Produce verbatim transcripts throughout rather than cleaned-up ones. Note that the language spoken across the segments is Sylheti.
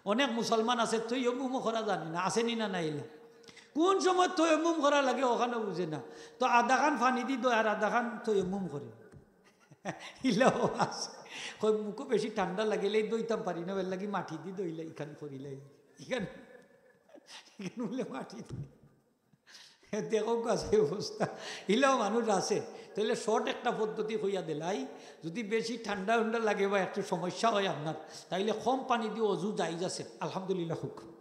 অনেক মুসলমান আছে তৈয়ম্মুমও করা জানে না, আছে নি না নাই? ইলা কুন সময় তৈয়ম্মুম করা লাগে অখানও বুঝে না। তো আধাখান পানি দি দয় আর আধাখান তৈয়ম্মুম করে। ইলাও আছে। কয় মুখো বেশি ঠান্ডা লাগিলে দইতাম পারি না, এরলাগি মাটি দি দইলাই, ইখান করিলাই, ইখান, ইখান বুলে মাটি দি। দেখউক্কা যে অবস্থা, ইলাও মানুষ আছে। তাইলে short একটা পদ্ধতি কইয়া দিলাই, যুদি বেশি ঠান্ডা উন্ডা লাগে বা একটু সমস্যা অয় আপনার, তাইলে কম পানি দি অজু জায়েজ আছে, আলহামদুলিল্লাহ কউক।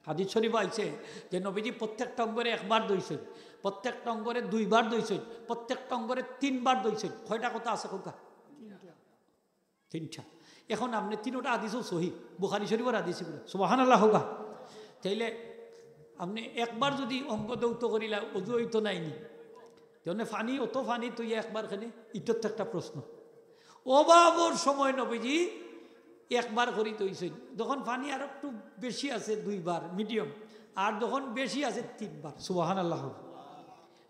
হাদিস শরীফ আইছে যে নবীজি প্রত্যেকটা অঙ্গরে একবার ধইছইন, প্রত্যেকটা অঙ্গরে দুইবার ধইছইন, প্রত্যেকটা অঙ্গরে তিনবার ধইছইন। কয়টা কথা আছে কউক্কা? তিনটা। এখন আপনে তিনোটা হাদিসও সহি, বুখারী শরীফর হাদিস ইগুলা। সুবহানাল্লাহ কউক্কা। তাইলে আপনে একবার যুদি অঙ্গ ধৌত করিলা, অজু অইতো নায় নি? যেমনে পানি, অত পানি তুই একবার কেনে, ইটার তো একটা প্রশ্ন। অভাবর সময় নবীজি একবার করি ধইছইন, যখন পানি আর একটু বেশি আছে দুইবার, medium, আর যখন বেশি আছে তিনবার। সুবহানাল্লাহ।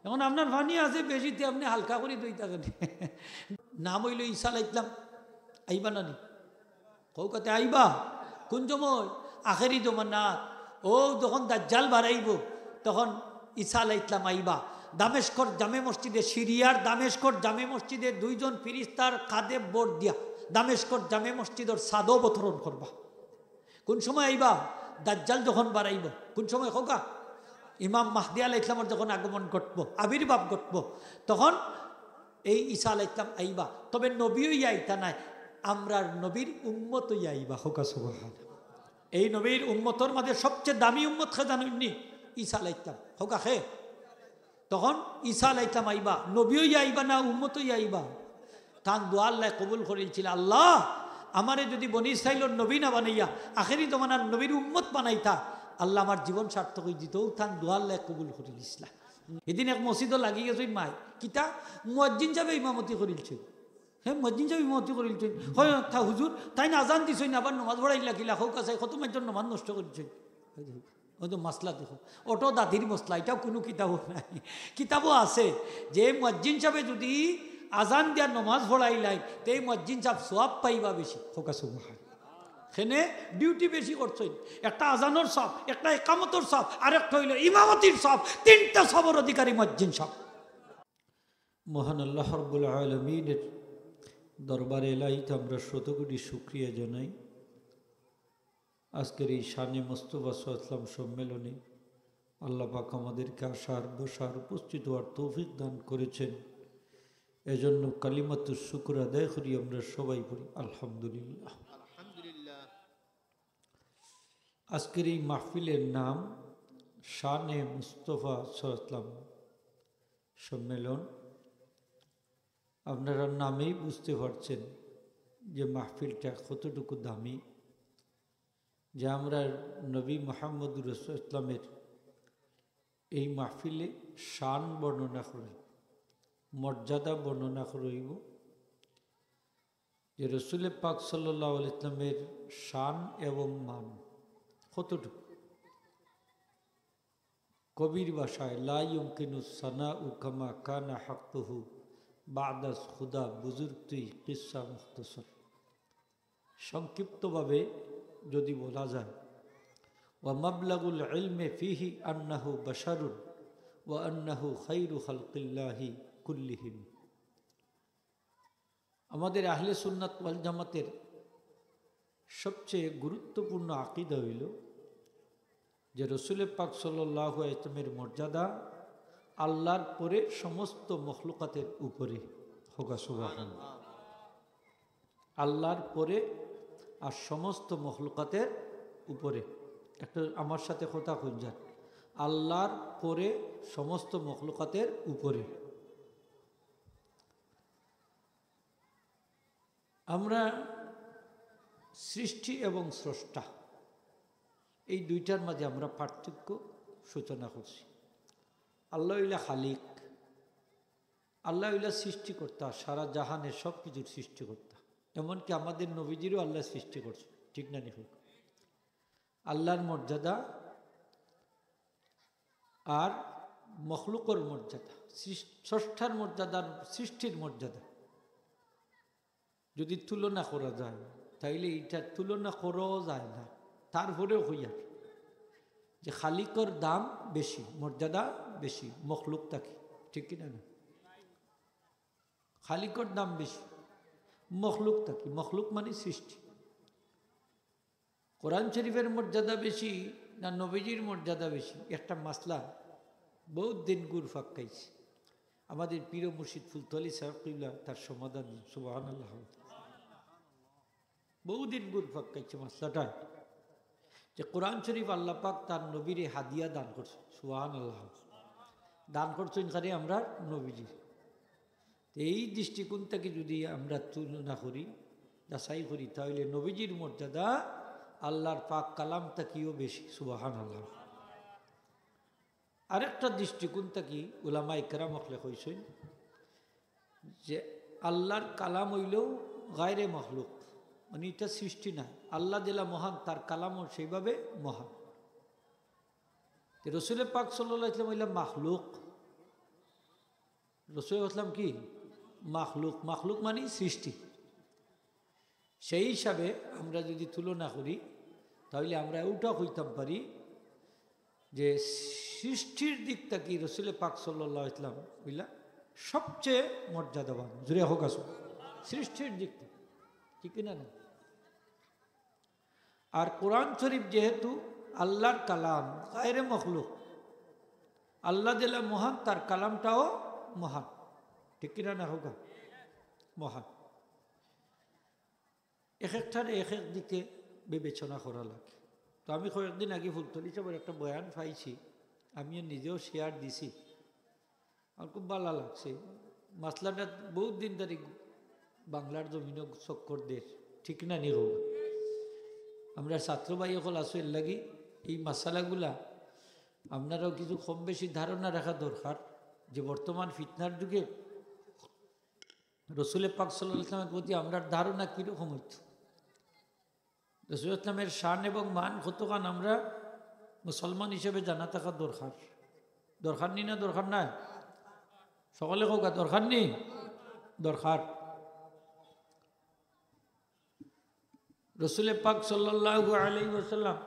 এখন আপনার পানি আছে বেশি, তে আপনে হালকা করি ধইতা কেনে? নাম অইলো ঈসা আলাইহিস সালাম, আইবা না নি? কউক্কা তে আইবা। কুন সময়? আখেরি জমানাত। অউ যখন দাজ্জাল বারাইবো, তখন ঈসা আলাইহিস সালাম আইবা। দামেস্কর জামে মসজিদে, সিরিয়ার দামেস্কর জামে মসজিদে দুইজন ফিরিস্তার কাঁধে ভর দিয়া দামেস্কর জামে মসজিদর ছাদো অবতরণ করবা। কুন সময় আইবা? দাজ্জাল যখন বারাইবো। কুন সময় কউক্কা? ইমাম মাহদি আলাইহিস সালামর যখন আগমন ঘটবো, আবির্ভাব ঘটবো, তখন এই ঈসা আলাইহিস সালাম আইবা। তবে নবী অইয়া আইতা নায়, আমরার নবীর উম্মত অইয়া আইবা। কউক্কা সুবহান। এই নবীর উম্মতর মাঝে সবচেয়ে দামি উম্মত কে জানইন নি? ঈসা আলাইহিস সালাম। কউক্কা কে? তখন ঈসা আলাইহিস সালাম আইবা, নবী অইয়া আইবা না উম্মত অইয়া আইবা? তান দোয়া আল্লায় কবুল করিলছিলা, "আল্লাহ, আমারে যুদি বনি ইসরাইলর নবী না বানাইয়া আখেরি জমানার নবীর উম্মত বানাইতা, আল্লাহ, আমার জীবন সার্থক অইযিতো।" তান দোয়া আল্লায় কবুল করিলছিলা। হিদিন এক মসজিদো লাগি গেছইন মাইক, কিতা? মুয়াজ্জিন সাবে ইমামতি করিলছইন। হে, মুয়াজ্জিন সাবে ইমামতি করিলছইন। কয়, "তা হুজুর, তাইন আজান দিছইন, আবার নমাজ পড়াইলা কিলা? কউক্কা চাই, কত মাইনষর নমাজ নষ্ট করিলছইন।" অউ তো মাসলা দেখো, অটো দাদির মাসলা, ইটাও কুনু কিতাবো নাই। কিতাবো আছে যে মুয়াজ্জিন সাবে যুদি আজান দিয়া নমাজ পড়াইলাইন, তে মুয়াজ্জিন সাব সওয়াব পাইবা বেশি। কউক্কা সুবহান। কেনে duty বেশি করছইন, একটা আজানর সওয়াব, একটা একামতর সওয়াব, আর একটা অইলো ইমামতির সওয়াব, তিনটা সওয়াবর অধিকারী মুয়াজ্জিন সাব। মহান আল্লাহ রাব্বুল আলামিনের দরবারে এলাহিতে আমরা শতকোটি শুকরিয়া জানাই। আজকের এই শানে মুস্তফা সাল্লাল্লাহু আলাইহি ওয়াসাল্লাম সম্মেলনে আল্লাহ পাক আমাদেরকে আসার, বসার, উপস্থিত হওয়ার তৌফিক দান করেছেন। এজন্য কালিমাতুশ শুকর আদায় করি আমরা সবাই পড়ি আলহামদুলিল্লাহ। আলহামদুলিল্লাহ। আজকের এই মাহফিলের নাম শানে মুস্তফা সাল্লাল্লাহু আলাইহি ওয়াসাল্লাম সম্মেলন। আপনারা নামেই বুঝতে পারছেন যে মাহফিলটা কতটুকু দামি, যে আমরা নবী মুহাম্মদুর রাসূলুল্লাহ সাল্লাল্লাহু আলাইহি ওয়াসাল্লামের এই মাহফিলে শান বর্ণনা করি, মর্যাদা বর্ণনা করা অইবো যে রসুলে পাক সাল্লাল্লাহু আলাইহি ওয়াসাল্লামের শান এবং মান কতটুকু। কবির ভাষায়, "লা ইউমকিনু সানাউ কামা কানা হাক্কুহু, বাদাস খুদা বুজুর্গ তুই কিসসা মুখতসর।" সংক্ষিপ্তভাবে যদি বলা যায়, "ওয়া মাবলাগুল ইলমে ফিহি আন্নাহু বাশারুন ওয়া আন্নাহু খাইরু খালকিল্লাহি কুল্লিহিম।" আমাদের আহলে সুন্নাত ওয়াল জামাতের সবচেয়ে গুরুত্বপূর্ণ আকিদা অইলো যে রসুলে পাক সাল্লাল্লাহু আলাইহি ওয়াসাল্লামের মর্যাদা আল্লাহর পরে সমস্ত মখলুকাতের উপরে। কউক্কা সুবহানাল্লাহ। আল্লাহর পরে আর সমস্ত মখলুকাতের উপরে। একটু আমার সাথে কথা কইন যান, আল্লাহর পরে সমস্ত মখলুকাতের উপরে। আমরা সৃষ্টি এবং স্রষ্টা, এই দুইটার মাঝে আমরা পার্থক্য সূচনা করছি। আল্লাহ অইলা খালিক, আল্লাহ অইলা সৃষ্টিকর্তা, সারা জাহানের সব কিছুর সৃষ্টিকর্তা। এমনকি আমাদের নবীজিরও আল্লাহ সৃষ্টি করছে, ঠিক না নি কউক্কা? আল্লাহর মর্যাদা আর মখলুকর মর্যাদা, সৃষ-, স্রষ্টার মর্যাদা আর সৃষ্টির মর্যাদা যদি তুলনা করা যায়, তাইলে ইটা তুলনা করাও যায় না। তারপরেও কইয়ার যে খালিকর দাম বেশি, মর্যাদা বেশি মখলুক থাকি, ঠিক কিনা না? খালিকর দাম বেশি মখলুক থাকি। মখলুক মানে সৃষ্টি। কোরআন শরীফের মর্যাদা বেশি না নবীজির মর্যাদা বেশি? একটা মাসলা বহুত দিন ঘুরপাক খাইছে। আমাদের পীর মুর্শিদ ফুলতলি সাহেব কিবলা তার সমাধান, সুবহানাল্লাহ। বহুদিন ঘুরপাক খাইছে মাসলাটা, যে কোরআন শরীফ আল্লাহ পাক তার নবীরে হাদিয়া দান করছইন, সুবহানাল্লাহ। দান করছইন কারে? আমরার নবীজিরে। তো এই দৃষ্টিকোণ থাকি যদি আমরা তুলনা করি, যাচাই করি, তাহলে নবীজির মর্যাদা আল্লাহর পাক কালাম থাকিও বেশি, সুবহানাল্লাহ। আরেকটা দৃষ্টিকোণ থাকি উলামায়ে কেরাম অকলে কইছইন যে আল্লাহর কালাম অইলেও গায়রে মখলুক, মানে ইটা সৃষ্টি নায়। আল্লাহ যেলা মহান, তার কালামও সেইভাবে মহান। তো রসুলে পাক সাল্লাল্লাহু আলাইহি ওয়াসাল্লাম অইলা মখলুক। রসুল ইসলাম কি? মখলুক। মখলুক মানে সৃষ্টি। সেই হিসাবে আমরা যদি তুলনা করি, তাহলে আমরা ওটা কইতাম পারি যে সৃষ্টির দিক থাকি রসুলে পাক সাল্লাল্লাহু আলাইহি ওয়াসাল্লাম অইলা সবচেয়ে মর্যাদাবান। জুরে হোক আসুন, সৃষ্টির দিক থাকি, ঠিক কিনা না? আর কোরআন শরীফ যেহেতু আল্লাহর কালাম, গায়রে মখলুক, আল্লাহ যেলা মহান, তার কালামটাও মহান, ঠিক কিনা না? হোক, মহান। এক একটারে এক এক দিকে বিবেচনা করা লাগে। তো আমি কয়েকদিন আগে ফুলতলি সাহেবের একটা বয়ান পাইছি, আমিও নিজেও শেয়ার দিছি, আমার খুব ভালা লাগছে। মাসলাটা বহুত দিন ধরি বাংলার জমিনো চক্কর দের, ঠিক না নি হোক? আমরা ছাত্র ভাই অকল আছো, এর লাগি এই মাসালাগুলা আপনারাও কিছু কম বেশি ধারণা রাখা দরকার যে বর্তমান ফিতনার যুগে রসুলে পাক সাল্লাল্লাহু আলাইহি ওয়াসাল্লামের প্রতি আমরার ধারণা কীরকম অইতো। রসুল ইসলামের শান এবং মান কতখান আমরা মুসলমান হিসেবে জানা থাকা দরকার। দরকার নি না দরকার নাই? সকলে কউক্কা, দরকার নি? দরকার। রসুলে পাক সাল্লাল্লাহু আলাইহি ওয়াসাল্লাম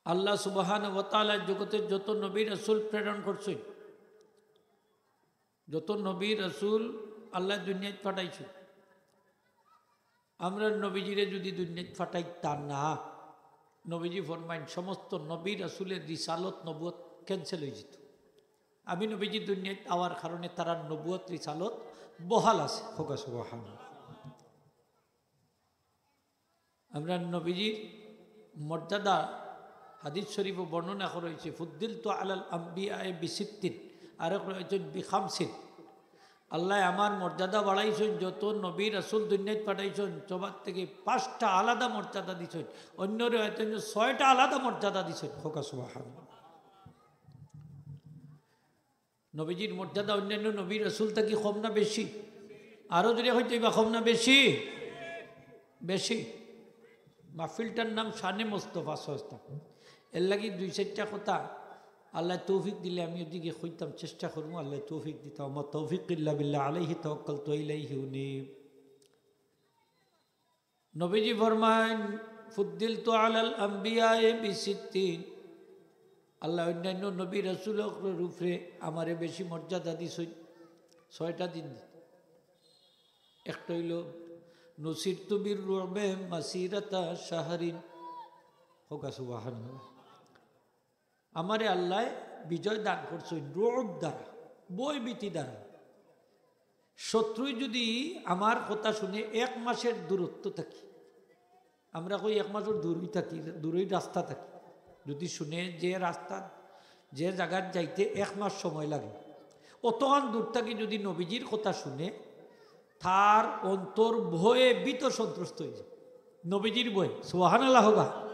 আল্লাহ সুবহানাহু ওয়া তাআলা জগতে যত নবী রাসূল প্রেরণ করছইন, যত নবী রাসূল আল্লাহ দুনিয়াত পাঠাইছইন, আমরার নবীজিরে যদি দুনিয়াত পাঠাইতা না, নবীজি ফরমাইন, সমস্ত নবী রাসূলের রিসালত নবুয়ত cancel অইযিতো। আমি নবীজি দুনিয়াত আওয়ার কারণে তারার নবুয়ত রিসালত বহাল আছে। কউক্কা সুবহানাল্লাহ। আমরার নবীজির মর্যাদা হাদিস শরীফো বর্ণনা করা অইছে, "ফুদ্দিলতু আলাল আম্বিয়ায়ে বিসিত্তিন", আরক রয়েছেন বিখামসিন। আল্লায় আমার মর্যাদা বাড়াইছইন, যত নবী রাসূল দুনিয়াত পাঠাইছইন, সবার থাকি পাঁচটা আলাদা মর্যাদা দিছইন, অন্য রয়েছেন ছয়টা আলাদা মর্যাদা দিছইন। কউক্কা সুবহানাল্লাহ। নবীজির মর্যাদা অন্যান্য নবী রাসূল থাকি কম না বেশি? আরো জোরে কইতে অইবা, কম না বেশি? বেশি। মাহফিলটার নাম শানে মোস্তফা সস্তা। এর লাগি দুই চাইরটা কথা আল্লায় তৌফিক দিলে আমি ওদিকে কইতাম, চেষ্টা করমু, আল্লায় তৌফিক দিতা। ওমা তৌফিক ইল্লা বিল্লাহ, আলাইহি তাওয়াক্কালতু ওয়া ইলাইহি উনীব। নবীজি ফরমাইন, "ফুদ্দিলতু আলাল আম্বিয়ায়ে বিসিত্তিন।" আল্লায় অন্যান্য নবী রাসূল অকলর উপরে আমারে বেশি মর্যাদা দিছইন। ছয়টা দিন দিন। একটা অইলো, "নুসিরতু বির রুবে মাসিরাতা শাহরিন।" কউক্কা সুবহানাল্লাহ। আমারে আল্লায় বিজয় দান করছইন রুব দ্বারা, ভয়ভীতি দ্বারা। শত্রুই যদি আমার কথা শুনে এক মাসের দূরত্ব থাকি, আমরা কই এক মাসর দূরই থাকি, দূরই রাস্তা থাকি, যদি শুনে যে রাস্তা, যে জাগাত যাইতে এক মাস সময় লাগে, অতখান দূর থাকি যদি নবীজির কথা শুনে, তার অন্তর ভয়ে ভীত সন্ত্রস্ত অইযায়। নবীজির ভয়, সুবহানাল্লাহ কউক্কা,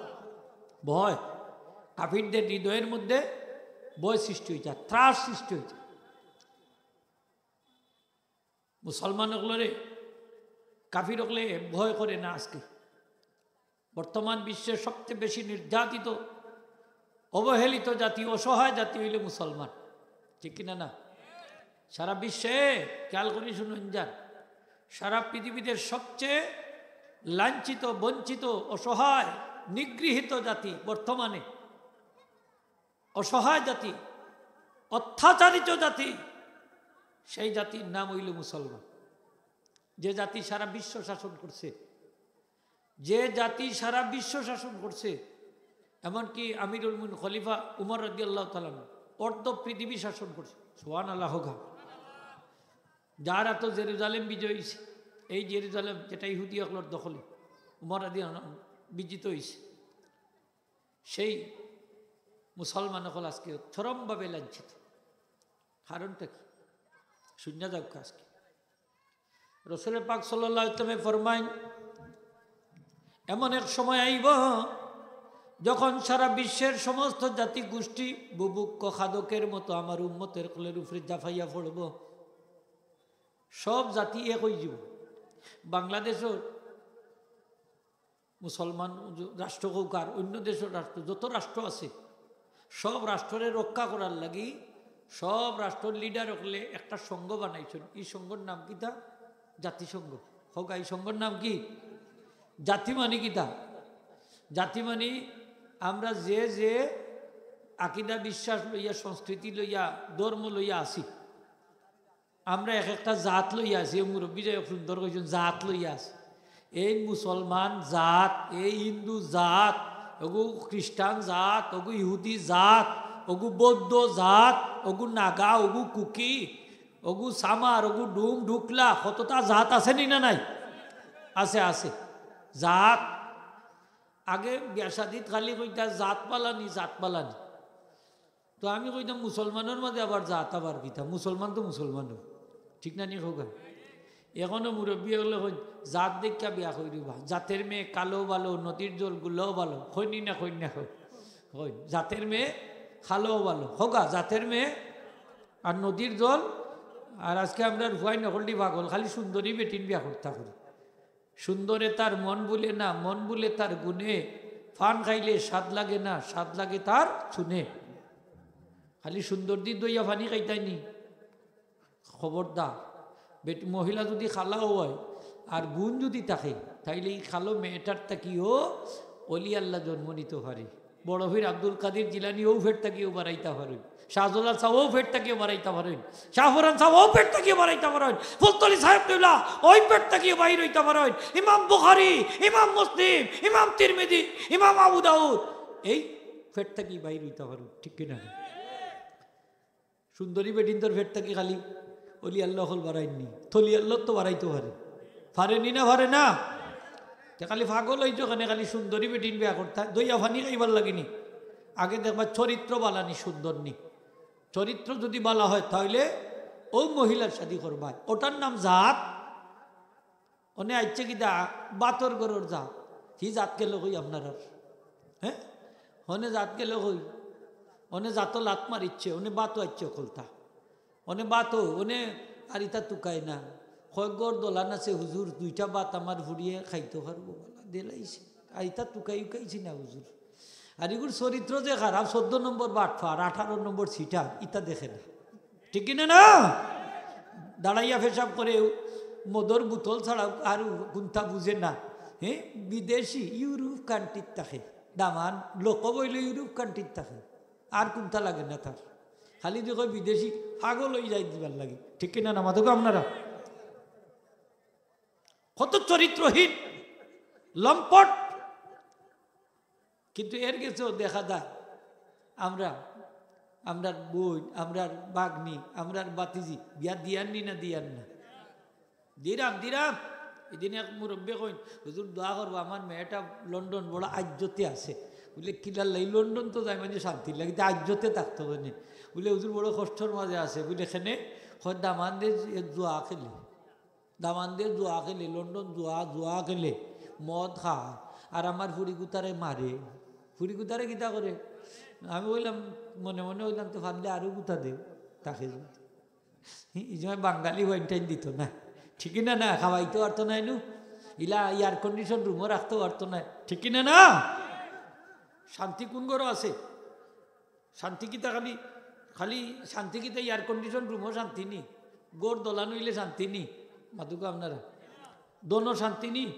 ভয়। কাফিরদের হৃদয়ের মধ্যে ভয় সৃষ্টি অইযায়, ত্রাস সৃষ্টি অইযায়। মুসলমান অকলরে কাফির অকলে ভয় করে না আজকে। বর্তমান বিশ্বের সবচেয়ে বেশি নির্যাতিত, অবহেলিত জাতি, অসহায় জাতি অইলো মুসলমান, ঠিক কিনা না? সারা বিশ্বে, খেয়াল করি শুনইন যান, সারা পৃথিবীতে সবচেয়ে লাঞ্ছিত, বঞ্চিত, অসহায়, নিগৃহীত জাতি, বর্তমানে অসহায় জাতি, অত্যাচারিত জাতি, সেই জাতির নাম অইল মুসলমান। যে জাতি সারা বিশ্ব শাসন করছে, যে জাতি সারা বিশ্ব শাসন করছে, এমনকি আমিরুল মুমিনিন খলিফা উমর রাদিয়াল্লাহু তাআলা আনহু অর্ধ পৃথিবী শাসন করছে। সুবহানাল্লাহ হোক। যার এত জেরুজালেম বিজয় হইছে, এই জেরুজালেম যেটা ইহুদি অকলর দখলে, উমর রাদিয়াল্লাহু আনহু বিজিত হইছে, সেই মুসলমান অকল আজকে চরমভাবে লাঞ্ছিত। কারণটা কি? শুনিয়া যাউক্কা আজকে। রসুল পাক সাল্লাল্লাহু আলাইহি ওয়াসাল্লামে ফরমাইন, এমন এক সময় আইব, যখন সারা বিশ্বের সমস্ত জাতি গোষ্ঠী বুভুক্ষ খাদকের মতো আমার উম্মতের কোলের উপরে জাফাইয়া পড়ব। সব জাতি এক হয়ে যাব। বাংলাদেশও মুসলমান রাষ্ট্র হোক আর অন্য দেশর রাষ্ট্র, যত রাষ্ট্র আছে, সব রাষ্ট্ররে রক্ষা করার লাগি সব রাষ্ট্রর লিডার হকলে একটা সংঘ বানাইছইন। এই সংঘর নাম কিতা? জাতিসংঘ। হোক, এই সংঘর নাম কি? জাতি মানে কিতা? জাতি মানে আমরা যে যে আকিদা, বিশ্বাস লইয়া, সংস্কৃতি লইয়া, ধর্ম লইয়া আছি, আমরা এক একটা জাত লইয়া আছি। এই মুরব্বী যাই হোক সুন্দর কইছইন, জাত লইয়া আছি। এই মুসলমান জাত, এই হিন্দু জাত, ওগু খ্রিস্টান জাত, ওগু ইহুদি জাত, ওগু বৌদ্ধ জাত, ওগু নাগা, ওগু কুকি, ওগু সামার, ওগু ডুম ডুকলা, কততা জাত আছে নি না নাই? আছে, আছে। জাত। আগে বিয়া শাদিত খালি কইতা জাত পালানি, জাত পালানি। তো আমি কইতাম মুসলমানর মাঝে আবার জাত আবার কিতা? মুসলমান তো মুসলমান, ঠিক না নি কউক্কা? এখনো মুরব্বী হকলে কইন, জাত দেখিয়া বিয়া করিবা, জাতের মেয়ে কালো ভালো, নদীর জল গুলো ভালো, কইন নি না, কইন না, কইন। কইন, জাতের মেয়ে কালো ভালো, কউক্কা, জাতের মেয়ে আর নদীর জল। আর আজকে আমরা রুয়াই নকলটি পাগল, খালি সুন্দরী বেটিন বিয়া করতা করি। সুন্দরে তার মন ভুলে না, মন ভুলে তার গুণে। পান খাইলে স্বাদ লাগে না, স্বাদ লাগে তার চুনে। খালি সুন্দরদি দইয়া পানি খাইতায় নি? খবরদার। বেট-, মহিলা যদি কালাও হয় আর গুণ যদি থাকে, তাইলে এই কালো মেয়েটার থাকিও অলি আল্লাহ জন্ম নিতে পারে। বড় পীর আব্দুল কাদির জিলানী অউ পেট থাকিও বারাইতা পারইন। শাহজালাল ছাব অউ পেট থাকিও বারাইতা পারইন। শাহপরান ছাব অউ পেট থাকিও বারাইতা পারইন। ফুলতলি ছাব কিবলা অউ পেট থাকিও বাইর অইতা পারইন। ইমাম বুখারী, ইমাম মুসলিম, ইমাম তিরমিজি, ইমাম আবু দাউদ এই পেট থাকি বাইর অইতা পারইন, ঠিক কিনা? সুন্দরী বেটিন্তর পেট থাকি খালি অলি আল্লাহ অকল বারাইন নি, তলি আল্লাহ তো বারাইতো পারে, পারে নি না, পারে না? তে খালি পাগল অইছো কেনে, খালি সুন্দরী বেটিন বিয়া করতা, দইয়া পানি খাইবার লাগি নি? আগে দেখবা চরিত্র বালা নি, সুন্দর নি। চরিত্র যদি বালা হয়, তাইলে অউ মহিলার শাদি করবা। ওটার নাম জাত। অনে আইছে কিতা? বাতর ঘরর জাত। হি জাত গেল কই আপনারার? হ্যাঁ, অনে জাত গেল কই? অনে জাতো লাত মারিছে, অনে বাতো আইছে অকলতা। অনে বাতো, অনে আর ইতা তুকায় না। কয় ঘর দলান আছে হুজুর, দুইটা বাত আমার ফুড়িয়ে খাইতো পারবো, বালা দিলাইছে। আর ইতা তুকাই উকাইছি না হুজুর। আর ইগুর চরিত্র যে খারাপ, চোদ্দ নম্বর বাটপার, আঠারো নম্বর সিটার, ইতা দেখে না। ঠিক কিনা না? দাঁড়াইয়া পেশাব করে, মদর বোতল ছাড়া আর কুন্তা বুঝে না। হ্যাঁ, বিদেশি, ইউরোপ কান্ট্রিত থাকে। দামান লোক বইলে ইউরোপ কান্ট্রিত থাকে, আর কুন্তা লাগে না তার। খালি দেখো বিদেশি পাগল অই যায় দিবার লাগি। ঠিক কিনা না? মাতোগো আপনারা? কত চরিত্রহীন, লম্পট। কিন্তু এর গেছেও দেখা যায় আমরা, আমরার বইন, আমরার বাগনি, আমরার বাতিজি বিয়া দিয়ার নি না দিয়ার না? Dirham, dirham. এদিন এক মুরব্বী কইন, "হুজুর, দোয়া করবা, আমার মেয়েটা লন্ডন বড় আইজ্জতে আছে।" বুলে, "কিলার লাগি? লন্ডন তো যায় মানে শান্তির লাগি, তে আইজ্জতে থাকতো কেনে?" বুলে, "হুজুর, বড় কষ্টর মাঝে আছে।" বুলে, "কেনে?" কয়, "দামান্দে জুয়া খেলে।" দামান্দে জুয়া খেলে, লন্ডন জুয়া, জুয়া খেলে, মদ খায়, আর আমার ফুড়ি গুতারে মারে। ফুড়ি গুতারে কিতা করে? আমি কইলাম, মনে মনে কইলাম, "তে পারলে আরো গুতা দেও তাকে।" ই সময় বাঙালি ওয়াইন টাইন দিত না, ঠিক না? না, খাওয়াইতে পারতো না, এনু ইলা এয়ার কন্ডিশন রুমও রাখতে পারতো না, ঠিক না? না, শান্তি কোন ঘরো আছে? শান্তি কিতা খালি, খালি শান্তি কিতা এয়ার কন্ডিশন রুমও শান্তি নি? ঘর দলান অইলে শান্তি নি? মাতোগো আপনারা, দোনো শান্তি নি?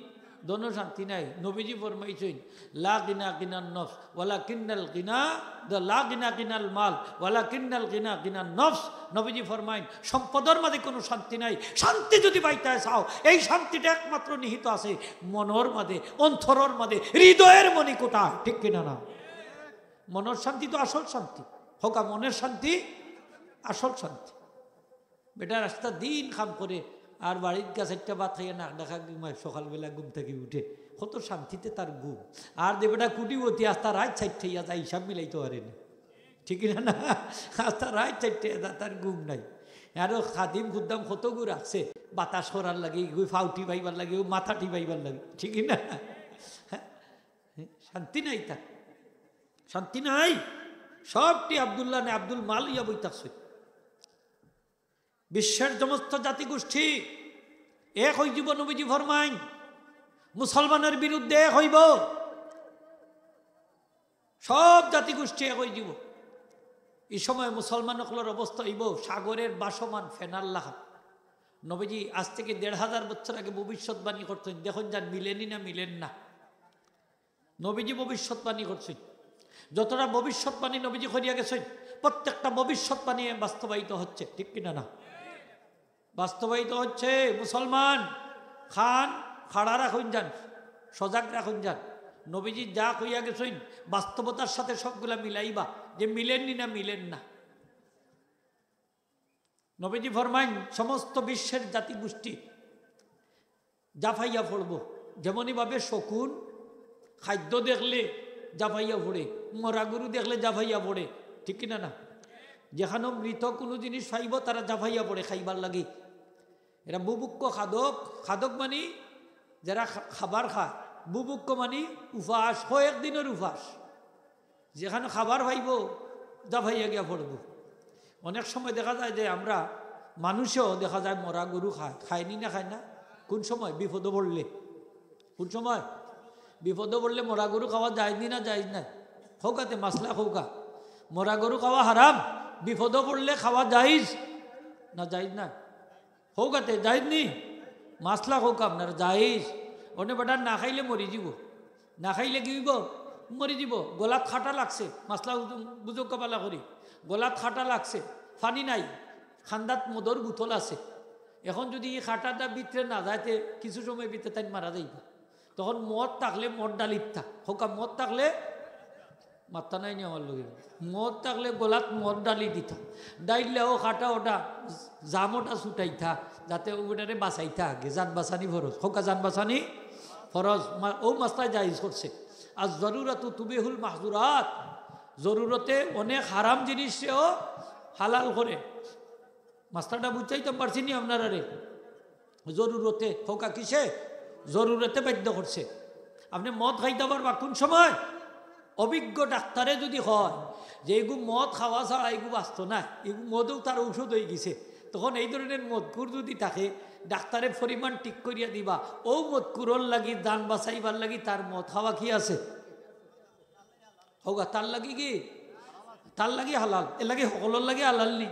ধনো শান্তি নাই। নবীজি ফরমাইছইন, "লা গিনা গিনান নফস, ওয়ালাকিন্নাল গিনা, দ-, লা গিনা গিনাল মাল, ওয়ালাকিন্নাল গিনা গিনান নফস।" নবীজি ফরমাইন, "সম্পদর মাঝে কোনো শান্তি নাই। শান্তি যদি পাইতায় চাও, এই শান্তিটা একমাত্র নিহিত আছে মনর মাঝে, অন্তরর মাঝে, হৃদয়ের মণিকোঠায়।" ঠিক কিনা না? মনর শান্তি তো আসল শান্তি। কউক্কা, মনর শান্তি আসল শান্তি। বেটা রাস্তা দিন কাম করে, আর বাড়িত গিয়া চাইরটা ভাত খাইয়া নাক ডাকা ঘুমায়, সকালবেলা ঘুম থাকি উঠে, কত শান্তিতে তার ঘুম। আর যে বেটা কোটিপতি, আস্তা রাইত চাইরটা ইয়া যায়, হিসাব মিলাইতো পারে না। ঠিক না, না? আস্তা রাইত চাইরটা ইয়া যায়, তার ঘুম নাই। আরো খাদিম খুদ্দাম কতগু রাখছে, বাতাস করার লাগি, ইগু ফাউ টিপাইবার লাগি, ও মাথা টিপাইবার লাগি। ঠিক না? শান্তি নাই তার, শান্তি নাই। সবটি আব্দুল্লাহ নে আব্দুল মাল ইয়া বই থাকছে। বিশ্বের সমস্ত জাতিগোষ্ঠী এক অইযিবো, নবীজি ফরমাইন, মুসলমানের বিরুদ্ধে এক অইবো, সব জাতিগোষ্ঠী এক অইযিবো। এই সময় মুসলমান অকলর অবস্থা অইবো সাগরের ভাসমান ফেনার লাখান। নবীজি আজ থেকে দেড় হাজার বছর আগে ভবিষ্যৎবাণী করছইন, দেখইন যান মিলেনি না মিলের না। নবীজি ভবিষ্যৎবাণী করছইন, যতটা ভবিষ্যৎবাণী নবীজি করিয়া গেছইন, প্রত্যেকটা ভবিষ্যৎবাণী বাস্তবায়িত হচ্ছে, ঠিক কিনা না? বাস্তবায়িত হচ্ছে। মুসলমান, কান খাড়া রাখইন যান, সজাগ রাখইন যান। নবীজি যা কইয়া গেছইন, বাস্তবতার সাথে সবগুলা মিলাইবা, যে মিলেননি না মিলেন না। নবীজি ফরমাইন, সমস্ত বিশ্বের জাতিগোষ্ঠী জাফাইয়া পড়বো। যেমনইভাবে শকুন খাদ্য দেখলে জাফাইয়া পড়ে, মরা গরু দেখলে জাফাইয়া পড়ে, ঠিক কিনা না? যেখানো মৃত কুনু জিনিস পাইবো, তারা জাফাইয়া পড়ে খাইবার লাগি। এরা বুভুক্ষ খাদক, খাদক মানি যেরা খা-, খাবার খায়, বুভুক্ষ মানি উপাস, কয়েক দিনর উপাস। যেখানো খাবার পাইবো, জাফাইয়া গিয়া পড়বো। অনেক সময় দেখা যায় যে আমরা মানুষেও দেখা যায় মরা গরু খায়, খায়নি না খায় না? কোন সময়? বিপদো পড়লে। কোন সময়? বিপদো পড়লে মরা গরু খাওয়া জায়েজ নি না জায়েজ নায়? কউক্কা তে মাসলা কউক্কা। মরা গরু খাওয়া হারাম, বিপদো পড়লে খাওয়া জায়েজ না জায়েজ নায়? কউক্কা তে জায়েজ নি? মাসলা কউক্কা আপনার জায়েজ। অনে বেটা না খাইলে মরি যিবো। না খাইলে কি অইবো? মরি যিবো। গলাত কাটা লাগছে, মাসলা বুঝ-, বুঝউক্কা ভালা করি। গলাত কাটা লাগছে, পানি নাই, কান্দাত মদর বোতল আছে। এখন যদি ই কাটাটা ভিতরে না যায়, তে কিছু সময় ভিতরে তাইন মারা যাইবো। তখন মদ থাকলে মদ ঢালি দিতা। কউক্কা, মদ থাকলে মাত্তা নাই নি আমার লগে। মদ থাকলে গলাত মদ ঢালি দিতা। ঢাইল্লা অউ কাটা ওটা, জাম ওটা ছুটাইতা, যাতে ওটারে বাঁচাইতা আগে। জান বাঁচানি ফরজ। কউক্কা, জান বাঁচানি ফরজ। মা-, অউ মাসলা জায়েজ করছে। আর জরুরাতু তুবিহুল মাহজুরাত। জরুরতে অনেক হারাম জিনিসেও হালাল করে। মাসলাটা বুঝাইতাম পারছি নি আপনারারে? জরুরতে, কউক্কা কিসে? জরুরতে বাধ্য করছে। আপনে মদ খাইতা পারবা কোন সময়? অভিজ্ঞ ডাক্তারে যদি কয় যে ইগু মদ খাওয়া ছাড়া ইগু বাঁচতো না, ইগু মদও তার ঔষধ অইগেছে, তখন এই ধরনের মদখুর যদি থাকে, ডাক্তারে পরিমাণ ঠিক করিয়া দিবা, অউ মদখুরর লাগি, জান বাঁচাইবার লাগি তার মদ খাওয়া কি আছে? কউক্কা, তার লাগি কি? তার লাগি হালাল, এর লাগি হকলর লাগি হালাল নি?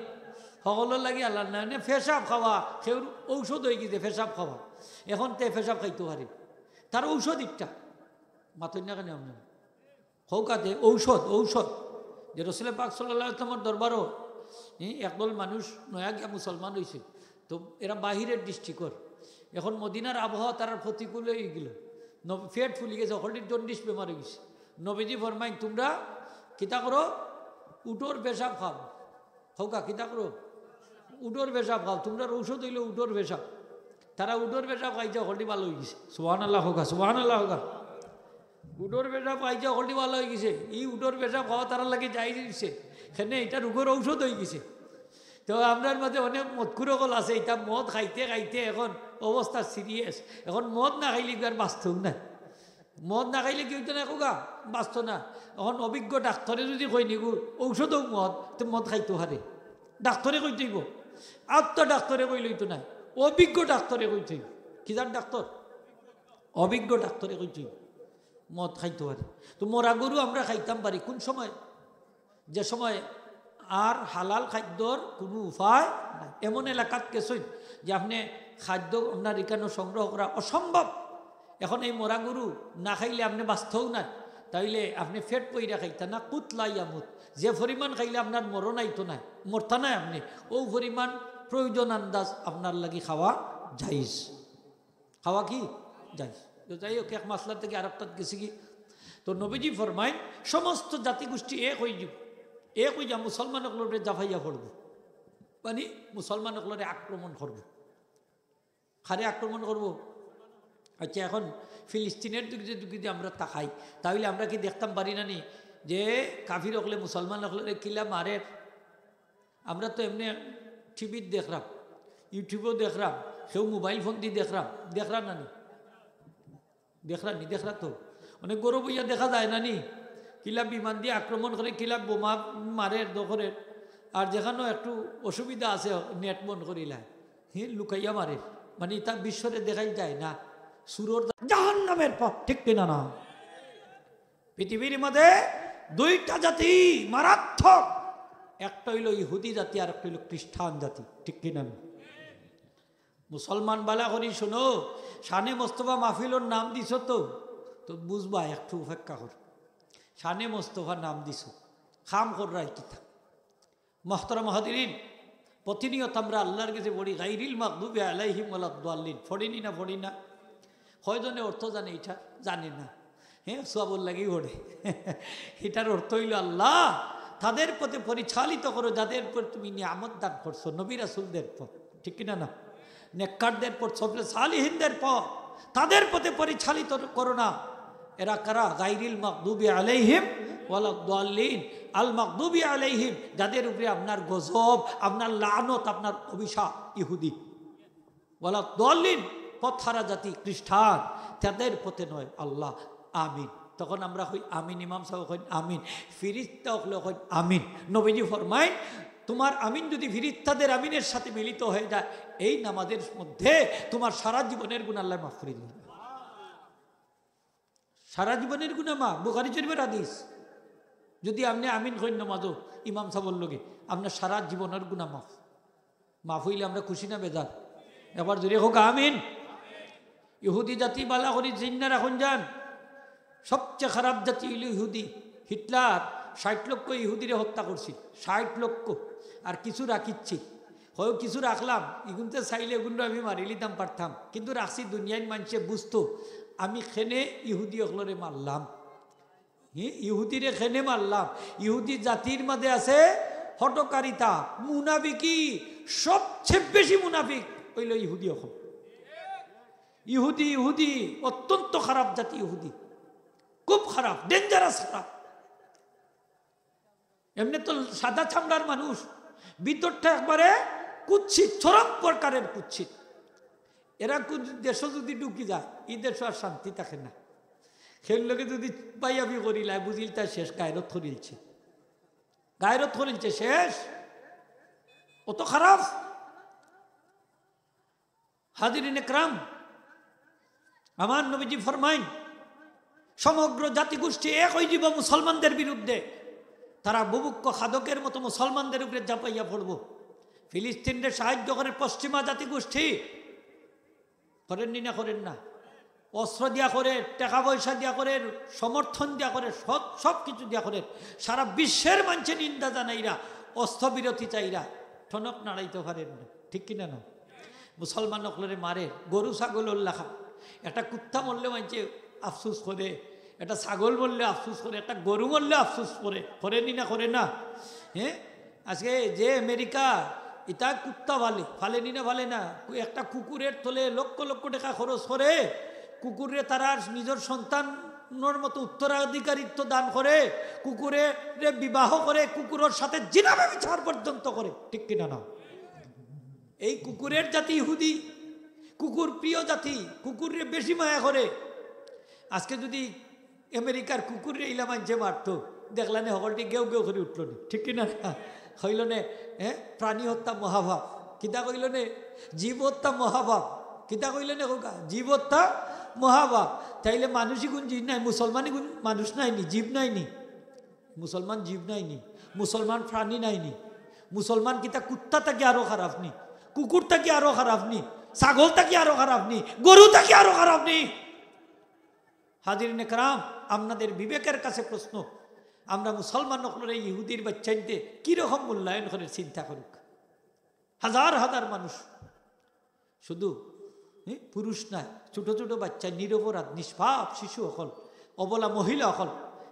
হকলর লাগি হালাল না। মানে পেশাব খাওয়া, কেউর ঔষধ অইগেছে পেশাব খাওয়া, এখন তে পেশাব খাইতো পারে, তার ঔষধ ইটা। মাতইন না কেনে আপনে? কউক্কা তে ঔষধ, ঔষধ। যে রসুল পাক সাল্লাল্লাহু আলাইহি ওয়াসাল্লামর দরবারো, ই, একদল মানুষ নয়া গিয়া মুসলমান অইছে, তো এরা বাহিরের ডিস্ট্রিক্টর। এখন মদিনার আবহাওয়া তারার প্রতিকূল অইগেলো, নব-, পেট ফুলি গেছে, হকলটির জন্ডিস বেমার অইগেছে। নবীজি ফরমাইন, "তুমরা কিতা করো? উটর পেশাব খাও।" কউক্কা, "কিতা করো? উটর পেশাব খাও, তুমরার ঔষধ অইলো উটর পেশাব।" তারা উটর পেশাব খাইছে, হকলটি ভালা অইগেছে। সুবহানাল্লাহ কউক্কা, সুবহানাল্লাহ কউক্কা। উটর পেশাব খাইছে, হকলটি ভালা অইগেছে। ই উটর পেশাব খাওয়া তারার লাগি জায়েজ অইছে। কেনে ইটা রোগর ঔষধ অইগেছে। তো আমরার মাঝে অনেক মদখুর অকল আছে, ইতা মদ খাইতে খাইতে এখন অবস্থা সিরিয়াস। এখন মদ না খাইলে ইগু আর বাঁচতো না। মদ না খাইলে কি অইতো না কউক্কা? বাঁচতো না। এখন অভিজ্ঞ ডাক্তারে যদি কইন ইগু ঔষধও মদ, তে মদ খাইতো পারে। ডাক্তারে কইতো অইবো, আত্মা ডাক্তারে কইলে অইতো না, অভিজ্ঞ ডাক্তারে কইতো অইবো। কিজার ডাক্তার? অভিজ্ঞ ডাক্তারে কইতো অইবো মদ খাইতো পারে। তো মরা গরু আমরা খাইতাম পারি কোন সময়? যে সময় আর হালাল খাদ্যর কুনু উপায় নাই। এমন এলাকাত গেছইন যে আপনে খাদ্য আপনার ইকানো সংগ্রহ করা অসম্ভব, এখন এই মরা গরু না খাইলে আপনে বাঁচতও না, তাইলে আপনে পেট ভইরা খাইতা না, কুত লা ইয়ামুত, যে পরিমাণ খাইলে আপনার মরণ আইতো না, মরতা না আপনে, অউ পরিমাণ প্রয়োজন আন্দাজ আপনার লাগি খাওয়া জায়েজ। খাওয়া কি? জায়েজ। তো যাই হোক, এক মাসলা থাকি আরকটাত গেছি কি, তো নবীজি ফরমাইন, সমস্ত জাতিগোষ্ঠী এক অইযিবো, এক অইযা মুসলমান অকলরে জাফাইয়া পড়বো, মানে মুসলমান অকলরে আক্রমণ করবো। কারে আক্রমণ করবো? আচ্ছা, এখন ফিলিস্তিনর দিকে যদি, যদি আমরা তাকাই, তাইলে আমরা কি দেখতাম পারি না নি যে কাফির অকলে মুসলমান অকলরে কিলা মারের? আমরা তো এমনে টিভিত দেখরাম, YouTube-ও দেখরাম, কেউ মোবাইল ফোন দি দেখরাম, দেখরা না নি? দেখরা নি? দেখরা তো। অনেক গরব অইয়া দেখা যায় না নি? কিলা বিমান দিয়া আক্রমণ করে, কিলা বোমা মারের, দখলের। আর যেখানো একটু অসুবিধা আছে, নেট বন্ধ করিলায়। হে, লুকাইয়া মারের। মানে, ইতা বিশ্বরে দেখাইল যায় না। সুরর জাহান্নামের পথ, ঠিক কিনা না? পৃথিবীর মধ্যে দুইটা জাতি মারাত্মক, একটা অইলো ইহুদি জাতি আর একটা অইলো খ্রিস্টান জাতি, ঠিক কিনা না? মুসলমান বালা করি শুনো, শানে মোস্তফা মাহফিলর নাম দিছো তো, তো বুঝবা, একটু অপেক্ষা কর। শানে মোস্তফা নাম দিছো, কাম কররায় কিতা? মোহতারাম হাজিরিন, প্রতিনিয়ত আমরা আল্লাহর গেছে পড়ি, গাইরিল মাগদুবি আলাইহিম ওয়ালাদ্দাল্লিন। পড়ি নি না, পড়ি না? কয়জনে অর্থ জানে ইটা? জানে না। হে, সওয়াবর লাগি পড়ে। ইটার অর্থ অইলো, আল্লাহ, তাদের পথে পরিচালিত করো, যাদের উপর তুমি নিয়ামত দান করছো, নবী রাসূলদের পথ। ঠিক কিনা না? নেককারদের পথ, সবচেয়ে সালিহিনদের পথ, তাদের পথে পরিচালিত করো না। এরা কারা? গাইরিল মাগদুবি আলাইহিম ওয়ালাদ্দাল্লিন। আল মাগদুবি আলাইহিম, যাদের উপরে আপনার গজব, আপনার লানত, আপনার অভিশাপ, ইহুদি। ওয়ালাদ্দাল্লিন, পথহারা জাতি, খ্রিস্টান, তাদের পথে নয়, আল্লাহ। আমিন। তখন আমরা কই আমিন, ইমাম সাহেব কইন আমিন, ফিরিস্তা অকলে কইন আমিন। নবীজি ফরমাইন, তোমার আমিন যদি ফিরিস্তাদের আমিনের সাথে মিলিত হয়ে যায়, এই নামাজের মধ্যে তোমার সারা জীবনের গুনাহ আল্লাহ মাফ করে দিবেন। সারা জীবনের গুনাহ মাফ, বুখারী শরীফের হাদিস। যদি আপনে আমিন কইন নামাজো ইমাম সাহেবর লগে, আপনার সারা জীবনের গুনাহ মাফ। মাফ অইলে আমরা খুশি না বেজার? একবার জোরে কউক্কা আমিন। ইহুদি জাতি বালা করি জিন্না রাখুন যান। সবচেয়ে খারাপ জাতি অইলো ইহুদি। হিটলার ষাইট লক্ষ ইহুদিরে হত্যা করছিল, ষাইট লক্ষ। আর কিছু রাখিছিল। কয় কিছু রাখলাম, ইগুনতে চাইলে ইগুনরে আমি মারিলিতাম পারতাম, কিন্তু রাখছি দুনিয়ার মানষে বুঝতো আমি কেনে ইহুদি অকলরে মারলাম। হি, ইহুদিরে কেনে মারলাম? ইহুদি জাতির মাঝে আছে হঠকারিতা, মুনাফিকি। সবচেয়ে বেশি মুনাফিক অইলো ইহুদি অকল। ইহুদি, ইহুদি অত্যন্ত খারাপ জাতি ইহুদি, খুব খারাপ, dangerous খারাপ। এমনে তো সাদা চামড়ার মানুষ, ভিতরটা একবারে কুৎসিত, চরম প্রকারের কুৎসিত। এরা কুন দেশো যদি ঢুকি যায়, ই দেশো আর শান্তি থাকে না। কেউর লগে যদি বাইয়াবি করিলায়, বুঝিলতা শেষ, গায়রত করিলছে, গায়রত করিলছে, শেষ। অত খারাপ। হাজিরিন একরাম, আমার নবীজি ফরমাইন, সমগ্র জাতিগোষ্ঠী এক অইযিবো মুসলমানদের বিরুদ্ধে। তারা বুভুক্ষ খাদকের মতো মুসলমানদের উপরে ঝাঁপাইয়া পড়বো। ফিলিস্তিনরে সাহায্য করের পশ্চিমা জাতিগোষ্ঠী, করের নি না, করের না? অস্ত্র দিয়া করের, টেকা পয়সা দিয়া করের, সমর্থন দিয়া করের, সব, সব কিছু দিয়া করের। সারা বিশ্বের মানষে নিন্দা জানাইরা, অস্ত্রবিরতি চাইরা, ঠনক নাড়াইতো পারের না। ঠিক কিনা না? মুসলমান অকলরে মারের, গরু ছাগলর লাখান। একটা কুত্তা মরলে মানষে আফসোস করে, একটা ছাগল মরলে আফসোস করে, একটা গরু মরলে আফসোস করে, করে নি না, করে না? হে, আজকে যে আমেরিকা, ইতা কুত্তা ফালে, ফালে নি না, ফালে না? কু-, একটা কুকুরের তলে লক্ষ লক্ষ টেকা খরচ করে, কুকুররে তারার নিজর সন্তানর মতো উত্তরাধিকারিত্ব দান করে, কুকুররে বিবাহ করে, কুকুরর সাথে জিনা ব্যভিচার পর্যন্ত করে। ঠিক কিনা না? এই কুকুরের জাতি ইহুদি, কুকুর প্রিয় জাতি, কুকুররে বেশি মায়া করে। আজকে যদি আমেরিকার কুকুররে ইলা মানষে মারতো, দেখলানে হকলটি গেউ গেউ করি উঠলো নি, ঠিক কিনা না? কইলো নে, হে, প্রাণী হত্যা মহাপাপ। কিতা কইলো নে? জীব হত্যা মহাপাপ। কিতা কইলো নে কউক্কা? জীব হত্যা মহাপাপ। তাইলে মানুষ ইগুন জিন নায়, মুসলমান ইগুন মানুষ নায় নি, জীব নায় নি? মুসলমান জীব নায় নি? মুসলমান প্রাণী নায় নি? মুসলমান কিতা কুত্তা থাকি আরো খারাপ নি? কুকুর থাকি আরো খারাপ নি? ছাগল থাকি আরো খারাপ নি? গরু থাকি আরো খারাপ নি? হাজিরিনে কেরাম, আপনাদের বিবেকের কাছে প্রশ্ন, আমরা মুসলমান অকলরে ইহুদির বাচ্চাইন্তে কিরকম মূল্যায়ন করের, চিন্তা করউক। হাজার হাজার মানুষ, শুধু, হুম, পুরুষ নায়, ছোট ছোট বাচ্চা, নিরপরাধ, নিষ্পাপ শিশু অকল, অবলা মহিলা অকল,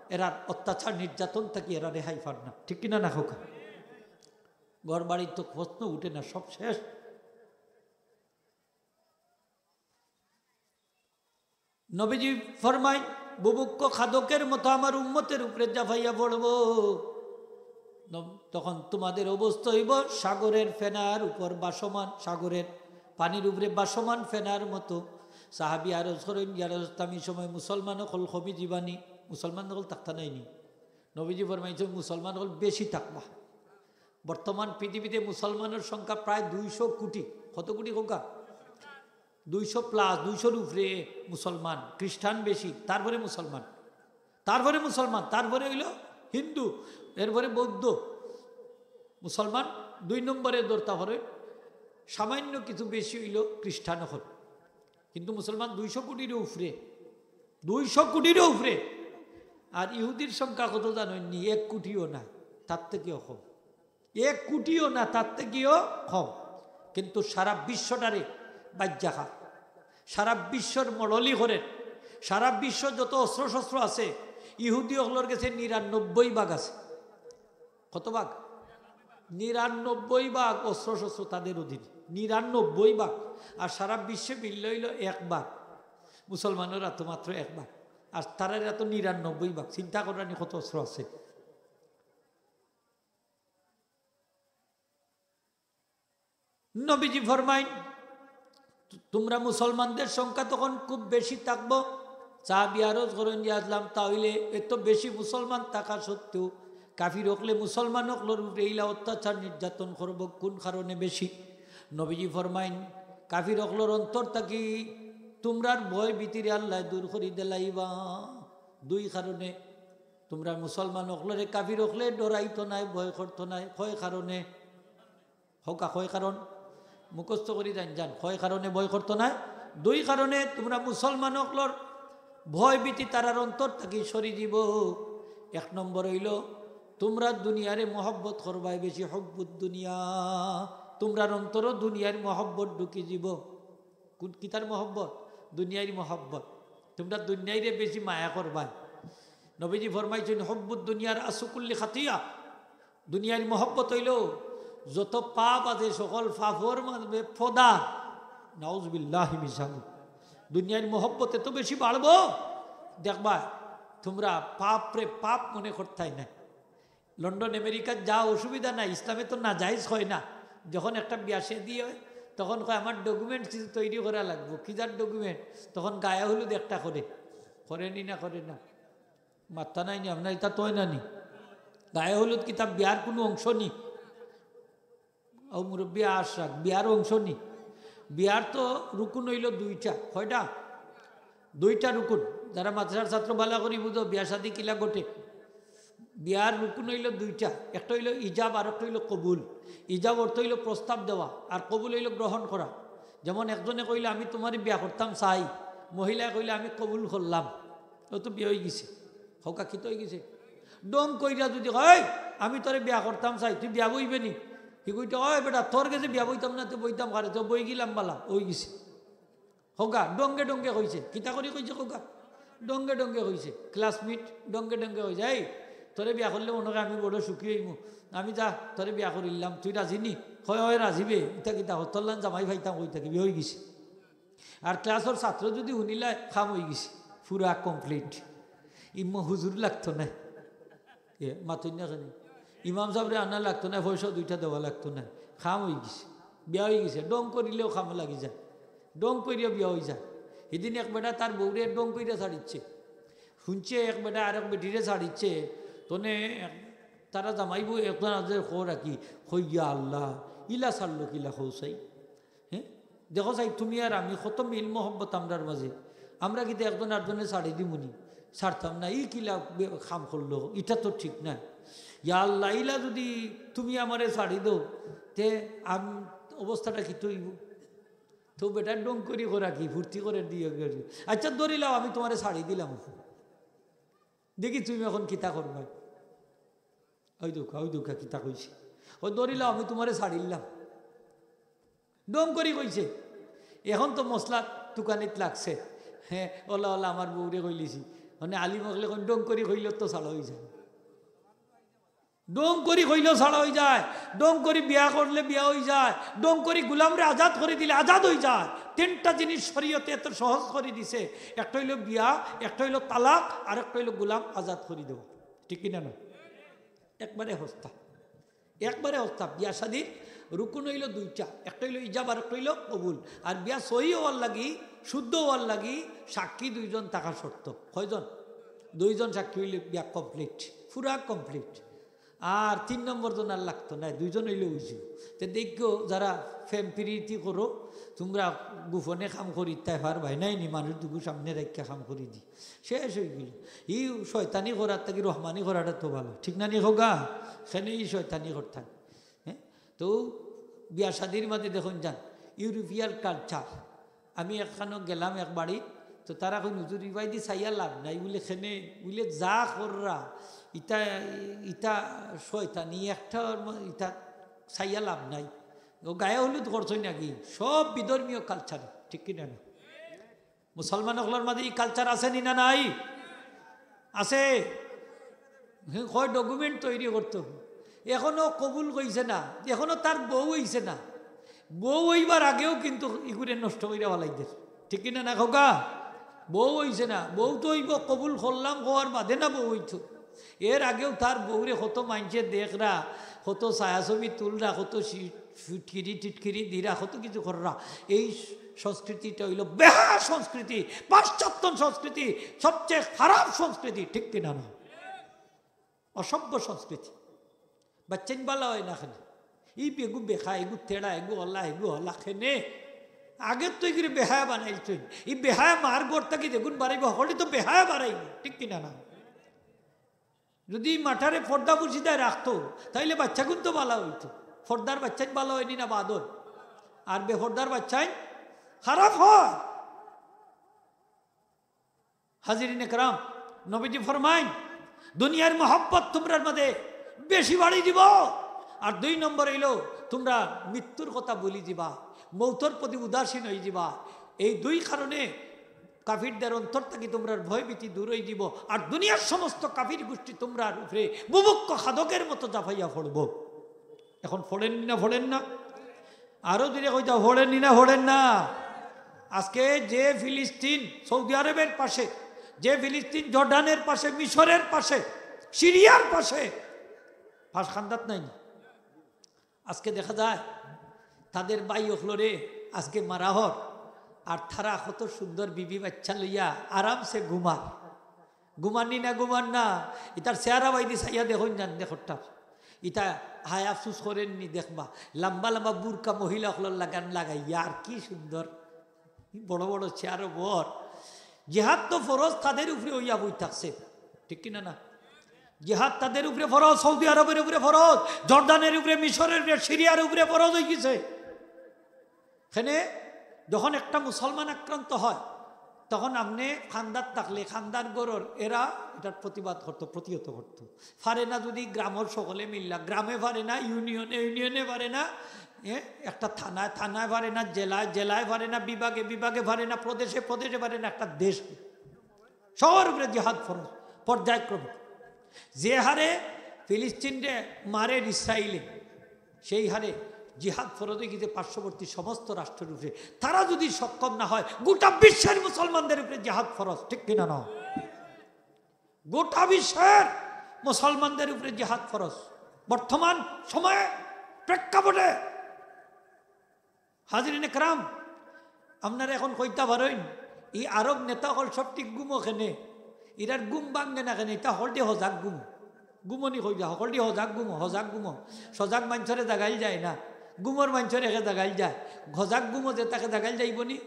এরার অত্যাচার নির্যাতন থাকি এরা রেহাই পার না, ঠিক কিনা না কউক্কা? ঘর বাড়ির তো প্রশ্ন উঠে না, সব শেষ। নবীজি ফরমাইন, "বুভুক্ষ খাদকের মতো আমার উম্মতের উপরে ঝাঁপাইয়া পড়ব, ন-, তখন তোমাদের অবস্থা অইব সাগরের ফেনার উপর ভাসমান, সাগরের পানির উপরে ভাসমান ফেনার মতো।" সাহাবী আরজ করইন, "ইয়া রাসূলুল্লাহ, ই সময় মুসলমান অকল কমি যিবানি, মুসলমান অকল থাকতা নায়নি?" নবীজি ফরমাইছইন, "মুসলমান অকল বেশি থাকবা।" বর্তমান পৃথিবীতে মুসলমানের সংখ্যা প্রায় দুইশো কোটি। কত কোটি কউক্কা? দুইশো প্লাস, দুইশোর উপরে মুসলমান, খ্রিস্টান বেশি, তারপরে মুসলমান, তারপরে মুসলমান, তারপরে অইলো হিন্দু, এরপরে বৌদ্ধ। মুসলমান দুই নম্বরে ধরতা পারইন, সামান্য কিছু বেশি অইলো খ্রিস্টান অকল, কিন্তু মুসলমান দুইশো কোটিরও উপরে, দুইশো কোটিরও উপরে। আর ইহুদির সংখ্যা কত জানইননি? এক কোটিও না, তার থাকিও কম। এক কোটিও না, তার থাকিও কম। কিন্তু সারা বিশ্বটারে বাজ্জা খা, সারা বিশ্বর মড়লি করের, সারা বিশ্ব যত অস্ত্রশস্ত্র আছে, ইহুদি অকলর গেছে নিরানব্বই ভাগ আছে। কত ভাগ? নিরানব্বই ভাগ অস্ত্রশস্ত্র তাদের অধীনে, নিরানব্বই ভাগ। আর সারা বিশ্বে মিললে অইলো এক ভাগ, মুসলমানরা তো মাত্র এক ভাগ, আর তারার তো নিরানব্বই ভাগ। চিন্তা কররানি কত অস্ত্র আছে। নবীজি ফরমাইন, "তোমরা মুসলমানদের সংখ্যা তখন খুব বেশি থাকবো।" সাহাবী আরজ করইন, "ইয়া রাসূলুল্লাহ, তা অইলে এত বেশি মুসলমান থাকা সত্ত্বেও কাফির অকলে মুসলমান অকলর উপরে ইলা অত্যাচার নির্যাতন করবো, কোন কারণে বেশি?" নবীজি ফরমাইন, "কাফির অকলর অন্তর থাকি তুমরার ভয় ভীতিরে আল্লায় দূর করি দিলাইবা দুই কারণে। তুমরা মুসলমান অকলরে কাফির অকলে ডরাইতো নায়, ভয় করতো নায়।" কয় কারণে? কউক্কা, কয় কারণ? মুখস্থ করি যাইন যান। কয় কারণে ভয় করতো নায়? দুই কারণে। তুমরা মুসলমান অকলর ভয় ভীতি তারার অন্তর থাকি সরি যিবো। এক নম্বর অইলো, তুমরা দুনিয়ারে মহব্বত করবায় বেশি, হুব্বুদ দুনিয়া। তুমরার অন্তরো দুনিয়ার মহব্বত ঢুকি যিবো। কোন, কিতার মহব্বত? দুনিয়ার মহব্বত। তুমরা দুনিয়ারে বেশি মায়া করবায়। নবীজি ফরমাইছইন, "হুব্বুদ দুনিয়া রাসু কুল্লি খাতিয়া।" দুনিয়ার মহব্বত অইলো যত পাপ আছে, সকল পাপর মাঝে ফদা। নাউজুবিল্লাহি মিন জালিক। দুনিয়ার মহব্বত এত বেশি বাড়বো, দেখবায় তুমরা পাপরে পাপ মনে করতায় নায়। লন্ডন, আমেরিকাত যা অসুবিধা নাই, ইসলামে তো নাজায়েজ কয় না। যখন একটা বিয়া শাদী অয়, তখন কয়, "আমার document কিছু তৈরি করা লাগবো।" "কিজার document?" তখন গায়ে হলুদ একটা করে। করেনি না, করে না? মাত্তা নাই নি আপনার, ইতা তো অয় না নি? গায়ে হলুদ কিতা বিয়ার কুনু অংশ নি? ও মুরব্বি, আশ রাখ, বিয়ার অংশ নি? বিয়ার তো রুকুন অইলো দুইটা। কয়টা? দুইটা রুকুন। যারা মাদ্রাসার ছাত্র বালা করি বুঝো, বিয়া শাদী কিলা ঘটে। বিয়ার রুকুন অইলো দুইটা, একটা অইলো ইজাব আর একটা অইলো কবুল। ইজাব অর্থ অইলো প্রস্তাব দেওয়া, আর কবুল অইলো গ্রহণ করা। যেমন একজনে কইলে, "আমি তুমারে বিয়া করতাম চাই", মহিলায় কইলে, "আমি কবুল করলাম", ও তো বিয়া অইগেছে। কউক্কা, কিতা অইগেছে? ঢং কইরা যুদি কয়, "এই, আমি তোরে বিয়া করতাম চাই, তুই বিয়া বইবে নি?" হি কইতো, "ওই বেটা, তোর গেছে বিয়া বইতাম না, তে বইতাম কারে, তো বই গেলাম বালা", অইগেছে। কউক্কা, ঢংগে ঢংগে কইছে। কিতা করি কইছে কউক্কা? ঢংগে ঢংগে কইছে। Classmate ঢংগে ঢংগে কইছে, "এই, তোরে বিয়া করলে মনো কয় আমি বড় সুখী অইমু। আমি যা, তোরে বিয়া করিলাম, তুই রাজি নি?" কয়, "ওই রাজি বে, ইতা কিতা কর, তোর লাখান জামাই পাইতাম কই থাকি, বিয়া অইগেছে।" আর class-র ছাত্র যুদি হুনিলায়, কাম অইগেছে, পুরা complete। ইম্মা হুজুর লাগতো নায়। এ, মাতইন না কেনে? ইমাম সাবরে আনা লাগতো নায়, পয়সা দুইটা দেওয়া লাগতো নায়। কাম অইগেছে, বিয়া অইগেছে। ঢং করিলেও কামো লাগি যায়, ঢং করিয়া বিয়া অইযায়। হিদিন এক বেটা তার বউরে ঢং করিয়া ছাড়িছে। হুনছে এক বেটা আরক বেটিরে ছাড়িছে, তনে এক-, তারা জামাই বউ একজন আরকজনরে কয় রাখি, কয়, "ইয়া আল্লাহ, ইলা ছাড়লো কিলা কও চাই?" হে? দেখো চাই, তুমি আর আমি কত মিল মহব্বত আমরার মাঝে। আমরা কিতা একজন আরকজনরে ছাড়ি দিমু নি? ছাড়তাম না। ই কিলা বে-, কাম করলো? ইটা তো ঠিক নায়। ইয়া আল্লাহ, ইলা যুদি তুমি আমারে ছাড়ি দেও, তে আম-, অবস্থাটা কিতা অইবো? তো বেটা ডং করি করা কি, ফুর্তি করে দিয়ে গেল। আচ্ছা, ধরিলাও আমি তুমারে ছাড়ি দিলাম, দেখি তুমি অখন কিতা করবায়। ওই দেখো, ওই দেখো, কিতা কইছে। ও ধরিলাও আমি তুমারে ছাড়িলাম, ডং করি কইছে। অখন তো মসলা তুকানিত লাগছে। হ্যাঁ, ওলা ওলা আমার বউরে কইলিছি, মানে আলিম অকলে কইন ডং করি কইলে তো ছাড়া অইযায়। ডং করি কইলেও ছাড়া অইযায়, ডং করি বিয়া করলে বিয়া অইযায়, ডং করি গুলামরে আজাদ করি দিলে আজাদ অইযায়। তিনটা জিনিস শরীয়তে এত সহজ করি দিছে, একটা অইলো বিয়া, একটা অইলো তালাক, আর একটা অইলো গুলাম আজাদ করি দেওয়া। ঠিক কিনা না? একবারে হস্তা, একবারে হস্তা। বিয়া শাদির রুকুন অইলো দুইটা, একটা অইলো ইজাব আর একটা অইলো কবুল। আর বিয়া সহি অওয়ার লাগি, শুদ্ধ অওয়ার লাগি সাক্ষী দুইজন থাকা শর্ত। কয়জন? দুইজন সাক্ষী অইলে বিয়া complete, পুরা complete। আর তিন নম্বর জন আর লাগতো নায়, দুইজন অইলে অইযিবো। তে দেখো, যারা প্রেম প্রীতি করো, তুমরা গোপনে কাম করিতায় পারবায় নায় নি, মানুষ দুগু সামনে রাখিয়া কাম করি দি, শেষ অইগেলো। ই শয়তানি করার থাকি রহমানি করাটা তো ভালা, ঠিক না নি কউক্কা? কেনে ই শয়তানি করতায়। হ্যাঁ, তো বিয়া শাদির মাঝে দেখইন যান, European culture। আমি একখানো গেলাম এক বাড়িত, তো তারা কইন, "হুজুর, ইবায়দি চাইয়া লাভ নাই।" বুলে, "কেনে?" বুলে, "যা কররা, ইতা, ইতা শয়তানি, একটা ইতা চাইয়া লাভ নাই।" ও গায়ে হলুদ করছইন নাকি? সব বিধর্মীয় culture, ঠিক কিনা না? মুসলমান অকলর মাঝে ই culture আছে নি না নাই? আছে। হে কয় document তৈরি করতো, অখনো কবুল কইছে না, অখনো তার বউ অইছে না। বউ অইবার আগেউ কিন্তু ইগুরে নষ্ট করিয়া ফালাইদের, ঠিক কিনা না কউক্কা? বউ অইছে না, বউ তো অইবো, কবুল করলাম কওয়ার বাদে না বউ অইতো। এর আগেউ তার বউরে কত মাইনষে দেখরা, কত ছায়াছবি তুলরা, কত সি-, ফিটকিরি টিটকিরি দিরা, কত কিছু কররা। এই সংস্কৃতিটা অইলো বেহায়া সংস্কৃতি, পাশ্চাত্য সংস্কৃতি, সবচেয়ে খারাপ সংস্কৃতি, ঠিক কিনা না? অসভ্য সংস্কৃতি। বাচ্চাইন বালা অয় না কেনে? ই বেগু বেহায়া, এগু তেড়া, এগু অলা, এগু অলা কেনে? আগের তো ইগুরে বেহায়া বানাইলছইন। ই বেহায়া মার ঘর থাকি যেগুন বারাইবো, হকলটি তো বেহায়া বারাইবো, ঠিক কিনা না? যদি মাটারে পর্দা পুশিদায় রাখতো, তাইলে বাচ্চাগুন তো বালা অইতো। পর্দার বাচ্চাইন বালা অয়নি না বাদর? আর বেপর্দার বাচ্চাইন খারাপ অয়। হাজিরিন একরাম, নবীজি ফরমাইন, দুনিয়ার মহব্বত তুমরার মাঝে বেশি বাড়ি দিবো, আর দুই নম্বর অইলো তুমরা মৃত্যুর কথা ভুলি যিবা, মৌতর প্রতি উদাসীন অই যিবা। এই দুই কারণে কাফিরদের অন্তর থাকি তুমরার ভয় ভীতি দূর অই যিবো, আর দুনিয়ার সমস্ত কাফির গোষ্ঠী তুমরার উপরে বুভুক্ষ খাদকের মতো ঝাঁপাইয়া পড়বো। অখন পড়েননি না, পড়েন না? আরো জোরে কইতা, পড়েননি না, পড়েন না? আজকে যে ফিলিস্তিন, সৌদি আরবের পাশে, যে ফিলিস্তিন জর্ডানের পাশে, মিশরের পাশে, সিরিয়ার পাশে, পাশ কান্দাত নাইনি? আজকে দেখা যায় তাদের ভাই অকলরে আজকে মারা হর, আর তারা কত সুন্দর বিবি বাচ্চা লইয়া আরামসে ঘুমার। ঘুমাননি না, ঘুমান না? ইতার চেহারা বাইদি চাইয়া দেখইন যান, দেখরটা। ইতা হায় আফসুস করেননি দেখবা, লম্বা লম্বা বুরকা মহিলা অকলর লাখান লাগাইয়া, আর কি সুন্দর, বড় বড় চেয়ারো বর। জিহাদ তো ফরজ তাদের উপরে অইয়া বই থাকছে, ঠিক কিনা না? জিহাদ তাদের উপরে ফরজ, সৌদি আরবের উপরে ফরজ, জর্ডানের উপরে, মিশরের উপরে, সিরিয়ার উপরে ফরজ অই গেছে। কেনে যখন একটা মুসলমান আক্রান্ত হয়, তখন আপনে কান্দাত থাকলে কান্দার ঘরর এরা ইটার প্রতিবাদ করতো, প্রতিহত করতো। পারে না যদি গ্রামর সকলে মিল্লা, গ্রামে পারে না, ইউনিয়নে, ইউনিয়নে পারে না, এ, একটা থানায়, থানায় পারে না, জেলায়, জেলায় পারে না, বিভাগে, বিভাগে পারে না, প্রদেশে, প্রদেশে পারে না, একটা দেশ। সবার উপরে জিহাদ ফরজ পর্যায়ক্রমে। যে হারে ফিলিস্তিনরে মারের ইসরাইলে, সেই হারে জিহাদ ফরজ অই গেছে পার্শ্ববর্তী সমস্ত রাষ্ট্রের উপরে। তারা যদি সক্ষম না হয়, গোটা বিশ্বের মুসলমানদের উপরে জিহাদ ফরজ, ঠিক কিনা না? গোটা বিশ্বের মুসলমানদের উপরে জিহাদ ফরজ। বর্তমান সময়ে প্রেক্ষাপটে হাজিরিন একরাম, আপনারা অখন কইতা পারইন, ই আরব নেতা অকল সব ঠিক ঘুমো কেনে, ইরার ঘুম ভাঙ্গে না কেনে, ইতা হকলটি হজাগ ঘুমো। ঘুমনি কইবা, হকলটি হজাগ ঘুমো, হজাগ ঘুমো। সজাগ মানষরে জাগাইল যায় না, ঘুমর মানষরে কে জাগাইল যায়। হজাগ ঘুমো যে তাকে জাগাইল যাইবো নি?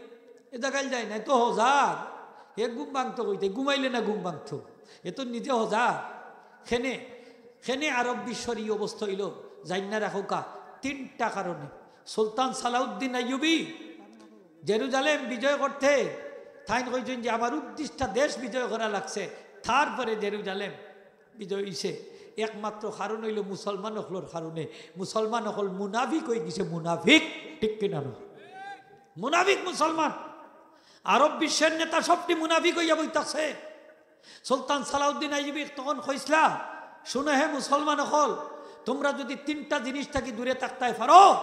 এ জাগাইল যায় না, এ তো হজাগ। এ ঘুম ভাঙতো কইতে, ঘুমাইলে না ঘুম ভাঙতো, এ তো নিজে হজাগ। কেনে, কেনে আরব বিশ্বর ই অবস্থা অইলো, জাইন্না রাখউক্কা, তিনটা কারণে। সুলতান সালাউদ্দিন আইয়ুবী জেরুজালেম বিজয় করতে তাইন কইছইন যে আমার উদ্দিষ্ট দেশ বিজয় করা লাগছে, তারপরে জেরুজালেম বিজয় অইছে। একমাত্র কারণ অইলো মুসলমান অকলর কারণে। মুসলমান অকল মুনাফিক অইগেছে, মুনাফিক, ঠিক কিনা না? মুনাফিক মুসলমান। আরব বিশ্বের নেতা সবটি মুনাফিক অইয়া বইতাছে। সুলতান সালাউদ্দিন আইয়ুবী তখন কইছলা, "শুনো হে মুসলমান অকল, তুমরা যুদি তিনটা জিনিস থাকি দূরে থাকতায় পারো,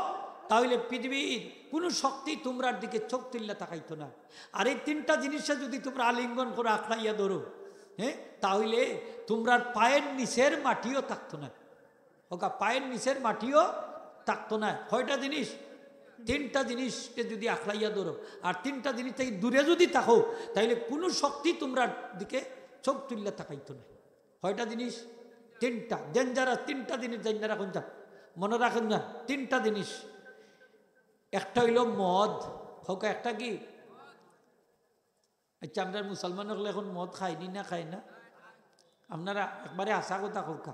তা অইলে পৃথিবীর কুনু শক্তি তুমরার দিকে চউখ তুলিয়া তাকাইতো নায়। আর এই তিনটা জিনিসরে যুদি তুমরা আলিঙ্গন করো, আঁকড়াইয়া ধরো, হ্যাঁ, তা অইলে তুমরার পায়ের নিচের মাটিও থাকতো নায়।" কউক্কা, পায়ের নিচের মাটিও থাকতো নায়। কয়টা জিনিস? তিনটা জিনিসরে যুদি আঁকড়াইয়া ধরো, আর তিনটা জিনিস থাকি দূরে যুদি থাকো, তা অইলে কুনু শক্তি তুমরার দিকে চউখ তুলিয়া তাকাইতো নায়। কয়টা জিনিস? তিনটা। Dangerous তিনটা জিনিস জানিয়া রাখুন যান, মনো রাখুন যান, তিনটা জিনিস। একটা অইলো মদ। কউক্কা, একটা কি? আচ্ছা, আমরার মুসলমান অকলে এখন মদ খায়নি না খায় না? আপনারা একবারে হাছা কথা কউক্কা।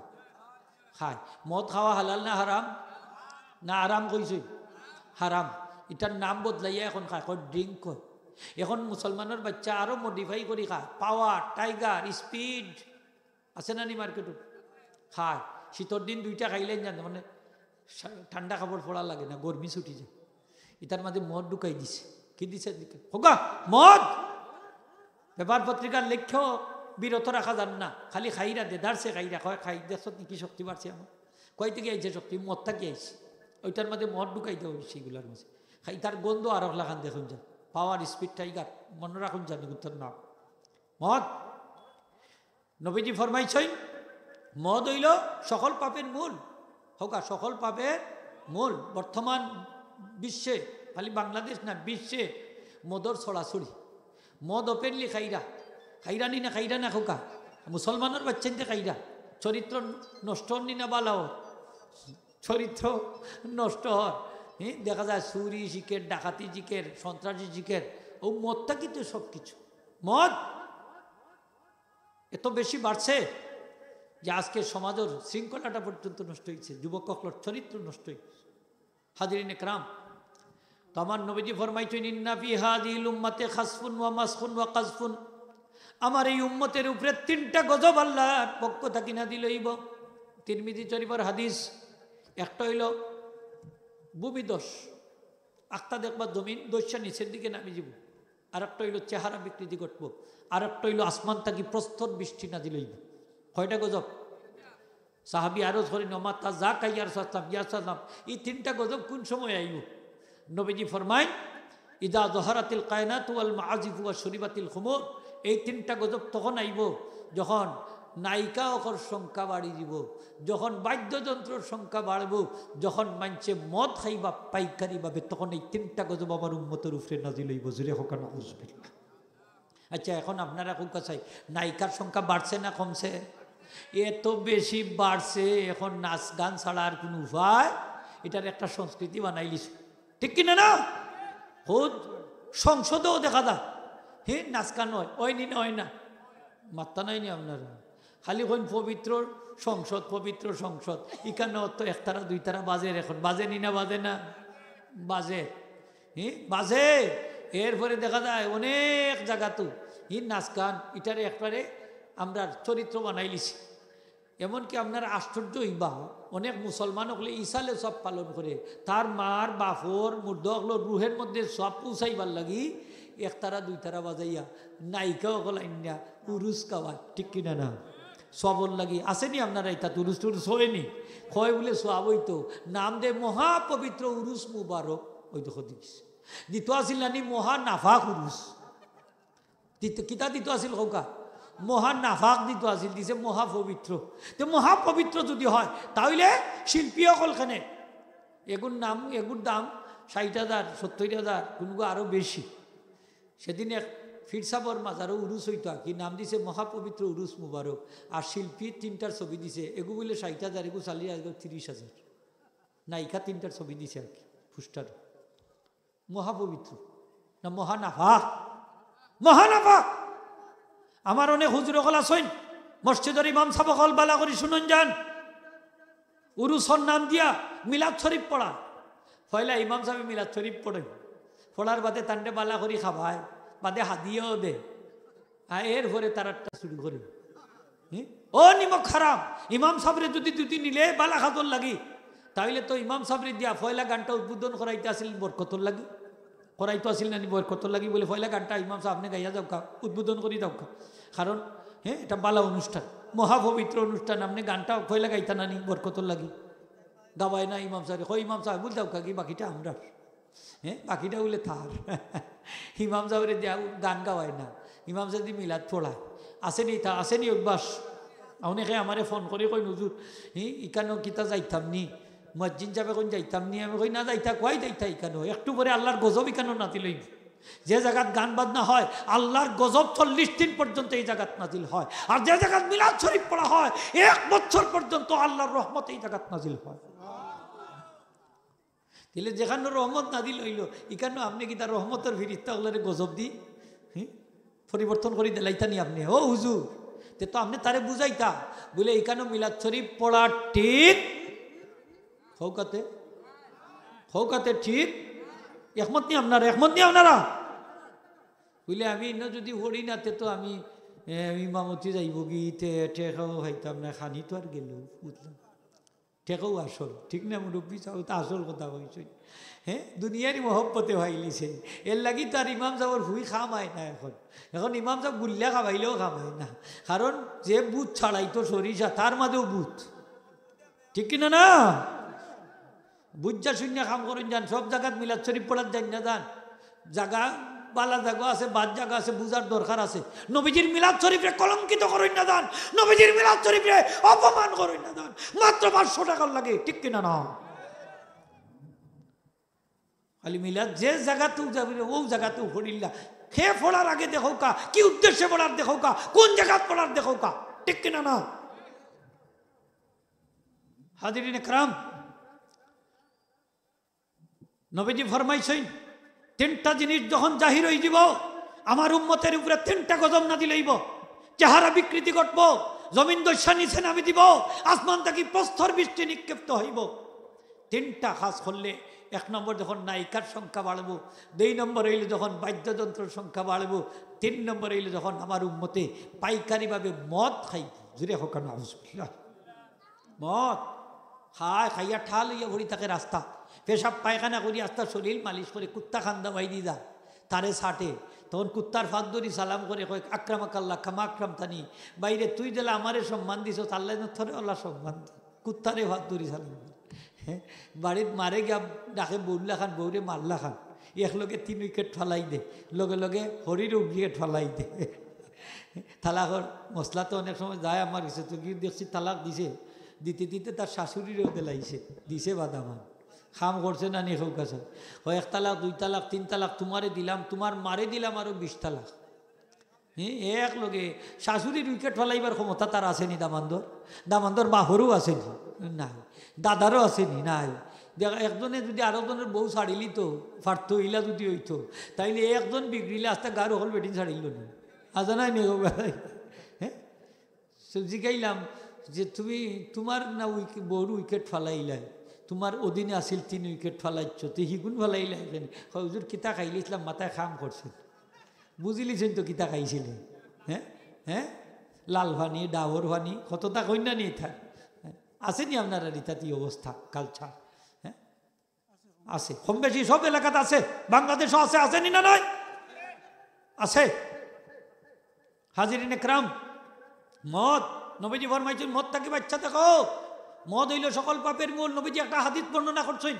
খায়। মদ খাওয়া হালাল না হারাম? না হারাম কইছইন? হারাম। ইটার নাম বদলাইয়া এখন খায়, কয় drink কয়। এখন মুসলমানর বাইচ্চা আরো modify করি খায়, power, tiger, speed। আছে না নি মার্কেটো? খায়। শীতর দিন দুইটা খাইলে জানো, মানে, সা-, ঠান্ডা কাপড় পরা লাগে না, গরমি ছুটি যায়। ইটার মাঝে মদ ঢুকাই দিছে। কি দিছে এদিকে? কউক্কা, মদ! পেপার পত্রিকার লেখো বিরত রাখা যার না, খালি খাইরা দে, দাঁড়ছে খাইরা, কয়, "খাই, দেখছত নি কি শক্তি বাড়ছে আমার?" কই থাকি আইছে শক্তি? মদ থাকি আইছে। ওইটার মাঝে মদ ঢুকাই দেওয়া অইছে ইগুলার মাঝে। খাই, তার গন্ধ আর লাখান দেখুন যান। Power, speed, tiger, মনো রাখুন যান ইগুতার নাম। মদ। নবীজি ফরমাইছইন, মদ অইলো সকল পাপের মূল। কউক্কা, সকল পাপের মূল। বর্তমান বিশ্বে, খালি বাংলাদেশ না, বিশ্বে মদর ছড়াছড়ি। মদ openly খাইরা। খাইরা নি না, খাইরা না কউক্কা? মুসলমানর বাইচ্চাইন্তে খাইরা। চরিত্র নষ্ট অর নি না ভালা অর? চরিত্র নষ্ট অর। হ্যাঁ, দেখা যায় চুরি শিখের, ডাকাতি শিখের, সন্ত্রাসী শিখের। ও মদ থাকি তো সব কিছু। মদ এত বেশি বাড়ছে যে আজকে সমাজর শৃঙ্খলাটা পর্যন্ত নষ্ট অইছে, যুবক অকলর চরিত্র নষ্ট অইছে। হাজিরিন একরাম, তো আমার নবীজি ফরমাইছইন, "ইন্না ফি হাযিহিল উম্মাতি খাসফুন ওয়া মাসখুন ওয়া কাযফুন।" আমার এই উম্মতের উপরে তিনটা গজব আল্লাহর পক্ষ থাকি নাজিল অইবো। তিরমিজি শরীফর হাদিস। একটা অইলো ভূমিধস, আখতা দেখবা জমিন ধইসা নিচের দিকে নামি যাইবো। আর একটা অইলো চেহারা বিকৃতি ঘটবো। আর একটা অইলো আসমান থাকি প্রস্তর বৃষ্টি নাজিল অইবো। কয়টা গজব? সাহাবী আরজ করেন, "ওমা তা যা কাইয়ার সাল্লাম, ইয়া সাল্লাম, এই তিনটা গজব কোন সময় আইবো?" নবীজি ফরমাইন, "ইদা জহারাতিল কায়নাতু ওয়াল মাআজিফু ওয়া শুরিবাতিল খুমুর।" এই তিনটা গজব তখন আইবো যখন নায়িকা অকর সংখ্যা বাড়ি দিব, যখন বাদ্যযন্ত্রর সংখ্যা বাড়বো, যখন মানষে মদ খাইবা পাইকারি ভাবে, তখন এই তিনটা গজব আমার উম্মতর উপরে নাজিল অইবো। জোরে কউক্কা নাউজুবিল্লাহ। আচ্ছা, এখন আপনারা কউক্কা চাই, নায়িকার সংখ্যা বাড়ছে না কমছে? এত বেশি বাড়ছে, এখন নাচ গান ছাড়া আর কুনু উপায়? ইটার একটা সংস্কৃতি বানাইলিছে, ঠিক কিনা না? খুদ সংসদেও দেখা যায়, হে, নাচ গান অয়, অয় নি না, অয় না? মাত্তা নাই নি আপনারা? খালি কইন পবিত্র সংসদ, পবিত্র সংসদ। ইখানো তো একতারা দুইতারা বাজের এখন, বাজে নি না, বাজে না? বাজে, হে, বাজে। এরপরে দেখা যায় অনেক জাগাত ই নাচ গান, ইটারে একবারে আমরার চরিত্র বানাইলিছে। এমনকি আপনারা আশ্চর্য অইবা, অনেক মুসলমান অকলে ইসালে সওয়াব পালন করে, তার মার বাপর মুর্দা অকলর রুহের মধ্যে সওয়াব পৌঁছাইবার লাগি একতারা দুইতারা বাজাইয়া নায়িকা অকল আইন্না উরুস খাওয়ায়, ঠিক কিনা না? সওয়াবর লাগি আছে নি আপনারা ইতাত উরুস টুরুস অয় নি? কয় বুলে সওয়াব অইতো, নাম দে মহাপবিত্র উরুস মুবারক। ওই দেখো দেখিস, দিতো আছিল নানি মহা নাফাক উরুস। দিত-, কিতা দিতো আছিল কউক্কা? মহা নাফাক দিতো আছিল, দিছে মহা পবিত্র। তে মহা পবিত্র যুদি অয়, তা অইলে শিল্পী অকল কেনে? এগুর নাম, এগুর দাম ষাইট হাজার, সত্তইর হাজার, কুনুগু আরো বেশি। সেদিন এক পীর সাবর মাজারো উরুস অইতো, কি নাম দিছে মহাপবিত্র উরুস মুবারক। আর শিল্পী তিনটার ছবি দিছে, এগু বুলে ষাইট হাজার, এগু চাল্লিশ হাজার, এগু তিরিশ হাজার। নায়িকা তিনটার ছবি দিছে আর কি, পোস্টার। মহাপবিত্র না মহানাফাক? মহানাফাক। আমার অনেক হুজুর অকল আছইন, মসজিদর ইমাম সাব অকল, বালা করি শুনইন যান। উরুসর নাম দিয়া মিলাদ শরীফ পড়া। পয়লা ইমাম সাবে মিলাদ শরীফ পড়ে, পড়ার বাদে তানরে বালা করি খাবায়, বাদে হাদিয়াও দে, আর এরপরে তারারটা শুরু করে। হুম? ও নিমক হারাম, ইমাম সাবরে যুদি দুই দিন নিলে বালা খাদর লাগি, তাইলে তো ইমাম সাবরে দিয়া পয়লা গানটা উদ্বোধন করাইতা আছিল বরকতর লাগি। করাইতো আছিল নানি বরকতর লাগি, বুলে পয়লা গানটা ইমাম সাব আপনে গাইয়া যাউক্কা, উদ্বোধন করি যাউক্কা। কারণ, হ্যাঁ, এটা বালা অনুষ্ঠান, মহাপবিত্র অনুষ্ঠান, আপনে গানটা পয়লা গাইতা নানি বরকতর লাগি। গাওয়ায় না ইমাম সাবরে, কয় ইমাম সাব বুলে যাউক্কা কি, বাকিটা আমরার। হ্যাঁ, বাকিটা বুলে তার। ইমাম সাবরে দিয়া গান গাওয়ায় না, ইমাম সাব দি মিলাদ পড়ায়। আছে নি তা, আছে নি অভ্যাস? অনেকে আমারে ফোন করি কইন, "হুজুর, হি, ইকানো কিতা যাইতাম নি?" মুয়াজ্জিন সাবে কইন, "যাইতাম নি।" আমি কই, "না যাইতা, কুয়াই যাইতা ইকানো? একটু পরে আল্লার গজব ইকানো নাজিল অইবো।" যে জাগাত গান বাজনা হয়, আল্লার গজব চল্লিশ দিন পর্যন্ত এই জাগাত নাজিল হয়। আর যে জাগাত মিলাদ শরীফ পড়া হয়, এক বছর পর্যন্ত আল্লার রহমত এই জাগাত নাজিল হয়। তাইলে যেখানো রহমত নাজিল অইলো, ইকানো আপনে কিতা রহমতর ফিরিস্তা অকলরে গজব দি, হুম, পরিবর্তন করি দিলাইতা নি আপনে? ও হুজুর, তে তো আপনে তারে বুঝাইতা, বুলে, "ইকানো মিলাদ শরীফ পড়া ঠিক, কউক্কাতে, কউক্কাতে ঠিক, একমত নি আপনারা, একমত নি আপনারা?" বুলে, "আমি ইনো যুদি পড়ি না, তে তো আমি, এ, ইমামতি যাইবোগি, তে টেকাও পাইতাম না, খানি তো আর গেল, বুঝলাম।" টেকাও আসল, ঠিক না মুরব্বি সাব? তা আসল কথা কইছইন। হ্যাঁ, দুনিয়ারই মহব্বতে পাইলিছে, এর লাগি তো আর ইমাম সাবর ফুই কাম আয় না এখন। এখন ইমাম সাব গুল্লা খাবাইলেও কাম আয় না, কারণ যে ভূত ছাড়াইতো সরিষা, তার মাঝেও ভূত, ঠিক কি না? না, বুঝা শুনিয়া কাম করইন যান, সব জাগাত মিলাদ শরীফ পড়াত যাইন না যান। জাগা, বালা জাগা আছে, বাদ জাগা আছে, বুঝার দরকার আছে। নবীজির মিলাদ শরীফরে কলঙ্কিত করইন না যান, নবীজির মিলাদ শরীফরে অপমান করইন না যান, মাত্র পাঁচশো টেকার লাগি, ঠিক কি না? না, খালি মিলাদ যে জাগাত যাবি, অউ জাগাত পড়িল্লা। কে পড়ার আগে দেখউক্কা, কি উদ্দেশ্যে পড়ার দেখউক্কা, কোন জাগাত পড়ার দেখউক্কা, ঠিক কি না? না, হাজিরিন একরাম, নবীজি ফরমাইছইন, তিনটা জিনিস যখন জাহির অইযিবো, আমার উম্মতের উপরে তিনটা গজব নাজিল অইবো। চেহারা বিকৃতি ঘটবো, জমিন ধইসা নিচে নামি দিবো, আসমান থাকি প্রস্তর বৃষ্টি নিক্ষিপ্ত অইবো। তিনটা কাজ করলে, এক নম্বর যখন নায়িকার সংখ্যা বাড়বো, দুই নম্বর অইলো যখন বাদ্যযন্ত্রর সংখ্যা বাড়বো, তিন নম্বর অইলো যখন আমার উম্মতে পাইকারিভাবে মদ খাইবো। জুরে কউক্কা না, নাউজুবিল্লাহ। মদ খায়, খাইয়া ঠাল অইয়া পড়ি থাকে রাস্তা, পেশাব পায়খানা করি আস্তা শরীর মালিশ করে, কুত্তা কান্দা বাইদি যা, তারে ছাটে, তখন কুত্তার ফাঁদ ধরি সালাম করে কয়, "আকরামাকাল্লাহ কামা আকরামতানি।" বাইরে তুই যেলা আমারে সম্মান দিছস, আল্লায় যেন তোরে অলা সম্মান দেইন। কুত্তারে ফাঁদ ধরি সালাম করে। হ্যাঁ? বাড়িত মারে গিয়া ডাকে বউর লাখান, বউরে মার লাখান। এক লগে তিন উইকেট ফালাই দে, লগে লগে হরির উইকেট ফালাই দে। তালাকর মসলা তো অনেক সময় যায় আমার গেছে, তো গিয়ে দেখছি তালাক দিছে, দিতে দিতে তার শাশুড়িরেও দিলাইছে, দিছে বাদামান। কাম করছে না নি কউক্কা চাই? কয়, "এক তালাক, দুই তালাক, তিন তালাক, তুমারে দিলাম, তুমার মারে দিলাম আরো বিশ তালাক।" হ্যাঁ, এক লগে শাশুড়ির উইকেট ফালাইবার ক্ষমতা তার আছে নি দামান্দর? দামান্দর বাপরও আছে নি? নাই। দাদারও আছে নি? নাই। দেখ, একজনে যুদি আরকজনর বউ ছাড়িলিতো, পারতো, ইলা যুদি অইতো, তাইলে একজন বিগড়িলে আস্তা গাঁওর হকল বেটিন ছাড়িলো নি। আজা নাই নি গো ভাই? হ্যাঁ? তো জিগাইলাম যে, "তুমি, তুমার না উইকে-, বউর উইকেট ফালাইলায়, তুমার অদিনে আছিল তিন উইকেট ফালাইছো, তে হিগুন ফালাইলায় কেনে?" কয়, "হুজুর, কিতা খাইলিছলাম, মাথায় কাম করছে না।" বুঝিলিছইন তো কিতা খাইছিলে? হ্যাঁ? হ্যাঁ? লাল পানি, ডাবর পানি, কততা কইন না নি ইতা? আছে নি আপনারার ইতাত ই অবস্থা, culture? হ্যাঁ? আছে, কম বেশি সব এলাকাত আছে, বাংলাদেশও আছে, আছে নি না নাই? আছে। হাজিরিন একরাম, মদ, নবীজি ফরমাইছইন, "মদ থাকি বাঁচিয়া থাকো।" মদ অইলো সকল পাপের মূল। নবীজি একটা হাদিস বর্ণনা করছইন,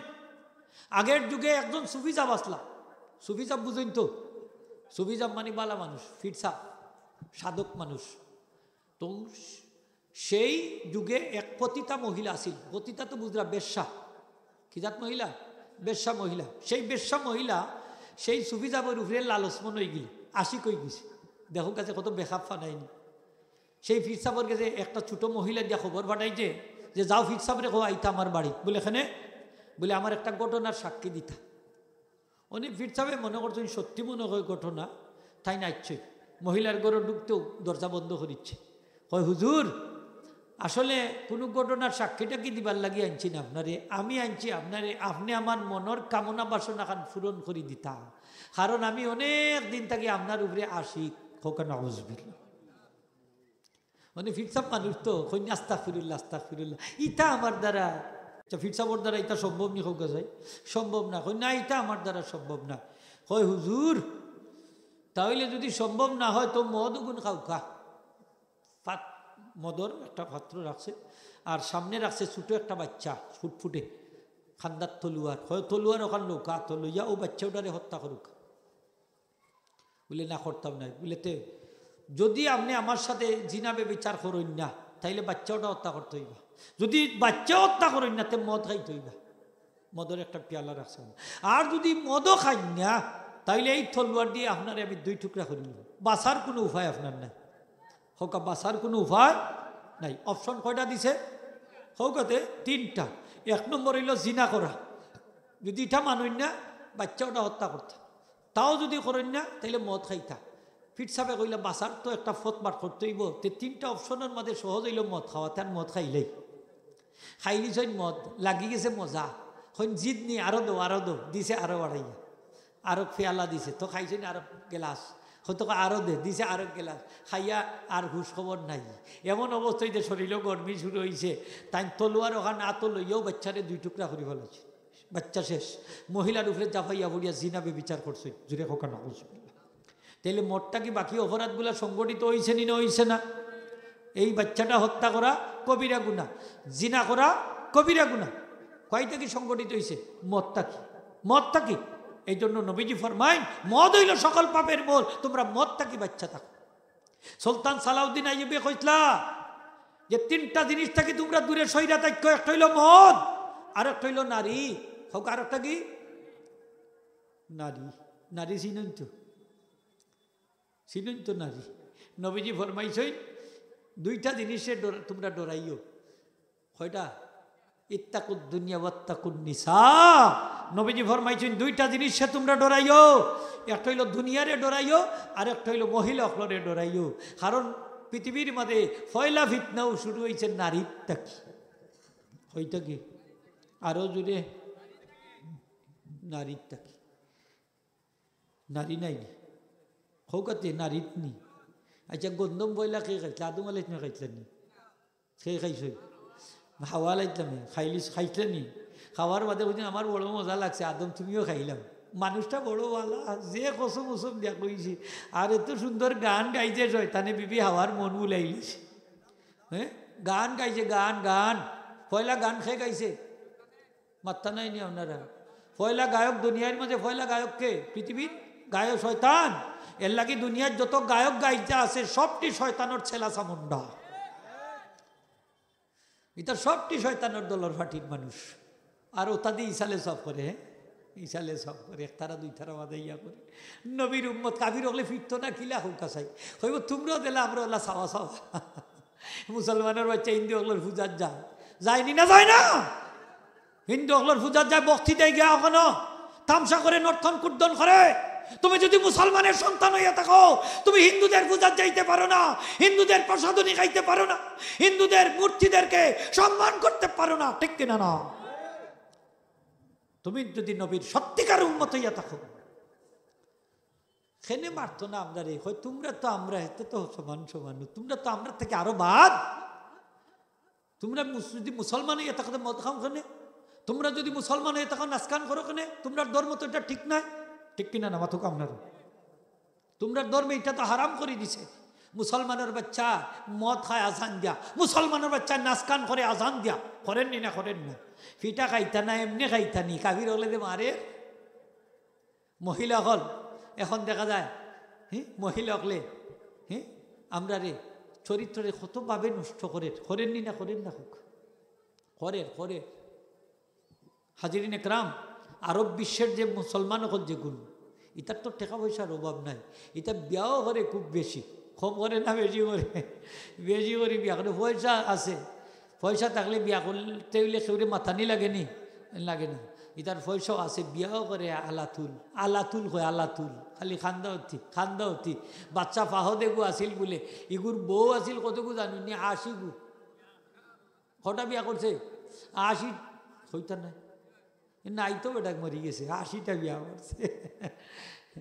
আগের যুগে একজন সুফি সাব আছলা। সুফি সাব বুঝইন তো? সুফি সাব মানি বালা মানুষ, পীর সাব, সাধক মানুষ। তো সেই যুগে এক পতিতা মহিলা আছিল। পতিতা তো বুঝরা, বেশ্যা। কি জাত মহিলা? বেশ্যা মহিলা। সেই বেশ্যা মহিলা সেই সুফি সাবর উপরে লালচমন অইগেছে, আশিক অইগেছে। দেখউক্কা যে কত বেখাপ্পা নায় নি। সেই পীর সাবর গেছে একটা ছোট মহিলা দিয়া খবর পাঠাইছে যে, "যাও পীর সাবরে কও আইতা আমার বাড়িত।" বুলে, "কেনে?" বুলে, "আমার একটা ঘটনার সাক্ষী দিতা।" অনে পীর সাবে মনে করছইন সত্যি মনে কয় ঘটনা, তাইন আইছইন। মহিলার ঘরো ঢুকতেউ দরজা বন্ধ করিছে। কয়, "হুজুর, আসলে কুনু ঘটনার সাক্ষী টাক্ষী দিবার লাগি আনছি না আপনারে, আমি আনছি আপনারে, আপনে আমার মনর কামনা বাসনা খান পূরণ করি দিতা, কারণ আমি অনেক দিন থাকি আপনার উপরে আশিক। কউক্কা নাউজুবিল্লাহ। মানে ফিরসাব মানুষ তো, কইন আস্তাগফিরুল্লাহ, আস্তাগফিরুল্লাহ, ইতা আমার দ্বারা, আচ্ছা, ফিরসাবর দ্বারা ইতা সম্ভব নি? কউক্কা চাই, সম্ভব না। কইন না, ইতা আমার দ্বারা সম্ভব না। কয়, হুজুর, তা অইলে যুদি সম্ভব না অয় তো মদ অগুন খাউক্কা। পাত-, মদর একটা পাত্র রাখছে, আর সামনে রাখছে ছোট একটা বাইচ্চা, ফুটফুটে, কান্দাত তলুয়ার। কয়, তলুয়ার অখান লউক্কা, তো লইয়া অউ বাইচ্চা অটারে হত্যা করউক্কা। বুলে, না, করতাম নায়। বুলে, তে যুদি আপনে আমার সাথে জিনা ব্যভিচার করইন না, তাইলে বাইচ্চা অটা হত্যা করতে অইবা। যুদি বাইচ্চা হত্যা করইন না, তে মদ খাইতে অইবা। মদর একটা পিয়ালা রাখছে। আর যুদি মদও খাইন না, তাইলে এই তলুয়ার দিয়া আপনারে আমি দুই টুকরা করি দিমু। বাঁচার কুনু উপায় আপনার নাই। কউক্কা, বাঁচার কুনু উপায় নাই। Option কয়টা দিছে? কউক্কা তে তিনটা। এক নম্বর অইলো জিনা করা, যুদি ইটা মানইন না, বাইচ্চা অটা হত্যা করতা, তাও যুদি করইন না, তাইলে মদ খাইতা। ফিরসাবে কইলা, বাঁচার তো একটা পথ বার করতে অইবো, তে তিনটা optionর মাঝে সহজ অইলো মদ খাওয়া, তান মদ খাইলাই। খাইলিছইন মদ, লাগি গেছে মজা, কইন জিদ নি, আরো দেও, আরো দেও, দিছে আরো বাড়াইয়া। আরো পিয়ালা দিছে, তো খাইছইন আরো গেলাস, কইতো কয়, আরো দে, দিছে আরো গেলাস, খাইয়া আর হুশ খবর নাই। এমন অবস্থা অইছে শরীলো গরমি শুরু অইছে, তাইন তলুয়ার অখান আতো লইয়াউ বাইচ্চারে দুই টুকরা করি ফালাইছে। বাইচ্চা শেষ। মহিলার উপরে জাফাইয়া পড়িয়া জিনা ব্যভিচার করছে। জুরে কউক্কা নাউজুবিল্লাহ। তাইলে মদ থাকি বাকি অপরাধগুলা সংগঠিত অইছে নি না অইছে না? এই বাইচ্চাটা হত্যা করা কবিরা গুনা, জিনা করা কবিরা গুনা। কই থাকি সংগঠিত অইছে? মদ থাকি। মদ থাকি। এই জন্য নবীজি ফরমাইন, মদ অইলো সকল পাপের মূল, তুমরা মদ থাকি বাঁচিয়া থাকো। সুলতান সালাউদ্দিন আইয়ুবে কইছলা যে তিনটা জিনিস থাকি তুমরা দূরে সইরা থাকো, একটা অইলো মদ, আর একটা অইলো নারী। কউক্কা, আর একটা কি? নারী। নারী চিনইন তো? চিনইন তো নারী? নবীজি ফরমাইছইন, দুইটা জিনিসে ডর-, তুমরা ডরাইও। কয়টা? ইত্তাকুদ দুনিয়া ওয়াত্তাকুন নিসা। নবীজি ফরমাইছইন, দুইটা জিনিসে তুমরা ডরাইও, একটা অইলো দুনিয়ারে ডরাইও, আর একটা অইলো মহিলা অকলরে ডরাইও। কারণ পৃথিবীর মাঝে পয়লা ফিতনাও শুরু অইছে নারীর থাকি। কই থাকি? আরো জুরে, নারীর থাকি। নারী নাই নি? কউক্কা তে নারীত নি? আচ্ছা, গন্ধম পয়লা কে খাইছলা? আদম আলাইহিস সালামে খাইছলা নি? কে খাইছইন? হাওয়া আলাইহিস সালামে। খাইলিছ-, খাইছলা নি? খাওয়ার বাদে কইছইন, আমার বড় মজা লাগছে, আদম তুমিও খাইলাও। মানুষটা বড় ভালা, যে কসম উসম দিয়া কইছে। আর এত সুন্দর গান গাইছে শয়তানে, বিবি হাওয়ার মন ভুলাইলিছে। হ্যাঁ, গান গাইছে, গান, গান। পয়লা গান কে গাইছে? মাত্তা নাই নি আপনারা? পয়লা গায়ক, দুনিয়ার মাঝে পয়লা গায়ক কে? পৃথিবীর গায়ক শয়তান। এর লাগি দুনিয়ার যত গায়ক গায়িকা আছে, সবটি শয়তানর ছেলা চামুন্ডা। ইতা সবটি শয়তানর দলর পার্টির মানুষ। আর অতা দি ইসালে সব করে, হ্যাঁ? ইসালে সব করে, একতারা দুইতারা বাজাইয়া করে। নবীর উম্মত কাফির অকলে ফিরতো না, কিলা কউক্কা চাই। কইবো, তুমরাও যেলা, আমরাও অলা, চাওয়া চাওয়া। মুসলমানর বাইচ্চা হিন্দু অকলর পূজাত যায়। যায় নি না যায় না? হিন্দু অকলর পূজাত যায়, ভক্তি দেয় গিয়া অখানো। তামশা করে, নর্তন কুর্দন করে। তুমি যুদি মুসলমানের সন্তান অইয়া থাকো, তুমি হিন্দুদের পূজাত যাইতে পারো না, হিন্দুদের প্রসাদনী খাইতে পারো না, হিন্দুদের মূর্তিদেরকে সম্মান করতে পারো না, ঠিক কিনা না? তুমি যুদি নবীর সত্যিকার উম্মত অইয়া থাকো, কেনে মারতো না আমরারে? কয়, তুমরা তো আমরা এতে তো সমান সমান, তুমরা তো আমরার থাকি আরো বাদ। তুমরা মুস-, যুদি মুসলমান অইয়া থাকো তে মদ খাও কেনে? তুমরা যুদি মুসলমান অইয়া থাকো, নাচ গান করো কেনে? তুমরার ধর্ম তো ইটা ঠিক নায়, ঠিক কিনা না? মাতউক্কা আপনারা। তুমরার ধর্মে ইটা তো হারাম করি দিছে। মুসলমানর বাইচ্চা মদ খায় আজান দিয়া, মুসলমানর বাইচ্চা নাচ গান করে আজান দিয়া, করের নি না? করের না? ফিটা খাইতা না, এমনে খাইতা নি? কাফির অকলে যে মারের। মহিলা অকল, এখন দেখা যায়, হ্যাঁ, মহিলা অকলে, হ্যাঁ, আমরারে চরিত্ররে কতভাবে নষ্ট করের, করের নি না? করের না? কউক্কা, করের, করের। হাজিরিন একরাম, আরব বিশ্বের যে মুসলমান অকল যেগুন, ইতার তো টেকা পয়সার অভাব নাই, ইতা বিয়াও করে খুব বেশি, কম করে না বেশি করে? বেশি করে বিয়া করে, পয়সা আছে, পয়সা থাকলে বিয়া করতে অইলে কেউরে মাতানি লাগে নি? লাগে না। ইতার পয়সাও আছে, বিয়াও করে আলাতুল, আলাতুল কয় আলাতুল, খালি কান্দা অতি, কান্দা অতি। বাচ্চা ফাহদ এগু আছিল বুলে, ইগুর বউ আছিল কতগু জানো নি? আশিগু। কটা বিয়া করছে? আশি। কইতা নাই। নাই তো বেটা, মরি গেছে, আশিটা বিয়া করছে।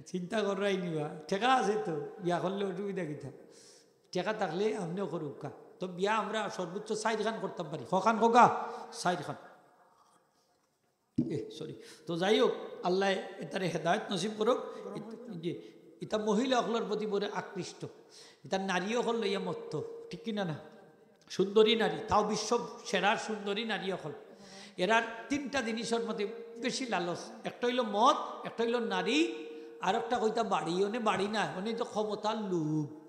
চিন্তা কররায় নি বা, টেকা আছে তো, বিয়া করলে অসুবিধা কিতা? টেকা থাকলে আপনেও করউক্কা। তো বিয়া আমরা সর্বোচ্চ চাইরখান করতাম পারি। কখান কউক্কা? চাইরখান। এ, সরি। তো যাই হোক, আল্লায় এতারে হেদায়েত নসিব করউক। ইত-, জি, ইতা মহিলা অকলর প্রতি বড় আকৃষ্ট। ইতা নারী অকল লইয়া মত্ত, ঠিক কি না না? সুন্দরী নারী, তাও বিশ্ব সেরার সুন্দরী নারী অকল। এরার তিনটা জিনিসর মধ্যে বেশি লালচ। একটা অইলো মদ, একটা অইলো নারী, আর একটা কইতা বাড়ি। অনে বাড়ি না, অনে তো ক্ষমতার লোভ।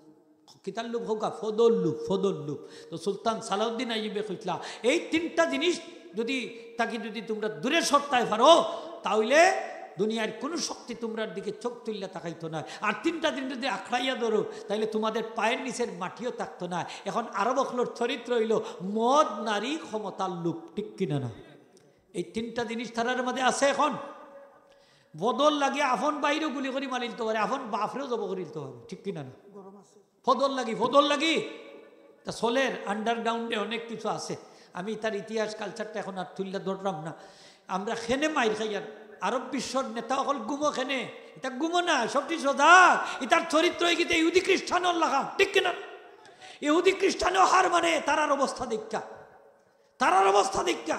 কিতার লোভ কউক্কা? পদর লোভ, পদর লোভ। তো সুলতান সালাউদ্দিন আইয়ুবে কইতলা, এই তিনটা জিনিস যদি থাকি যদি তুমরা দূরে সরতায় পারো, তাইলে দুনিয়ার কুনু শক্তি তুমরার দিকে চউখ তুলিয়া তাকাইতো নায়। আর তিনটা জিনিস যদি আঁকড়াইয়া ধরো, তাইলে তোমাদের পায়ের নিচের মাটিও থাকতো নায়। এখন আরব অকলর চরিত্র অইলো মদ, নারী, ক্ষমতার লোভ, ঠিক কি না না? এই তিনটা জিনিস তারার মাঝে আছে। এখন পদর লাগি আপন ভাইরেও গুলি করি মারিলতো পারে, আপন বাফরেও জবো করিলতো পারে, ঠিক কি না না? পদর লাগি, পদর লাগি। তা চলের, underground-এ অনেক কিছু আছে। আমি ইতার ইতিহাস, culture-টা এখন আর তুলিয়া ধররাম না। আমরা কেনে মাইর খাইয়ার, আরব বিশ্বর নেতা অকল ঘুমো কেনে? ইতা ঘুমো না, সবটি সোজা। ইতার চরিত্র অইগেছে ইহুদি খ্রিস্টানর লাখান, ঠিক কি না? ইহুদি খ্রিস্টানও হার মানে তারার অবস্থা দেখিয়া, তারার অবস্থা দেখিয়া।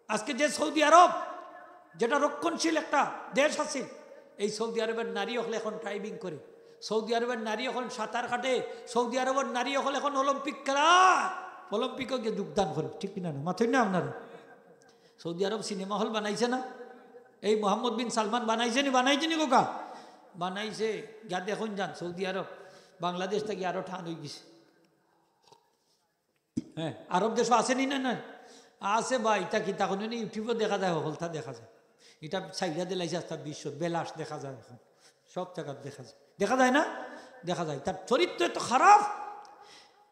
আজকে যে সৌদি আরব, যেটা রক্ষণশীল একটা দেশ আছিল, এই সৌদি আরবের নারী অকলে এখন driving করে, সৌদি আরবের নারী অকল সাঁতার কাটে, সৌদি আরবের নারী অকল এখন অলিম্পিক খেলা, অলিম্পিকও গিয়া যোগদান করে, ঠিক কি না না? মাতইন না আপনারা? সৌদি আরব সিনেমা হল বানাইছে না? এই মোহাম্মদ বিন সালমান বানাইছে নি? বানাইছে নি কউক্কা? বানাইছে। গিয়া দেখইন যান সৌদি আরব, বাংলাদেশ থাকি আরো টান অইগেছে। হ্যাঁ, আরব দেশও আছে নি না? না আছে বা, ইতা কিতা অখন নি YouTube-ও দেখা যায়, হকলতা দেখা যায়। ইতা ছাইড়া দিলাইছে আস্তা বিশ্ব, বেলাশ দেখা যায় অখন, সব জাগাত দেখা যায়। দেখা যায় না? দেখা যায়। তার চরিত্র এত খারাপ।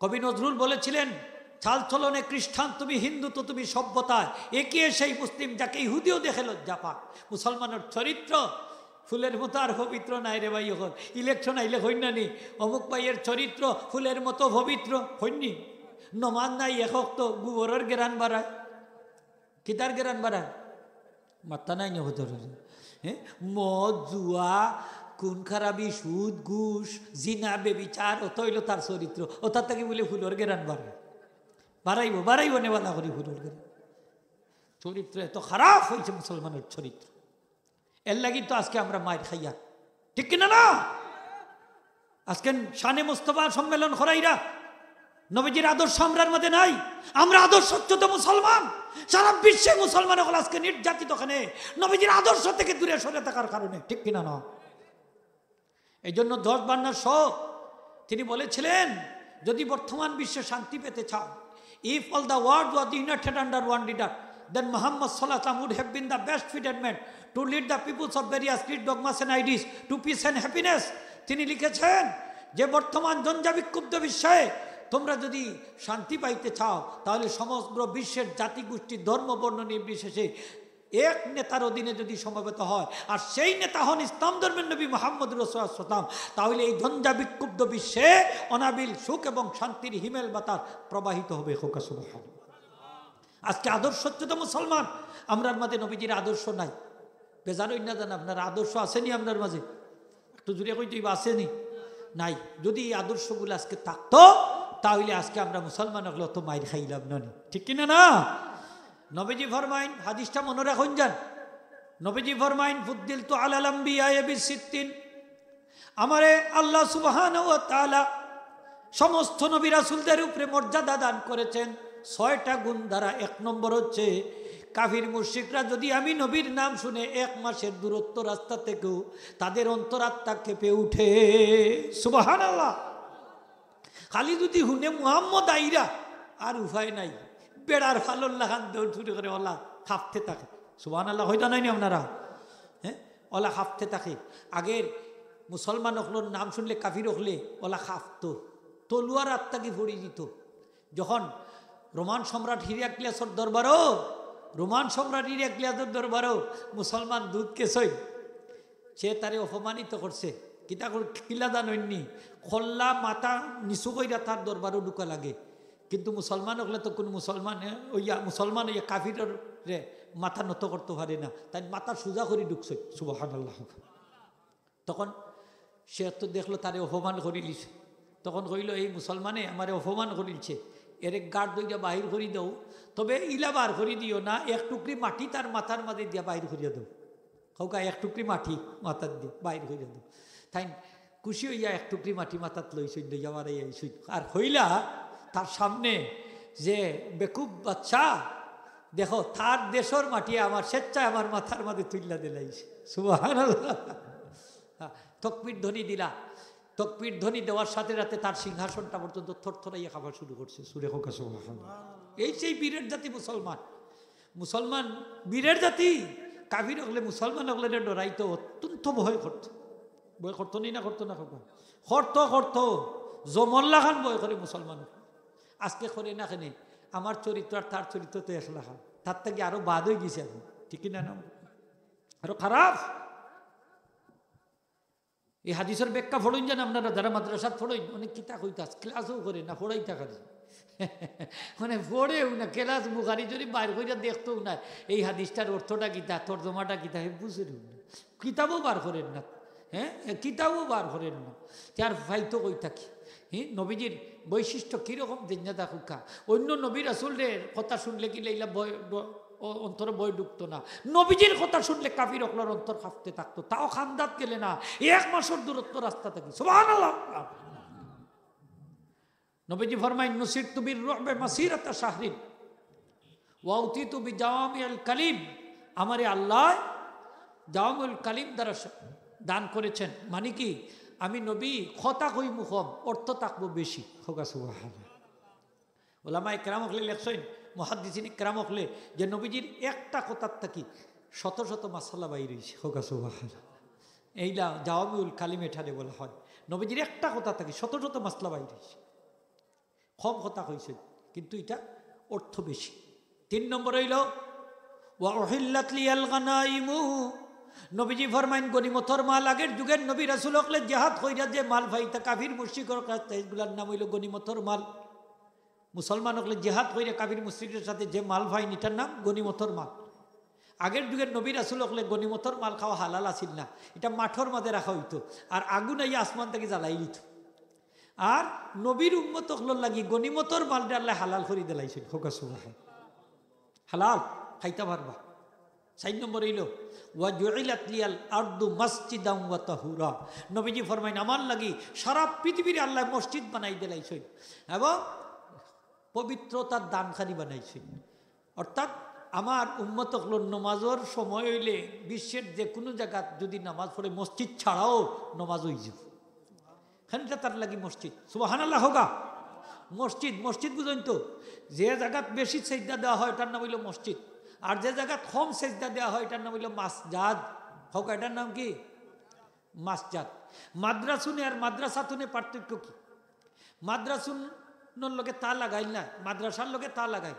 কবি নজরুল বলেছিলেন, "চালচলনে খ্রিস্টান তুমি, হিন্দু তো তুমি সভ্যতায়, এ কে সেই মুসলিম যাকে ইহুদিও দেখে লজ্জা পায়।" মুসলমানর চরিত্র ফুলের মতো আর পবিত্র নায় রে ভাই। অখন election আইলে কইন না নি, "অমুক ভাইয়ের চরিত্র ফুলের মতো পবিত্র", কইন নি? নমাজ নাই এক অক্ত, গোবরর গেরান বারায়। কিতার গেরান বারায়? মাত্তা নাই নি হতর। হ্যাঁ, মদ, জুয়া, খুন খারাবি, সুদ, ঘুষ, জিনা, বেবিচার, অতা অইলো তার চরিত্র। অতার থাকি বুলে ফুলর গেরান বারায়। বারাইবো, বারাইবো নে বালা করি ফুলর গেরান। চরিত্র এত খারাপ অইছে মুসলমানর চরিত্র। এর লাগি তো আজকে আমরা মাইর খাইয়ার, ঠিক কি না না? আজকে শানে মুস্তফা সম্মেলন করাইরা, নবীজির আদর্শ আমরার মাঝে নাই। আমরা আদর্শচ্যুত মুসলমান। সারা বিশ্বে মুসলমান অকল আজকে নির্যাতিত কেনে, নবীজির আদর্শ থেকে দূরে সরে থাকার কারণে, ঠিক কি না না? এই জন্য দশ বান্না সহ তিনি বলেছিলেন, যদি বর্তমান বিশ্বে শান্তি পেতে চাও, if all the world was united under one leader, then Muhammad sallallahu alaihi wasallam would have been the best fitted man to lead the peoples of various creed, dogmas and ideas to peace and happiness. তিনি লিখেছেন যে বর্তমান জঞ্জাবিক্ষুব্ধ বিশ্বে তোমরা যদি শান্তি পাইতে চাও, তাহলে সমগ্র বিশ্বের জাতিগোষ্ঠী, ধর্ম, বর্ণ নির্বিশেষে এক নেতার অধীনে যদি সমবেত হয়, আর সেই নেতা হন ইসলাম ধর্মের নবী মোহাম্মদ রাসূলুল্লাহ সাল্লাল্লাহু আলাইহি ওয়াসাল্লাম, তাহলে এই জঞ্জাবিক্ষুব্ধ বিশ্বে অনাবিল সুখ এবং শান্তির হিমেল বাতাস প্রবাহিত হবে। কউক্কা সুবহানাল্লাহ। আজকে আদর্শচ্যুত মুসলমান, আমরার মাঝে নবীজির আদর্শ নাই। বেজার অইন না যান, আপনার আদর্শ আছে নি আমরার মাঝে? একটু জোরে কইতে অইবো, আছে নি? নাই। যদি এই আদর্শগুলা আজকে থাকতো, তাহলে আজকে আমরা মুসলমান অকলে অত মাইর খাইলাম না নি, ঠিক কি না না? নবীজি ফরমাইন, হাদিসটা মনো রাখইন যান, নবীজি ফরমাইন, "ফুদ্দিলতু আলাল আম্বিয়ায়ে বিসিত্তিন।" আমারে আল্লাহ সুবহানাহু ওয়া তাআলা সমস্ত নবী রাসূলদের উপরে মর্যাদা দান করেছেন ছয়টা গুণ দ্বারা। এক নম্বর হচ্ছে, কাফির মুশরিকরা যদি আমি নবীর নাম শুনে এক মাসের দূরত্ব রাস্তা থেকেও তাদের অন্তরাত্মা কেঁপে উঠে। সুবহানাল্লাহ। খালি যদি হুনে মুহাম্মদ আইরা, আর উপায় নাই, বেড়ার ফালর লাখান দৌড় শুরু করে, অলা কাঁপতে থাকে। সুবহানাল্লাহ, কইতা নায় নি আপনারা? হ্যাঁ, অলা কাঁপতে থাকে। আগের মুসলমান অকলর নাম শুনলে কাফির অকলে অলা কাঁপতো, তলুয়ার আত থাকি পড়ি দিত। যখন রোমান সম্রাট হিরিয়াক্লিয়াসর দরবারও, রোমান সম্রাট হিরিয়াক্লিয়াসর দরবারও মুসলমান দূত গেছইন, সে তারে অপমানিত করছে। কিতা কর-, কিলা জানইন নি? কল্লা মাথা নিচু কইরা তার দরবারও ঢুকা লাগে। কিন্তু মুসলমান অকলে তো কুনু মুসলমান, এ, অইয়া, মুসলমান অইয়া কাফিরর রে মাথা নত করতো পারে না। তাইন মাথা সুজা করি ঢুকছইন। সুবহানাল্লাহ। তখন সে তো দেখলো তারে অপমান করিলিছে। তখন কইলো, "এই মুসলমানে আমারে অপমান করিলছে, এরে গাড় ধইরা বাহির করি দেও, তবে ইলা বার করি দিও না, এক টুকরি মাটি তার মাথার মাঝে দিয়া বাহির করিয়া দেও।" কউক্কা, এক টুকরি মাটি মাথাত দিয়া বাহির করিয়া দেও। তাইন খুশি অইয়া এক টুকরি মাটি মাথাত লইছইন, লইয়া বারাই আইছইন। আর কইলা তার সামনে যে, "বেকুব বাচ্চা, দেখো, তার দেশর মাটি আমার স্বেচ্ছায় আমার মাথার মাঝে তুইল্লা দিলাইছে।" সুবহানাল্লাহ। হ্যাঁ, তকবীর ধ্বনি দিলা। তকবীর ধ্বনি দেওয়ার সাথে সাথে তার সিংহাসনটা পর্যন্ত থরথরাইয়া কাঁপা শুরু করছে। জোরে কউক্কা সুবহানাল্লাহ। এই সেই বীরের জাতি মুসলমান। মুসলমান বীরের জাতি। কাফির অকলে মুসলমান অকলরে ডরাইতো, অত্যন্ত ভয় করতো। ভয় করতো নি না করতো না কউক্কা? করতো, করতো। জমর লাখান ভয় করে মুসলমান। আজকে করে না কেনে? আমার চরিত্র আর তার চরিত্র তো এক লাখান। তার থাকি আরো বাদ অইগেছে এখন। ঠিক কি না, না? আরো খারাপ। এই হাদিসর ব্যাখ্যা পড়ইন যেন আপনারা, যারা মাদ্রাসাত পড়ইন, অনেক কিতা কইতা, ক্লাসও করে না, পড়াইতা খালি। মানে পড়েও না, ক্লাস বুখারি শরীফ বাইর করিয়া দেখতোও না, এই হাদিসটার অর্থটা কিতা, তর্জমাটা কিতা, হে বুঝেরও না। কিতাবও বার করের না, হ্যাঁ, এ কিতাবও বার করের না। তে আর পাইতো কই থাকি? হ্যাঁ, নবীজির বৈশিষ্ট্য কিরকম দেইন না দেখউক্কা। অন্য নবী রাসূলর কথা শুনলে কিলা ইলা ভয়, ড-, অ-, অন্তরে ভয় ঢুকতো না। নবীজির কথা শুনলে কাফির অকলর অন্তর কাঁপতে থাকতো। তাও খান্দাত গেলে না, এক মাসর দূরত্ব রাস্তা থাকি। সুবহানাল্লাহ। নবীজি ফরমাইন, "নুসিরতু বির রুবি মাসিরাতা শাহরিন, ওয়া উতিতু বিজাওয়ামিল কালিম।" আমারে আল্লায় জাওয়ামিউল কালিম দ্বারা সা-, দান করেছেন। মানে কি, আমি নবী কথা কইমু কম, অর্থ থাকবো বেশি। কউক্কা সুবহানাল্লাহ। ওলামায়ে কেরাম অকলে লেখছইন, মুহাদ্দিসিনে কেরাম অকলে, যে নবীজির একটা কথার থাকি শত শত মাসআলা বাইর অইছে। কউক্কা সুবহানাল্লাহ। এইলা জাওয়ামিউল কালিম এটারে বলা হয়। নবীজির একটা কথা থাকি শত শত মাসআলা বাইর অইছে। কম কথা কইছইন, কিন্তু ইটা অর্থ বেশি। তিন নম্বর অইলো, "ওয়া উহিল্লাত লিয়াল গানাইমু।" নবীজি ফরমাইন, গনিমতর মাল, আগের যুগের নবী রাসূল অকলে জেহাদ কইরা যে মাল পাইতা, কাফির মুশরিকর কাছ থাকি, এগুলার নাম অইলো গনিমতর মাল। মুসলমান অকলে জেহাদ কইরা কাফির মুশরিকর সাথে যে মাল পাইন, ইটার নাম গনিমতর মাল। আগের যুগের নবী রাসূল অকলে গনিমতর মাল খাওয়া হালাল আছিল না, ইটা মাঠর মাঝে রাখা অইতো, আর আগুন আইয়া আসমান থাকি জ্বালাই দিত। আর নবীর উম্মত অকলর লাগি গনিমতর মালরে আল্লায় হালাল করি দিলাইছইন। কউক্কা সুবহান। হালাল, খাইতা পারবা। চাইর নম্বর অইলো, "ওয়া জুইলাত লিয়াল আরদু মাসজিদান ওয়া তাহুরা।" নবীজি ফরমাইন, "আমার লাগি সারা পৃথিবীরে আল্লায় মসজিদ বানাই দিলাইছইন এবং পবিত্রতার দানকারী বানাইছইন।" অর্থাৎ আমার উম্মত অকলর নমাজর সময় অইলে বিশ্বের যে কুনু জাগাত যুদি নামাজ পড়ে, মসজিদ ছাড়াও নমাজ অইযিবো। খানিটা তার লাগি মসজিদ। সুবহানাল্লাহ কউক্কা। মসজিদ, মসজিদ বুঝইন তো, যে জাগাত বেশি সেজদা দেওয়া হয়, ওটার নাম অইলো মসজিদ, আর যে জাগাত কম সেজদা দেওয়া হয়, এটার নাম অইলো মাসজাদ। কউক্কা, এটার নাম কি? মাসজাদ। মাদ্রাসুনে আর মাদ্রাসাতুনে পার্থক্য কি? মাদ্রাসুনর লগে তা লাগাইল না, মাদ্রাসার লগে তা লাগাইল।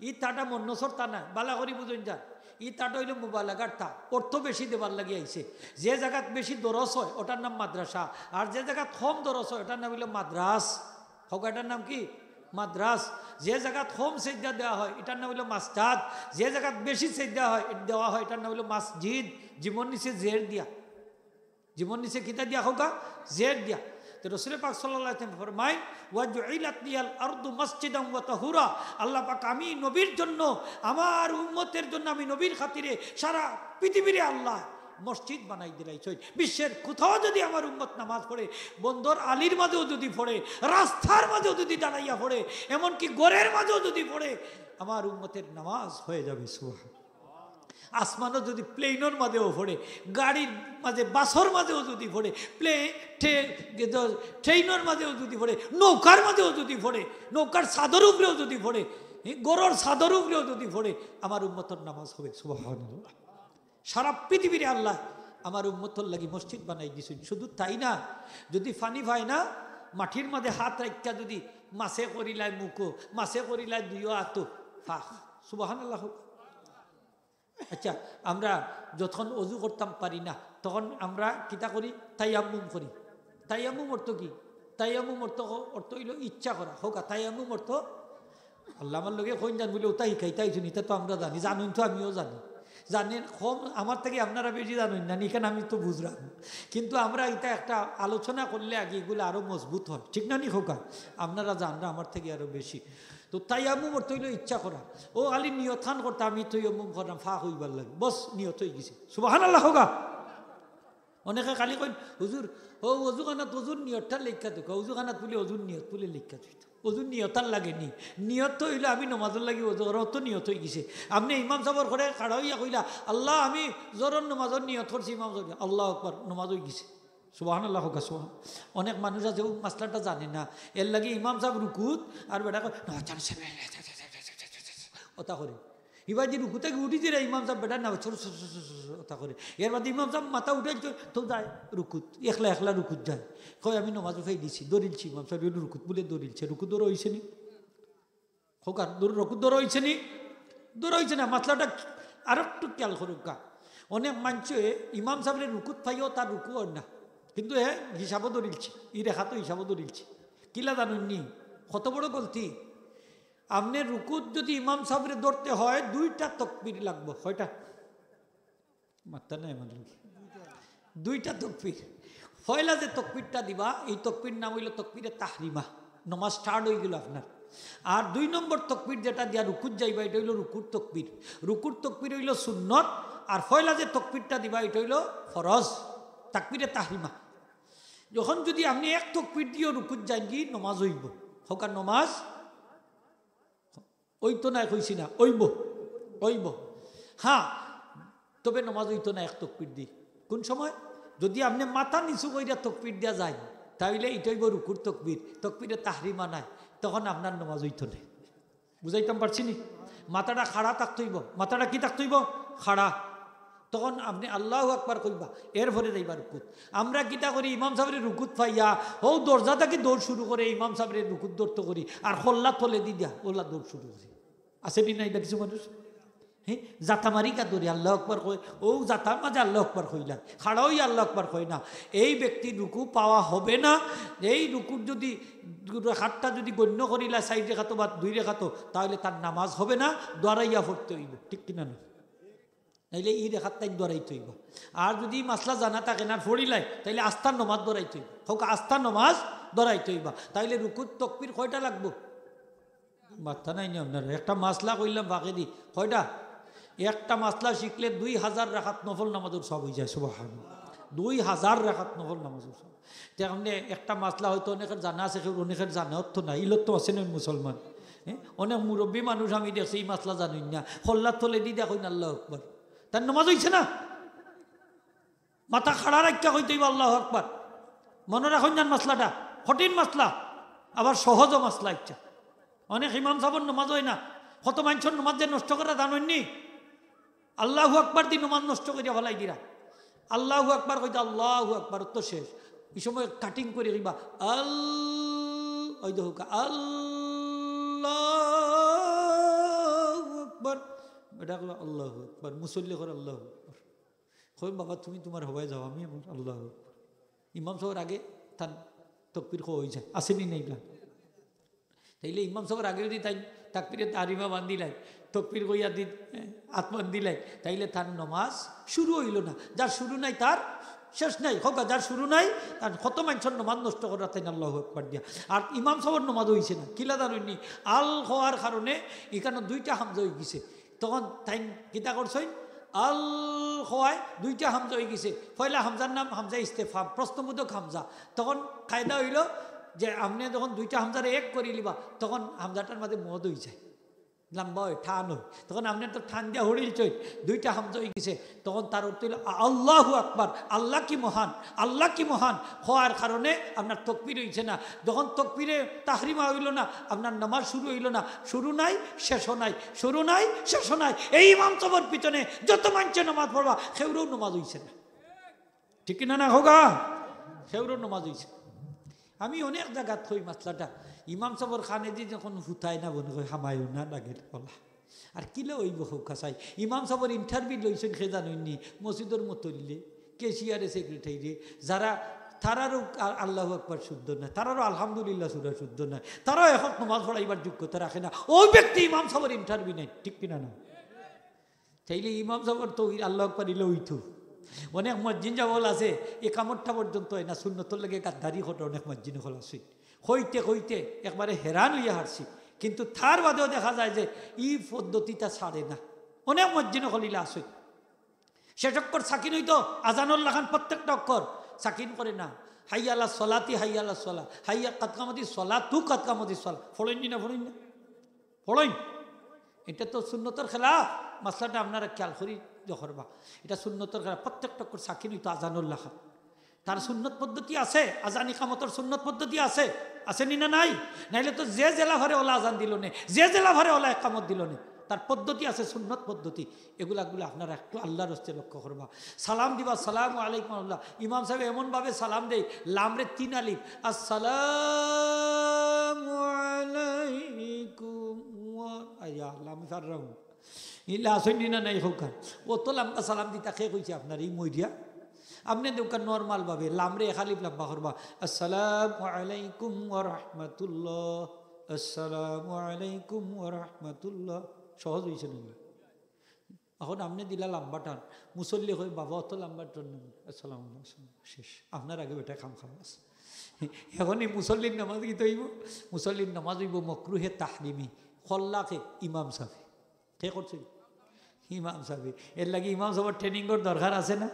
ই তাটা মন্নসর তা না, বালা করি বুঝইন যান। ই তাটা অইলো মুবালাগার তা, অর্থ বেশি দেবার লাগি আইছে। যে জাগাত বেশি দরস হয়, ওটার নাম মাদ্রাসা, আর যে জাগাত কম দরস হয়, ওটার নাম অইলো মাদ্রাস। কউক্কা, এটার নাম কি? মাদ্রাস। যে জাগাত কম সেজদা দেওয়া হয়, এটার নাম অইলো মাসজাদ। যে জাগাত বেশি সেজদা হয়, দেওয়া হয়, এটার নাম অইলো মাসজিদ। জিমর নিচে জের দিয়া। জিমর নিচে কিতা দিয়া কউক্কা? জের দিয়া। তো রসুল পাক সাল্লাল্লাহু আলাইহি ওয়াসাল্লাম ফরমাইন, "ওয়া জুইলাত লিয়াল আরদু মাসজিদান ওয়া তাহুরা।" আল্লাহ পাক, আমি নবীর জন্য, আমার উম্মতের জন্য, আমি নবীর খাতিরে সারা পৃথিবীরে আল্লায় মসজিদ বানাই দিলাইছইন। বিশ্বের কোথাও যুদি আমার উম্মত নামাজ পড়ে, বন্দর আলির মাঝেও যুদি পড়ে, রাস্তার মাঝেও যুদি দাঁড়াইয়া পড়ে, এমনকি ঘরের মাঝেও যুদি পড়ে, আমার উম্মতের নামাজ হয়ে যাবে। সুবহান। আসমানো যুদি প্লেনর মাঝেও পড়ে, গাড়ির মাঝে, বাসর মাঝেও যুদি পড়ে, প্লে-, ট্রে-, ট্রেনর মাঝেও যুদি পড়ে, নৌকার মাঝেও যুদি পড়ে, নৌকার ছাদর উপরেও যুদি পড়ে, হি, ঘরর ছাদর উপরেও যুদি পড়ে, আমার উম্মতর নামাজ হবে। সুবহানাল্লাহ। সারা পৃথিবীরে আল্লায় আমার উম্মতর লাগি মসজিদ বানাই দিছইন। শুধু তাই না, যুদি পানি পায় না, মাটির মাঝে হাত রাখিয়া যুদি মাছে করিলায় মুখো, মাছে করিলায় দুইও আতো, ফাক। সুবহানাল্লাহ। আচ্ছা, আমরা যখন অজু করতাম পারি না, তখন আমরা কিতা করি? তায়াম্মুম করি। তায়াম্মুম অর্থ কি? তায়াম্মুম অর্থ, অর্থ অইলো ইচ্ছা করা। কউক্কা, তায়াম্মুম অর্থ আল্লাহ আমার লগে কইন যান বুলে, "ওটা হিকাইতা আইছইন, ইটা তো আমরা জানি, জানইন তো, আমিও জানি।" জানেন কম, আমার থাকি আপনারা বেশি জানইন না, ইখান আমি তো বুঝরাম। কিন্তু আমরা ইটা একটা আলোচনা করলে আগে ইগুলা আরো মজবুত হয়, ঠিক না নি কউক্কা? আপনারা জানরা আমার থাকি আরো বেশি। তো তায়াম্মুম অর্থ অইলো ইচ্ছা করা। অউ খালি নিয়তখান করতা, আমি তায়াম্মুম করলাম, ফাক অইবার লাগি, বস, নিয়ত অইগেছে। সুবহানাল্লাহ কউক্কা। অনেকে খালি কইন, "হুজুর, অউ অজুখানাত অজুর নিয়তটা লেখিয়া দেউক্কা, অজুখানাত বুলে অজুর নিয়ত বুলে লেখিয়া দিত।" অজুর নিয়ত আর লাগেনি। নিয়ত তো অইলো আমি নমাজর লাগি অজু কররাম, অত নিয়ত অইগেছে। আপনে ইমাম সাবর ঘরো খাড়া অইয়া কইলা, "আল্লাহ, আমি জোহরর নমাজর নিয়ত করছি", ইমাম সাব, "আল্লাহু আকবার, নমাজ অইগেছে।" সুবহানাল্লাহ কউক্কা, সুবহান। অনেক মানুষ আছে অউ মাসলাটা জানে না, এরলাগি ইমাম সাব রুকুত আর বেটা কয়, "না, জানো সে-," অতা করে। ইবাদি রুকু থাকি উঠি দিরা ইমাম সাব বেটা না, ছুর, ছুর, ছুর, ছুর, ছুর, অতা করে। এরবাদে ইমাম সাব মাথা উঠাইল তো, তো যায় রুকুত, একলা একলা রুকুত যায়। কয়, "আমি নমাজও ফাই দিছি, দৌড়িলছি ইমাম সাব, অইলো রুকুত বুলে দৌড়িলছে, রুকু ধরা অইছে নি?" কউক্কা, দৌড়-, রুকু ধরা অইছে নি? ধরা অইছে না। মাসলাটা আরো একটু খেয়াল করউক্কা। অনেক মানষে ইমাম সাবরে রুকুত ফাইয়াও তার রুকু অর না, কিন্তু হে হিসাবও দৌড়িলছে, ই রেখাত হিসাবও দৌড়িলছে। কিলা জানইন নি? কত বড় গলতি। আপনে রুকুত যুদি ইমাম সাবরে ধরতে হয়, দুইটা তকবির লাগবো। কয়টা? মাত্তা নাই আমার লগে। দুইটা তকবির। পয়লা যে তকবিরটা দিবা, ই তকবির নাম অইলো তকবিরে তাহরিমা। নমাজ start অইগেলো আপনার। আর দুই নম্বর তকবির যেটা দিয়া রুকুত যাইবা, ইটা অইলো রুকুর তকবির। রুকুর তকবির অইলো সুন্নত, আর পয়লা যে তকবিরটা দিবা, ইটা অইলো ফরজ, তাকবিরে তাহরিমা। অখন যুদি আপনে এক তকবির দিয়াও রুকুত যাইনগি, নমাজ অইবো। কউক্কা নমাজ অইতো নায় কইছি না, অইবো, অইবো। হ্যাঁ, তবে নমাজ অইতো না এক তকবির দি। কুন সময়? যুদি আপনে মাথা নিচু কইরা তকবির দিয়া যাইন, তাইলে ইটা অইবো রুকুর তকবির, তকবিরে তাহরিমা নায়, তখন আপনার নমাজ অইতো নায়। বুঝাইতাম পারছি নি? মাথাটা খাড়া থাকতে অইবো। মাথাটা কি থাকতে অইবো? খাড়া। তখন আপনে আল্লাহু আকবার কইবা, এরপরে যাইবা রুকুত। আমরা কিতা করি, ইমাম সাবরে রুকুত ফাইয়া অউ দরজা থাকি দৌড় শুরু করে, ইমাম সাবরে রুকুত ধরতো করি, আর কল্লা তলেদি দিয়া অলা দৌড় শুরু করি। আছে নি না ইলা কিছু মানুষ? হ্যাঁ, জাতা মারি কা দৌড়ি, আল্লাহু আকবার কয়, অউ জাতার মাঝে আল্লাহু আকবার কইলা, খাড়া অইয়া আল্লাহু আকবার কয় না। এই ব্যক্তির রুকু পাওয়া হবে না। এই রুকুর যুদি, রেখাতটা যুদি গণ্য করিলা চাইর রেখাতো বা দুই রেখাতো, তাইলে তার নামাজ হবে না, দৌড়াইয়া পড়তে অইবো, ঠিক কিনা না? নাইলে ই রেখাত তাইন দৌড়াইতে অইবো। আর যুদি মাসলা জানা থাকে না, পড়িলাই, তাইলে আস্তা নমাজ দৌড়াইতে অইবো। কউক্কা আস্তা নমাজ দৌড়াইতে অইবো। তাইলে রুকুত তকবির কয়টা লাগবো? মাত্তা নাই নি আপনার। একটা মাসলা কইলাম বাকি দি। কয়টা? একটা মাসলা শিখলে দুই হাজার রেখাত নফল নামাজর সওয়াব অইযায়। সুবহানাল্লাহ। দুই হাজার রেখাত নফল নামাজর সওয়াব। তে আপনে একটা মাসলা হয়তো অনেকের জানা আছে, কেউ অনেকের জানা অত না। ইলত তো আছে না মুসলমান। হ্যাঁ? অনেক মুরব্বী মানুষ আমি দেখছি ই মাসলা জানইন না। কল্লার তলেদি দেখইন আল্লাহু আকবার। তার নমাজ অইছে না? মাথা খাড়া রাখিয়া কইতে অইবো আল্লাহু আকবার। মনো রাখইন যান মাসলাটা। কঠিন মাসলা, আবার সহজও মাসলা ইচ্ছা। অনেক ইমাম সাবর নমাজ অয় না। কত মানষর নমাজ যে নষ্ট করে জানইন নি? আল্লাহু আকবার দি নমাজ নষ্ট করিয়া ফালাই দিরা। আল্লাহু আকবার কইতে আল্লাহু আকবার তো শেষ। ই সময় cutting করি কইবা, আল-, ওই দেখো কা-, আল্লাহু আকবার। এটা কইবা আল্লাহু আকবার। মুসল্লি করে আল্লাহু আকবার। কই, "বাবা, তুমি তুমার হবায় যাও, আমি আমার আল্লাহু আকবার।" ইমাম সাবর আগে তান তকবির কওয়া অইযায়। আছে নি না ইলা? তাইলে ইমাম সাবর আগে যুদি তাইন তাকবিরে তাহরিমা বান্ধিলাইন, তকবির কইয়া দি, এ, আত বান্ধিলাইন, তাইলে তান নমাজ শুরু অইলো না। যার শুরু নাই তার শেষ নাই। কউক্কা, যার শুরু নাই, তার কত মানষর নমাজ নষ্ট করা তাইন আল্লাহু আকবার দিয়া। আর ইমাম সাবর নমাজ অইছে না। কিলা জানইন নি? আল কওয়ার কারণে ইখানো দুইটা হামজা অইগেছে। তখন তাইন কিতা করছইন? আল কওয়ায় দুইটা হামজা অইগেছে। পয়লা হামজার নাম হামজা ইস্তেফহাম, প্রশ্নবোধক হামজা। তখন কায়দা অইলো যে আপনে যখন দুইটা হামজারে এক করিলিবা, তখন হামজাটার মাঝে মদ অইযায়, লম্বা অয়, টান অয়। তখন আপনে তো টান দিয়া হরিলছইন, দুইটা হামজা অইগেছে। তখন তার অর্থ অইলো, আ-, আল্লাহু আকবার, আল্লাহ কি মহান, আল্লাহ কি মহান কওয়ার কারণে আপনার তকবির অইছে না। যখন তকবিরে তাহরিমা অইলো না, আপনার নামাজ শুরু অইলো না। শুরু নাই, শেষও নাই, শুরু নাই, শেষও নাই। এই ইমাম সাবর পিছনে যত মানষে নামাজ পড়বা, কেউরও নামাজ অইছে না। ঠিক কিনা না কউক্কা? কেউরও নামাজ অইছে না। আমি অনেক জাগাত কই মাসলাটা, ইমাম সাবর কানেদি যখন হুতায় না, মনে কয় হামায়ও না, লাগে না, বলা। আর কিলা অইবো কউক্কা চাই? ইমাম সাবর interview লইছইন কে জানইন নি? মসজিদর মতল্লি, ক্যাশিয়ারে, সেক্রেটারিরে, যারা তারারও আ-, আল্লাহু আকবার শুদ্ধ নায়, তারারও আলহামদুলিল্লাহ সূরা শুদ্ধ নায়, তারাও একক নমাজ পড়াইবার যোগ্যতা রাখে না। ওই ব্যক্তি ইমাম সাবর ইন্টারভিউ নেয়, ঠিক কিনা না? তাইলে ইমাম সাবর তো ওই আল্লাহু আকবার ইলা অইতো। অনেক মুয়াজ্জিন সাব অকল আছে, একামতটা পর্যন্ত অয় না, সুন্নতর লগে গাদ্দারি করে অনেক মুয়াজ্জিন অকল আছে। কইতে কইতে একবারে হেরান অইয়া হারছি, কিন্তু তার বাদেও দেখা যায় যে ই পদ্ধতিটা ছাড়ে না। অনেক মুয়াজ্জিন অকল ইলা আছে, শেষ অক্ষর সাকিন অইতো, আজানর লাখান প্রত্যেকটা অক্ষর সাকিন করে না। হাইয়া আলা সলাতি, হাইয়া আলা সলা, হাইয়া কাদ কামাতি সলা, তু কাদ কামাতি সলা। পড়ইন নি না, পড়ইন না? পড়ইন। এটা তো সুন্নতর খেলাফ। মাসলাটা আপনারা খেয়াল করি ইয়ে করবা। এটা সুন্নতর খেলাফ, প্রত্যেকটা অক্ষর সাকিন অইতো আজানর লাখান। তার সুন্নত পদ্ধতি আছে, আজান ইকামতর সুন্নত পদ্ধতি আছে, আছে নি না নাই? নাইলে তো যে যেলা পারে অলা আজান দিলো নে, যে যেলা পারে অলা একামত দিলো নে। তার পদ্ধতি আছে, সুন্নত পদ্ধতি। এগুলা, এগুলা আপনারা একটু আল্লাহর হস্তে লক্ষ্য করবা। সালাম দিবা, "আসসালামু আলাইকুম" আল্লাহ। ইমাম সাবে এমনভাবে সালাম দেয়, লামরে তিন আলিফ, "আসসালামু আলাইকুম ওয়া-", আইয়া, লাম ফাররাম। ইলা আছইন নি না নাই কউক্কা? অত লম্বা সালাম দিতা কে কইছে আপনারে, ই মইরিয়া? আপনে দেউক্কা নরমাল ভাবে, লামরে এক আলিফ লম্বা করবা, "আসসালামু আলাইকুম ওয়া রাহমাতুল্লাহ, আসসালামু আলাইকুম ওয়া রাহমাতুল্লাহ।" সহজ অইছে না নি? এখন আপনে দিলা লম্বা টান, মুসল্লি কয়, "বাবা, অত লম্বা টান না, আসসালামু আলাইকুম।" শেষ, আপনার আগে বেটা কাম খালাস। এখন ই মুসল্লির নামাজ কিতা অইবো? মুসল্লির নামাজ অইবো মকরুহে তাহরিমি। করলা কে? ইমাম সাবে। কে করছে? ইমাম সাবে। এর লাগি ইমাম সাবর ট্রেনিংর দরকার আছে না?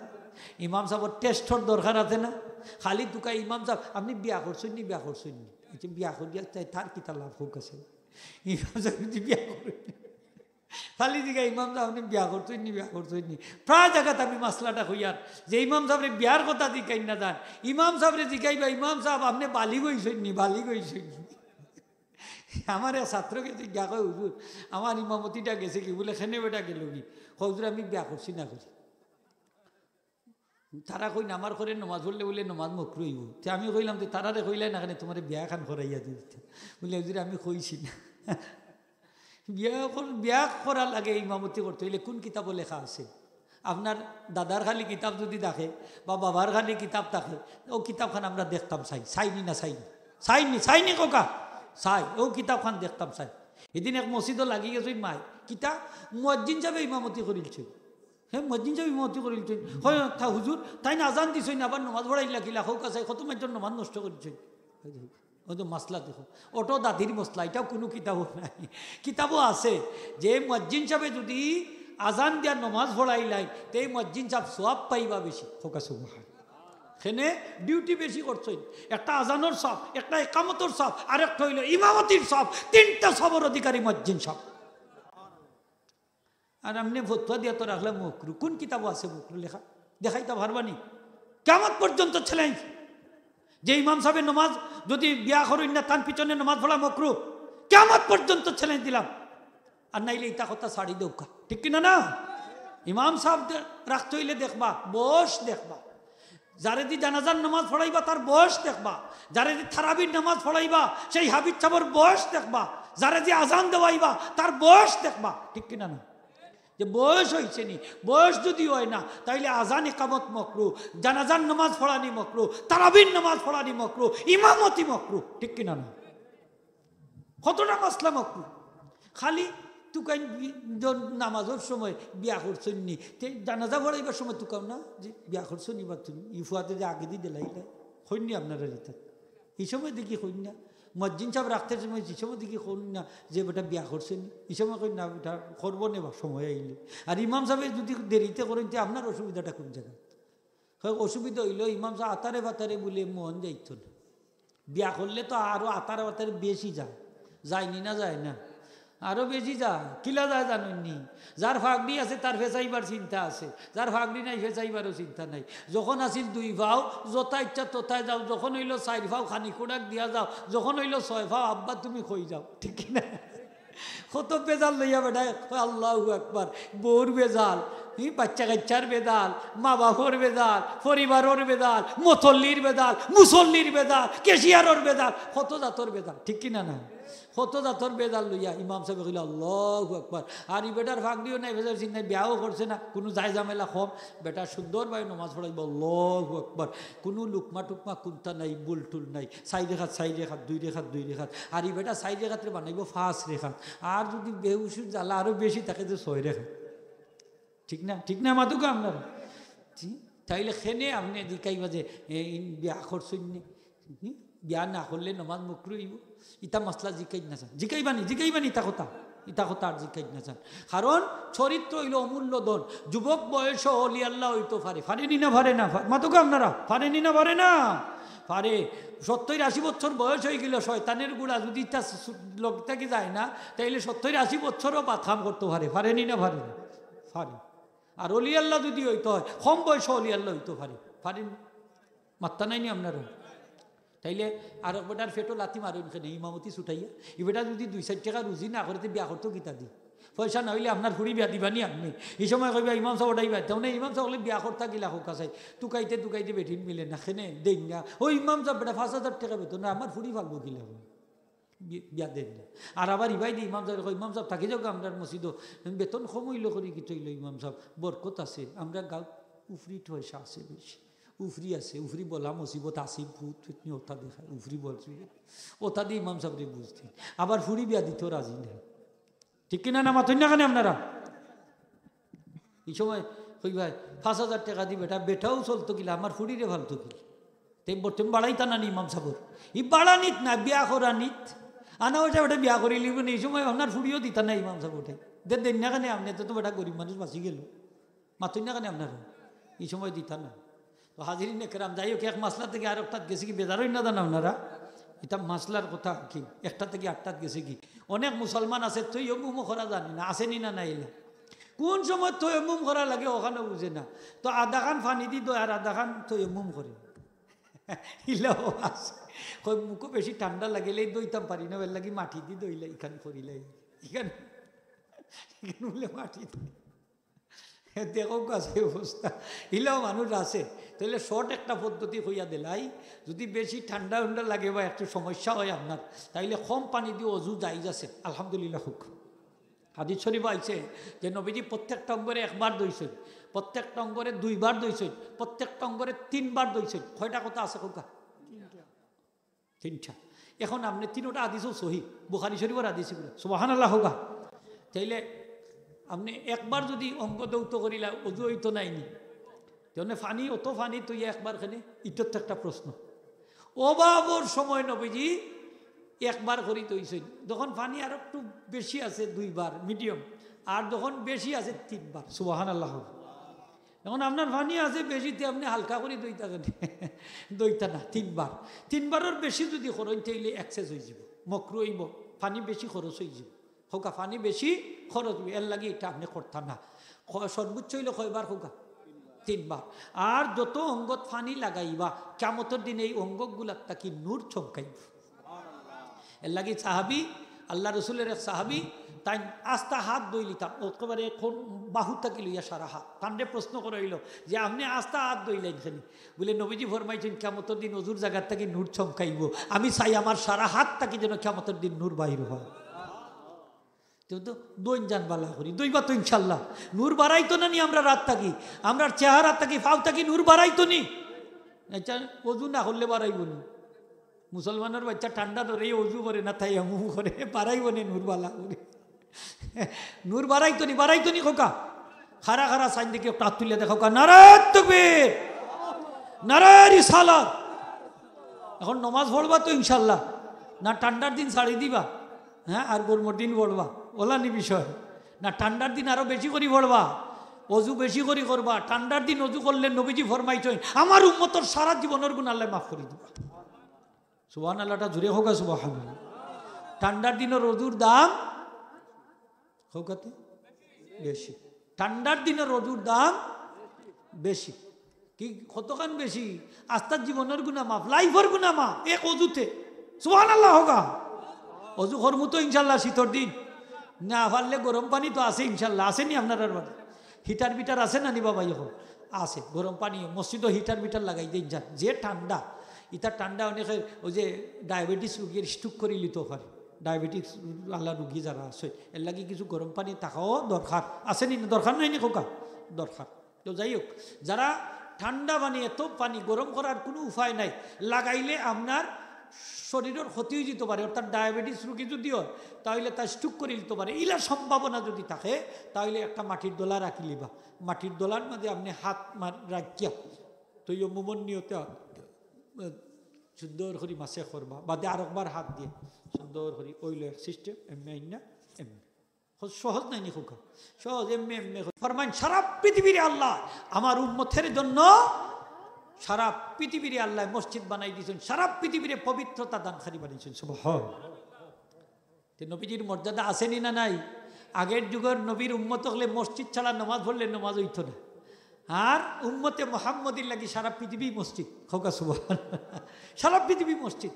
ইমাম সাবর টেস্টর দরকার আছে না? খালি তুকা ইমাম সাব, "আপনে বিয়া করছইন নি, বিয়া করছইন নি?" আচ্ছা, বিয়া করিয়া তাই তার কিতা লাভ অউক আছে? ইমাম সাব যদি বিয়া করে, খালি জিগাই, "ইমাম সাব, আপনে বিয়া করছইন নি, বিয়া করছইন নি?" প্রায় জাগাত আমি মাসলাটা কইয়ার যে ইমাম সাবরে বিয়ার কথা জিগাইন না যান, ইমাম সাবরে জিগাইবা, "ইমাম সাব, আপনে বালিগ অইছইন নি, বালিগ অইছইন নি?" আমার এক ছাত্র গেছে গিয়া কয়, "হুজুর, আমার ইমামতিটা গেছে গি?" বুলে, "কেনে বেটা গেলো গি?" কয়, "হুজুর, আমি বিয়া করছি না করি।" তারা কইন, "আমার ঘরে নমাজ পড়লে বুলে নমাজ মকরু অইবো।" তে আমি কইলাম, "তে তারারে কইলায় না কেনে তুমারে বিয়া খান করাইয়া দিতা?" বুলে, "হুজুর, আমি কইছি না।" বিয়া কর-, বিয়া করা লাগে ইমামতি করতে অইলে কুন কিতাবো লেখা আছে? আপনার দাদার খালি কিতাব যদি থাকে বা বাবার খালি কিতাব থাকে, অউ কিতাবখান আমরা দেখতাম চাই, চাই নি না চাই নি? চাই নি, চাই নি কউক্কা? চাই, অউ কিতাবখান দেখতাম চাই। হিদিন এক মসজিদো লাগি গেছইন মাইক, কিতা মুয়াজ্জিন সাবে ইমামতি করিলছইন। হে মুয়াজ্জিন সাবে ইমামতি করিলছইন। কয়, "তা হুজুর, তাইন আজান দিছইন, আবার নমাজ পড়াইলা কিলা, কউক্কা চাই, কত মাইনষর নমাজ নষ্ট করিলছইন।" অউ তো মাসলা দেখো, অটো দাদির মাসলা, ইটাও কুনু কিতাবো নাই। কিতাবো আছে যে মুয়াজ্জিন সাবে যদি আজান দিয়া নমাজ পড়াইলাইন, তে মুয়াজ্জিন সাব সওয়াব পাইবা বেশি। কউক্কা সুবহান। কেনে ডিউটি বেশি করছইন, একটা আজানর সওয়াব, একটা একামতর সওয়াব, আরেকটা অইলো ইমামতির সওয়াব, তিনটা সওয়াবর অধিকারী মুয়াজ্জিন সাব। আর আপনে ফতুয়া দিয়া তো রাখলা মকরু। কুন কিতাবো আছে মকরু লেখা? দেখাইতা পারবা নি? কিয়ামত পর্যন্ত চ্যালেঞ্জ। যে ইমাম সাবে নমাজ যদি বিয়া করইন না, তান পিছনে নমাজ পড়া মকরু। কিয়ামত পর্যন্ত চ্যালেঞ্জ দিলাম। আর নাইলে ইতা কথা ছাড়ি দেউক্কা। ঠিক কিনা না? ইমাম সাব দে-, রাখতে অইলে দেখবা, বয়স দেখবা। যারেদি জানাজার নামাজ পড়াইবা, তার বয়স দেখবা। যারেদি তারাবির নামাজ পড়াইবা, সেই হাফিজ সাবর বয়স দেখবা। যারেদি আজান দেওয়াইবা, তার বয়স দেখবা। ঠিক কিনা না? যে বয়স অইছে নি, বয়স যদি অয় না, তাইলে আজান ইকামত মকরু, জানাজার নামাজ পড়ানি মকরু, তারাবির নামাজ পড়ানি মকরু, ইমামতি মকরু। ঠিক কিনা না? কতটা মাসলা মকরু। খালি তুকাইন বি-, দ-, নামাজর সময় বিয়া করছইন নি, তে জানাজা পড়াইবার সময় তুকাও না যে বিয়া করছো নি বা তুমি, ই ফুয়াতে যে আগেদি দিলাইলা, কইন নি আপনারা ইতা? ই সময় দেখি কইন না। মুয়াজ্জিন সাব রাখতে সময় ই সময় দেখি কইন না যে বেটা বিয়া করছে নি, ই সময় কইন না, বেটা করবো নে বা সময় আইলে। আর ইমাম সাবে যদি দেরিতে করইন, তে আপনার অসুবিধাটা কুন জাগাত? কয়, অসুবিধা অইলো, ইমাম সাব আতারে বাতারে বুলে মন যাইতো না। বিয়া করলে তো আরো আতারে বাতারে বেশি যায়, যায়নি না যায় না? আরো বেশি যায়। কিলা যায় জানইন নি? যার ফাগড়ি আছে, তার ফেচাইবার চিন্তা আছে, যার ফাগড়ি নাই, ফেচাইবারও চিন্তা নাই। যখন আছিল দুই পাও, যথা ইচ্ছা তথায় যাও, যখন অইলো চাইর পাও, খানি খোড়াক দিয়া যাও, যখন অইলো ছয় পাও, আব্বা তুমি কই যাও, ঠিক কি না? কত বেজাল লইয়া বেটায় কয়, "আল্লাহু আকবার।" বউর বেজাল, ই বাচ্চা কাচ্চার বেজাল, মা বাপর বেজাল, পরিবারর বেজাল, মতল্লির বেজাল, মুসল্লির বেজাল, ক্যাশিয়ারর বেজাল, কত জাতর বেজাল, ঠিক কি না না? কত জাতর বেজাল লইয়া ইমাম সাবে কইলা, "আল্লাহু আকবার।" আর ই বেটার ফাগড়িও নাই, বেজার চিন্তায় বিয়াও করছে না, কুনু যায় ঝামেলা কম, বেটা সুন্দরভাবে নমাজ পড়াইবো, "আল্লাহু আকবার।" কুনু লুকমা টুকমা কুন্তা নাই, ভুল টুল নাই, চাইর রেখাত, চাইর রেখাত, দুই রেখাত, দুই রেখাত। আর ই বেটা চাইর রেখাতরে বানাইবো পাঁচ রেখাত। আর যুদি বেহুশর জ্বালা আরো বেশি থাকে, যে ছয় রেখাত। ঠিক না? ঠিক না মাতুকা আপনারা? জি? তাইলে কেনে আপনে জিকাইবা যে, এ, ইন বিয়া করছইন নি? হুম? বিয়া না করলে নমাজ মকরু অইবো? ইতা মাসলা জিকাইন না চান। জিকাইবা নি, জিকাইবা নি ইতা কথা। ইতা কথা আর জিকাইন না চান। কারণ চরিত্র অইলো অমূল্য ধন। যুবক বয়সো অলি আল্লাহ অইতো পারে। পারে নি না পারে না? পা-, মাতুকা আপনারা? পারে নি না পারে না? পারে। সত্তইর আশি বছর বয়স অইগেলে শয়তানের গুড়া যুদি ইতা সু-, লগ থাকি যায় না, তাইলে সত্তইর আশি বছরও বাদ কাম করতো পারে। পারে নি না পারে না? পারে। আর অলি আল্লাহ যুদি অইতো অয়, কম বয়সো অলি আল্লাহ অইতো পারে। পারে নি? মাত্তা নাই নি আপনারা? তাইলে আর এক বেটার পেটো লাথি মারইন কেনে, ইমামতি ছুটাইয়া? ই বেটা যুদি দুই চাইর টেকা রুজি না করে, তে বিয়া করতো কিতা দি? পয়সা না অইলে আপনার ফুড়ি বিয়া দিবা নি আপনে? ই সময় কইবা, "ইমাম সাব ওটাই বিয়া।" তেমনে ইমাম সাব অকলে বিয়া করতা কিলা কউক্কা চাই? তুকাইতে তুকাইতে বেটিন মিলে না, কেনে দেইন না। "ও ইমাম সাব, বেটা পাঁচ হাজার টেকা বেতন, আমার ফুড়ি পালবো কিলা?" কই। বি-, বিয়া দেইন না। আর আবার ইবায়দি ইমাম সাবরে কয়, "ইমাম সাব, থাকি যাউক্কা আমরার মসজিদো, বেতন কম অইলো করি কিতা অইলো ইমাম সাব, বরকত আছে, আমরার গাউত উফরি পয়সা আছে বেশি।" উফরি আছে, উফরি বলা মুসিবত আছে, ভূত পেতনি ওতা দেখায়, উফরি বলছে, ওতা দি ইমাম সাবরে বুঝ দেইন। আবার ফুড়ি বিয়া দিতেও রাজি না। ঠিক কি না, না মাতইন না কেনে আপনারা? ই সময় কইবা, "পাঁচ হাজার টেকা দি বেটা, বেটাও চলতো কিলা, আমার ফুড়িরে পালতো কিলা?" তে বর্তমান বাড়াইতা না নি ইমাম সাবর? ই বাড়ানিত না, বিয়া করানিত। আনা ওটা বেটা বিয়া করিলিবো নি, ই সময় আপনার ফুড়িও দিতা না ইমাম সাব ওটাই। দে দেইন না কেনে আপনে, তো, তো বেটা গরিব মানুষ বাঁচি গেলো। মাতইন না কেনে আপনারা? ই সময় দিতা না। তো হাজিরিন একরাম, যাই হোক, এক মাসলা থাকি আরকটাত গেছি কি, বেজার অইন না জানো আপনারা? ইতা মাসলার কথা কি, একটা থাকি আটটাত গেছি কি। অনেক মুসলমান আছে, তৈয়ম্মুমও করা জানে না, আছে নি না, না ইলা? কুন সময় তৈয়ম্মুম করা লাগে, অখানও বুঝে না। তো আধাখান পানি দি দেয় আর আধাখান তৈয়ম্মুম করে। ইলাও আছে। কয়, "মুখো বেশি ঠান্ডা লাগিলে ধইতাম পারি না, এরলাগি মাটি দি ধইলাই, ইখান করিলাই।" ইখান, ইখান বুলে মাটি দি। দেখউক্কা যে অবস্থা, ইলাও মানুষ আছে। তাইলে short একটা পদ্ধতি কইয়া দিলাই, যুদি বেশি ঠান্ডা উন্ডা লাগে বা একটু সমস্যা অয় আপনার, তাইলে কম পানি দি অজু জায়েজ আছে, আলহামদুলিল্লাহ কউক। হাদিস শরীফো আইছে যে নবীজি প্রত্যেকটা অঙ্গরে একবার ধইছইন, প্রত্যেকটা অঙ্গরে দুইবার ধইছইন, প্রত্যেকটা অঙ্গরে তিনবার ধইছইন। কয়টা কথা আছে কউক্কা? তিনটা। এখন আপনে তিনোটা হাদিসও সহি, বুখারী শরীফর হাদিস ইগুলা। সুবহানাল্লাহ কউক্কা। তাইলে আপনে একবার যুদি অঙ্গ ধৌত করিলা, অজু অইতো নায় নি? তেমনে পানি, অত পানি থইয়া একবার কেনে, ইটা তো একটা প্রশ্ন। অভাবর সময় নবীজি একবার করি ধইছইন। যখন পানি আরো একটু বেশি আছে, দুইবার, medium। আর যখন বেশি আছে, তিনবার। সুবহানাল্লাহ। এখন আপনার পানি আছে বেশি, তে আপনে হালকা করি ধইতা কেনে? ধইতা না, তিনবার। তিনবারর বেশি যুদি করইন, তাইলে excess অইযিবো, মকরু অইবো, পানি বেশি খরচ অইযিবো। কউক্কা, পানি বেশি খরচ অইবো, এরলাগি ইটা আপনে করতা না। খ-, সর্বোচ্চ অইলে কয়বার কউক্কা? তিনবার। আর যত অঙ্গত পানি লাগাইবা, কিয়ামতর দিন এই অঙ্গগুলার থাকি নূর চমকাইবো। এরলাগি সাহাবী, আল্লার রসুলর এক সাহাবী, তাইন আস্তা হাত ধইলিতা, একেবারে কোন বাহু থাকি লইয়া সারা হাত। তানরে প্রশ্ন করা অইলো যে, "আপনে আস্তা হাত ধইলাইন কেনে?" বুলে, "নবীজি ফরমাইছইন, কিয়ামতর দিন অজুর জাগার থাকি নূর চমকাইবো। আমি চাই আমার সারা হাত থাকি যেন কিয়ামতর দিন নূর বাইর হয়।" তে তো ধইন যান বালা করি, ধইবা তো ইনশাল্লাহ। নূর বাড়াইতো না নি আমরার হাত থাকি, আমরার চেহারা থাকি, পাও থাকি নূর বাড়াইতো নি? আচ্ছা, অজু না করলে বাড়াইবো নি? মুসলমানর বাইচ্চা ঠান্ডা ধরে অজু করে না, তায়াম্মুম করে, বাড়াইবো নি নূর বালা করি? নূর বাড়াইতো নি, বাড়াইতো নি কউক্কা? খাড়া খাড়া চাইন দেখি একটু আত তুলিয়া দেখাউক্কা, নারায়ে তাকবীর, নারায়ে রিসালাত। এখন নমাজ পড়বা তো ইনশাল্লাহ, না ঠান্ডার দিন ছাড়ি দিবা? হ্যাঁ, আর গরমর দিন পড়বা, অলা নি বিষয়। না, ঠান্ডার দিন আরো বেশি করি পড়বা, অজু বেশি করি করবা। ঠান্ডার দিন অজু করলে নবীজি ফরমাইছইন, "আমার উম্মতর সারা জীবনর গুনা আল্লায় মাফ করি দিবা।" সুবহানাল্লাহটা জুরে কউক্কা, সুবহানাল্লাহ। ঠান্ডার দিনর অজুর দাম কউক্কা তে বেশি। ঠান্ডার দিনর অজুর দাম বেশি। কি, কতখান বেশি? আস্তা জীবনর গুনা মাফ, life-র গুনা মাফ, এক অজুতে। সুবহানাল্লাহ কউক্কা। অজু করমু তো ইনশাল্লাহ শীতর দিন। না পারলে গরম পানি তো আছে ইনশাল্লাহ, আছে নি আপনারার বাড়ি? হিটার বিটার আছে না নি বাবা? এখন আছে, গরম পানি, মসজিদও হিটার বিটার লাগাই দেইন যান। যে ঠান্ডা, ইতা ঠান্ডা অনেকে ওই যে ডায়াবেটিস রুগীর স্ট্রোক করি লিতে পারে, ডায়াবেটিস আলা রুগী যারা আছে, এর লাগি কিছু গরম পানি থাকাও দরকার। আছে নি না? দরকার নাই নি খোকা? দরকার। তো যাই হোক, যারা ঠান্ডা পানি, এত পানি গরম করার কোনো উপায় নাই, লাগাইলে আপনার শরীরের ক্ষতি হয়ে যেতে পারে। অর্থাৎ ডায়াবেটিস রুগী যদি হয়, তাহলে তার স্ট্রোক করে দিতে পারে। ইলা সম্ভাবনা যদি থাকে, তাহলে একটা মাটির ডলা রাখি লিবা। মাটির ডলার মাঝে আপনি হাত মার রাখিয়া, তো এই অমুমন নিয়তে সুন্দর করি মাসে করবা, বাদে আরেকবার হাত দিয়ে সুন্দর করি ওইলো এক সিস্টেম, এমনি আইন না, এমনি। সহজ নাই নি খোকা? সহজ, এমনি এমনি করি। ফরমাইন, সারা পৃথিবীর আল্লাহ আমার উম্মতের জন্য, সারা পৃথিবীর আল্লাহ মসজিদ বানাই দিয়েছেন, সারা পৃথিবীর পবিত্রতা দানকারী বানিয়েছেন। সুবহান। তে নবীজির মর্যাদা আছে নি না নাই? আগের যুগের নবীর উম্মত হলে মসজিদ ছাড়া নামাজ পড়লে নামাজ হইতো না। আর উম্মতে মোহাম্মদীর লাগি সারা পৃথিবী মসজিদ। খোকা সুবহান। সারা পৃথিবী মসজিদ।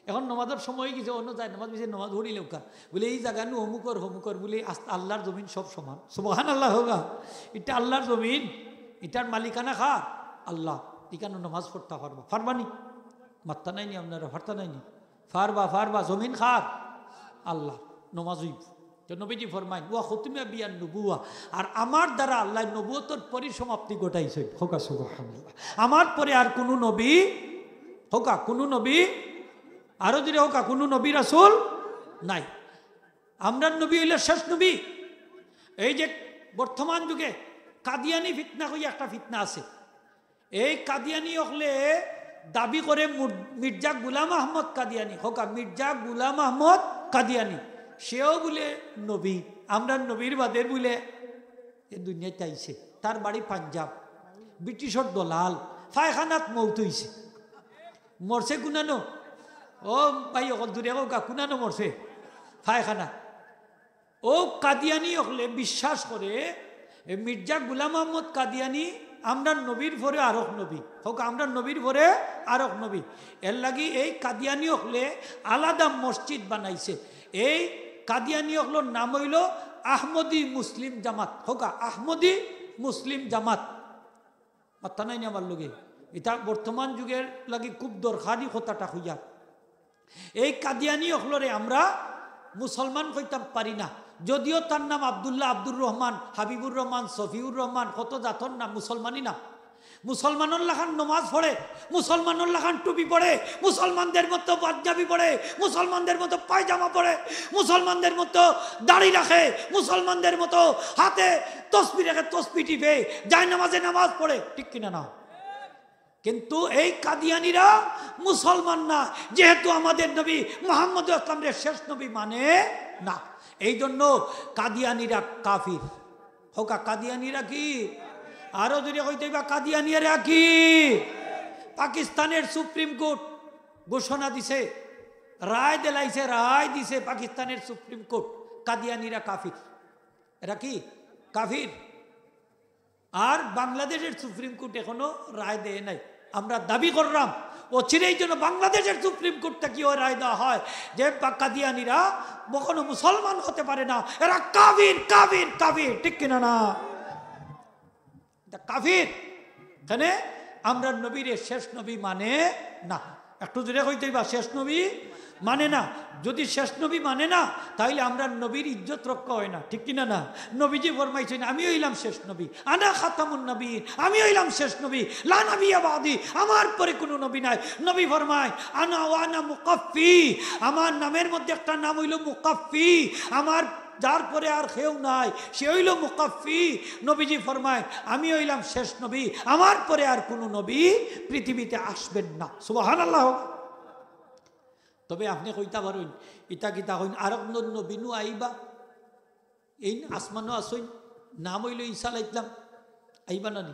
এখন নামাজের সময় হয়ে গেছে, অন্য যায় নামাজ, বেশি নামাজ পড়ি লেউকা। বলে, "এই জায়গা নু অমুকর, হমুকর", বলে, "আস্তা আল্লাহর জমিন সব সমান।" সুবহান আল্লাহ হোক। এটা আল্লাহর জমিন, এটার মালিকানা কার? আল্লাহ। এখানে নামাজ পড়তে পারবা, পারবা নি? মাত্তা নাই নি আপনারা, পারতা নাই নি? পারবা, পারবা, জমিন কার? আল্লাহ। নামাজ হইব। তো নবীজি ফরমাইন, "ওয়া খুতিমা বিয়ান নুবুওয়া", আর আমার দ্বারা আল্লাহ নবুয়তর পরিসমাপ্তি ঘটাইছেন। খোকা সুবহানাল্লাহ। আমার পরে আর কোনো নবী, খোকা, কোনো নবী, আরো জোরে খোকা, কোনো নবী রাসূল নাই। আমরার নবী হইল শেষ নবী। এই যে বর্তমান যুগে কাদিয়ানি ফিতনা কই একটা ফিতনা আছে, এই কাদিয়ানি অকলে দাবি করে মুর-, মির্জা গুলাম আহমদ কাদিয়ানি, খোকা, মির্জা গুলাম আহমদ কাদিয়ানি, সেও বলে নবী, আমরার নবীর বাদের বলে এ দুনিয়াত আইছে। তার বাড়ি পাঞ্জাব, ব্রিটিশর দলাল, পায়খানাত মৌত হইছে। মরছে কুনানো? ও ভাই, অকল দূরে খোকা, কুনানো মরছে? পায়খানা। ও কাদিয়ানি অকলে বিশ্বাস করে, এ মির্জা গুলাম আহমদ কাদিয়ানি আমরার নবীর পরে আরক নবী। খোকা, আমরার নবীর পরে আরক নবী। এর লাগি এই কাদিয়ানি অকলে আলাদা মসজিদ বানাইছে। এই কাদিয়ানি অকলর নাম হইল আহমদি মুসলিম জামাত। খোকা, আহমদি মুসলিম জামাত। মাত্তা নাই নি আমার লগে? এটা বর্তমান যুগের লাগি খুব দরকারি কথাটা হইয়া। এই কাদিয়ানি অকলরে আমরা মুসলমান কইতাম পারি না, যদিও তার নাম আব্দুল্লাহ, আব্দুর রহমান, হাবিবুর রহমান, সফিউর রহমান, কত জাতর নাম, মুসলমানই না। মুসলমানর লাখান নমাজ পড়ে, মুসলমানর লাখান টুপি পড়ে, মুসলমানদের মতো পাঞ্জাবি পড়ে, মুসলমানদের মতো পায়জামা পড়ে, মুসলমানদের মতো দাড়ি রাখে, মুসলমানদের মতো হাতে তসবি রেখে তসবি টিপে, যায় নামাজে নামাজ পড়ে, ঠিক কিনা না? কিন্তু এই কাদিয়ানিরা মুসলমান না, যেহেতু আমাদের নবী মোহাম্মদ ইসলামরে শেষ নবী মানে না, এই জন্য কাদিয়ানিরা কাফির। খোকা, কাদিয়ানিরা কি? আরো জোরে কইতে হইবা, কাদিয়ানিরা কি? পাকিস্তানের সুপ্রিম কোর্ট ঘোষণা দিছে, রায় দিলাইছে, রায় দিছে পাকিস্তানের সুপ্রিম কোর্ট, কাদিয়ানিরা কাফির। এরা কি? কাফির। আর বাংলাদেশের সুপ্রিম কোর্ট এখনো রায় দেয় নাই। আমরা দাবি করলাম, অচিরেই যেন বাংলাদেশের সুপ্রিম কোর্ট থেকে ওই রায় দেওয়া হয় যে বা-, কাদিয়ানিরা কখনো মুসলমান হতে পারে না, এরা কাফির, কাফির, কাফির, ঠিক কিনা না? এটা কাফির। কেনে? আমরার নবীরে শেষ নবী মানে না। একটু জোরে কইতে হইবা, শেষ নবী মানে না। যদি শেষ নবী মানে না, তাইলে আমরার নবীর ইজ্জত রক্ষা হয় না, ঠিক কিনা না? নবীজি ফরমাইছেন, "আমি হইলাম শেষ নবী, আনা খাতামুন নবীন, আমি হইলাম শেষ নবী, লা নবিয়্যা বাদি, আমার পরে কোনো নবী নাই।" নবী ফরমায়, "আনা ওয়া আনা মুকাফফি, আমার নামের মধ্যে একটা নাম হইল মুকাফফি, আমার যার পরে আর কেউ নাই, সে হইল মুকাফফি।" নবীজি ফরমায়, "আমি হইলাম শেষ নবী, আমার পরে আর কোনো নবী পৃথিবীতে আসবেন না।" সুবহানাল্লাহ। তবে আপনি কইতা পারইন, ইতা কিতা কইন, আরক ন-, নবী নু আইবা, এইন আসমানো আছইন, নাম হইল ঈসা আলাইহিস সালাম, আইবা না নি?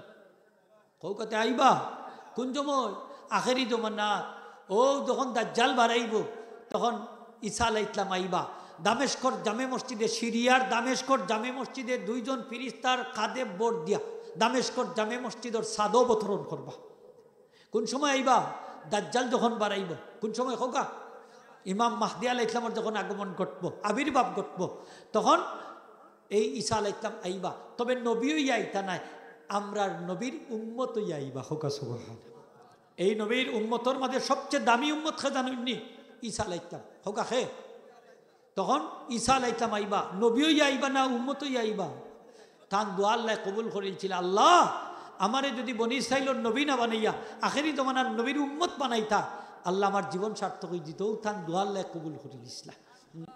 কও কাতে আইবা? কোন সময়? আখেরি জমানা। ও যখন দাজ্জাল বাড়াইব, তখন ঈসা আলাইহিস সালাম আইবা। দামেস্কর জামে মসজিদে, সিরিয়ার দামেস্কর জামে মসজিদে দুইজন ফিরিস্তার কাঁধে ভর দিয়া দামেস্কর জামে মসজিদর ছাদো অবতরণ করবা। কোন সময় আইবা? দাজ্জাল যখন বাড়াইব। কোন সময়? কও কা? ইমাম মাহদি আলাইহিস সালামর যখন আগমন ঘটবো, আবির্ভাব ঘটবো, তখন এই ঈসা আলাইহিস সালাম আইবা, তবে নবী অইয়া আইতা নায়, আমরার নবীর উম্মত অইয়া আইবা। কউক্কা সুবহান। এই নবীর উম্মতর মাঝে সবচেয়ে দামি উম্মত কে জানইননি? ঈসা আলাইহিস সালাম। কউক্কা কে? তখন ঈসা আলাইহিস সালাম আইবা, নবী অইয়া আইবা না উম্মত অইয়া আইবা? তান দোয়া আল্লায় কবুল করিলছিল, "আল্লাহ, আমারে যদি বনি ইসরাইলর নবী না বানাইয়া আখেরি জমানার নবীর উম্মত বানাইতা, আল্লাহ আমার জীবন সার্থক অইযিতো।" তান দোয়া আল্লায় কবুল করিলিছলা।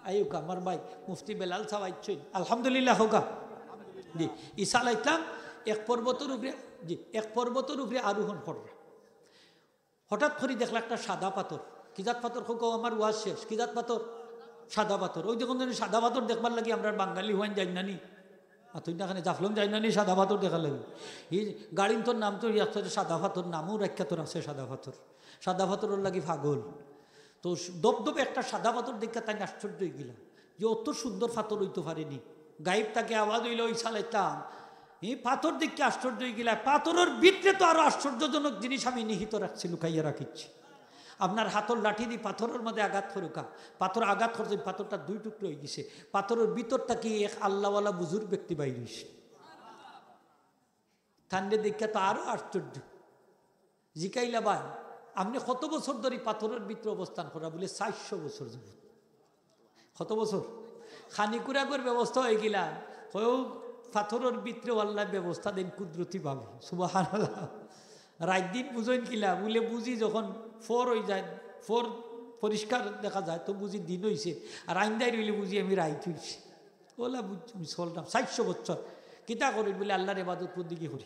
আইউক্কা, আমার ভাই মুফতি বেলাল সাব আইছইন, আলহামদুলিল্লাহ কউক্কা। জি, ঈসা আলাইহিস সালাম এক পর্বতর উপরে, জি, এক পর্বতর উপরে আরোহণ কররা। হঠাৎ করি দেখলা একটা সাদা পাথর। কি জাত পাথর কউক্কা? আমার ওয়াজ শেষ। কি জাত পাথর? সাদা পাথর। ওই দেখুন, সাদা পাথর দেখবার লাগি আমরার বাঙালি অইন যাইন না নি? আর তুই না এখানে জাফলং যাইন না নি সাদা পাথর দেখার লাগি? এই গাড়ির তোর নাম তো সাদা পাথর, নামও রাখিয়া তোর আছে সাদা পাথর। সাদা পাথরর লাগি পাগল। তো দপদপে একটা সাদা পাথর দেখিয়া তাইন আশ্চর্য অইগেলা যে অত সুন্দর পাথর অইতো পারে নি। গায়েব থাকি আওয়াজ অইলো, "ঈসা আলাইহিস সালাম।" ই পাথর দেখিয়া আশ্চর্য অইগেলা। পাথরর ভিতরে তো আরো আশ্চর্যজনক জিনিস আমি নিহিত রাখছি, লুকাইয়া রাখিছি। আপনার হাতর লাঠি দি পাথরর মাঝে আঘাত করউক্কা, পাথর আঘাত করছে, পাথরটা দুই টুকরা অইগেছে। পাথরর ভিতর থাকি এক আল্লাহওয়ালা বুজুর্গ ব্যক্তি বাইর অইছে। তানরে দেখিয়া তো আরো আশ্চর্য। জিকাইলা, "ভাই, আপনে কত বছর ধরি পাথরর ভিতরে অবস্থান কররা?" বুলে, "চাইরশো বছর যাবত।" কত বছর? খানিকুরাগর ব্যবস্থা অইগেলা। কয়, "ও পাথরর ভিতরেও আল্লায় ব্যবস্থা দেইন কুদরতি ভাবে।" সুবহানাল্লাহ। রাইত দিন বুঝইন কিলা? বুলে, "বুঝি যখন ফর অইযায়, ফর পরিষ্কার দেখা যায়, তো বুঝি দিন অইছে, আর আইন্দাই রইলে বুঝি আমি রাইত অইছে।" ওলা বুঝ-, আমি চললাম চাইরশো বছর। কিতা করি? বুলে, "আল্লাহর ইবাদত বন্দেগি করি।"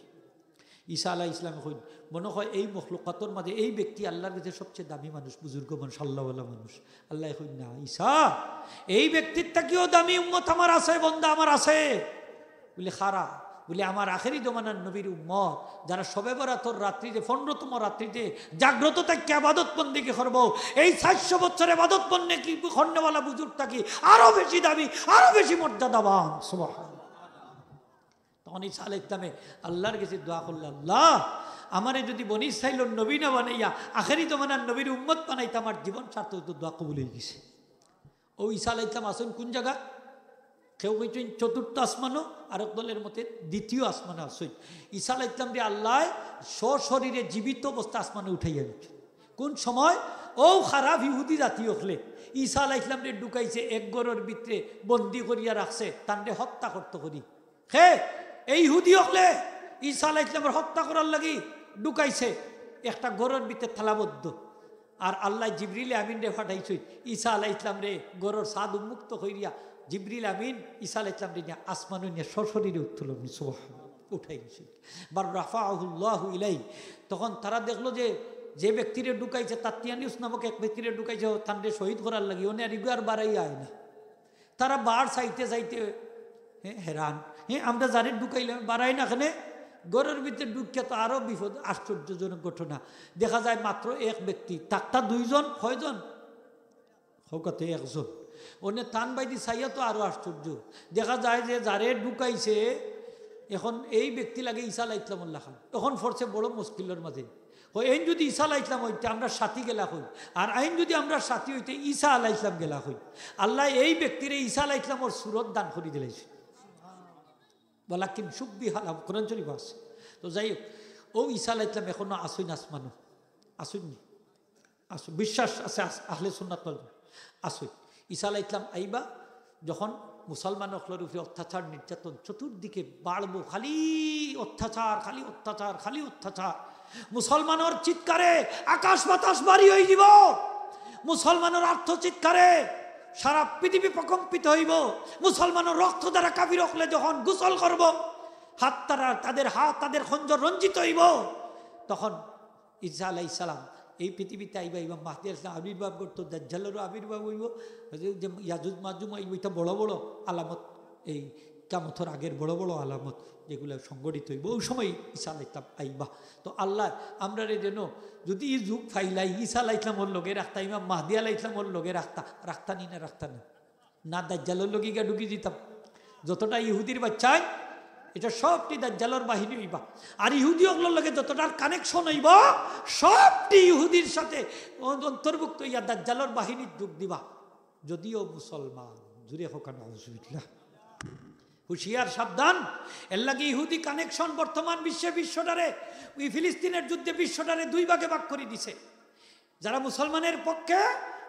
ঈসা আলাইহিস সালামে কইন, "মনো কয় এই মখলুকাতর মাঝে এই ব্যক্তি আল্লাহর কাছে সবচেয়ে দামি মানুষ, বুজুর্গ মানুষ, আল্লাহওয়ালা মানুষ।" আল্লায় কইন, "না ঈসা, এই ব্যক্তির থাকিও দামি উম্মত আমার আছে, বন্দা আমার আছে।" বুলে, "কারা?" বুলে, "আমার আখেরি জমানার নবীর উম্মত, যারা শবে বরাতর রাত্রিতে, পনেরোতম রাত্রিতে জাগ্রত থাকিয়া ইবাদত বন্দেগি করবো, এই চাইরশো বছর ইবাদত বন্দেগি করনেওয়ালা বুজুর্গ থাকি আরো বেশি দামি, আরো বেশি মর্যাদাবান।" সুবহানাল্লাহ। তখন ঈসা আলাইহিস সালামে আল্লাহর কাছে দোয়া করলা, "আল্লাহ, আমারে যদি বনি ইসরাইলর নবী না বানাইয়া আখেরি জমানার নবীর উম্মত বানাইতা, আমার জীবন সার্থক অইতো।" দোয়া কবুল অইগেছে। ও ঈসা আলাইহিস সালাম আছইন কোন জাগাত? কেউ কইছইন চতুর্থ আসমানো, আরক দলের মতে দ্বিতীয় আসমানো আছইন। ঈসা আলাইহিস সালামরে আল্লায় সশরীরে জীবিত অবস্থা আসমানো উঠাইয়া আনছইন। কোন সময়? ও খারাপ ইহুদি জাতি অকলে ঈসা আলাইহিস সালামরে ঢুকাইছে এক ঘরর ভিতরে, বন্দি করিয়া রাখছে, তানরে হত্যা করতো করি। হে, এই ইহুদি অকলে ঈসা আলাইহিস সালামরে হত্যা করার লাগি ঢুকাইছে একটা ঘরর ভিতরে তালাবদ্ধ। আর আল্লায় জিবরিল আমিনরে পাঠাইছইন, ঈসা আলাইহিস সালামরে ঘরর ছাদ উন্মুক্ত করিয়া জিবরিল আমিন ঈসা আলাইহিস সালামরে নিয়া আসমানো নিয়া সশরীরে উত্তোলন, সুবহানাল্লাহ, উঠাই নিছইন। বার রাফাহুল্লাহু ইলাই। তখন তারা দেখলো যে, যে ব্যক্তিরে ঢুকাইছে, তাতিয়ানিউস নামক এক ব্যক্তিরে ঢুকাইছে, তানরে শহীদ করার লাগি, অনে আর ইগু আর বারাইয়া আয় না। তারা বার চাইতে চাইতে, হে, হেরান, হে, আমরা যারে ঢুকাইলাম, বারায় না কেনে? ঘরর ভিতরে ঢুকিয়া তো আরো বিপদ, আশ্চর্যজনক ঘটনা। দেখা যায় মাত্র এক ব্যক্তি, থাকতা দুইজন, কয়জন? কউক্কা তে একজন। অনে তান বাইদি চাইয়া তো আরো আশ্চর্য। দেখা যায় যে যারে ঢুকাইছে, এখন এই ব্যক্তি লাগে ঈসা আলাইহিস সালামর লাখান। এখন পড়ছে বড় মুশকিলর মাঝে। কয়, এইন যদি ঈসা আলাইহিস সালাম অইতে আমরার সাথী গেলা কই, আর এইন যদি আমরার সাথী অইতে ঈসা আলাইহিস সালাম গেলা কই। আল্লায় এই ব্যক্তিরে ঈসা আলাইহিস সালামর সুরত দান করি দিলাইছইন। ওয়ালাকিন শুব্বিহা লাহুম, কোরআন শরীফ আছে। তো যাই হোক, ও ঈসা আলাইহিস সালাম এখনো আছইন আসমানো, আছইন নি? আছইন, বিশ্বাস আছে আস-, আহলে সুন্নাত ওয়াল জামাত। আছইন। ঈসা আলাইহিস সালাম আইবা, যখন মুসলমান অকলর উপরে অত্যাচার নির্যাতন চতুর্দিকে বাড়বো, খালি অত্যাচার, খালি অত্যাচার, খালি অত্যাচার। মুসলমানর চিৎকারে আকাশ বাতাস ভারী অইযিবো, মুসলমানর আর্ত চিৎকারে সারা পৃথিবী প্রকম্পিত অইবো। মুসলমানর রক্ত দ্বারা কাফির অকলে যখন গোসল করবো, হাত তারা, তাদের হাত, তাদের খঞ্জর রঞ্জিত অইবো, তখন ঈসা আলাইহিস সালাম এই পৃথিবীতে আইবা, ইমাম মাহদি আলাইহিস সালাম আবির্ভাব করতো, দাজ্জালরও আবির্ভাব অইবো, যে, যে ইয়াজুজ মাজুজ আইবো, ইটা বড় বড় আলামত, এই কিয়ামতর আগের বড় বড় আলামত যেগুলা সংঘটিত অইবো, ওই সময় ঈসা আলাইহিস সালাম আইবা। তো আল্লায় আমরারে যেন যদি ই যুগ পাইলাই, ঈসা আলাইহিস সালামর লগে রাখতা, ইমাম মাহদি আলাইহিস সালামর লগে রাখতা, রাখতা নি না রাখতা না? না, দাজ্জালর লগে গিয়া ঢুকি দিতাম। যতটা ইহুদির বাচ্চায়, ইটা সবটি দাজ্জালর বাহিনী অইবা। আর ইহুদি অকলর লগে যতটার connection অইবো, সবটি ইহুদির সাথে অ-, অন্তর্ভুক্ত অইয়া দাজ্জালর বাহিনীত যোগ দিবা। যদিও মুসলমান, জুরে কউক্কা নাউজুবিল্লাহ। হুঁশিয়ার, সাবধান। এর লাগি ইহুদি কানেকশন বর্তমান বিশ্বে বিশ্বটারে, ওই ফিলিস্তিনের যুদ্ধে বিশ্বটারে দুই ভাগে ভাগ করি দিছে। যারা মুসলমানের পক্ষে,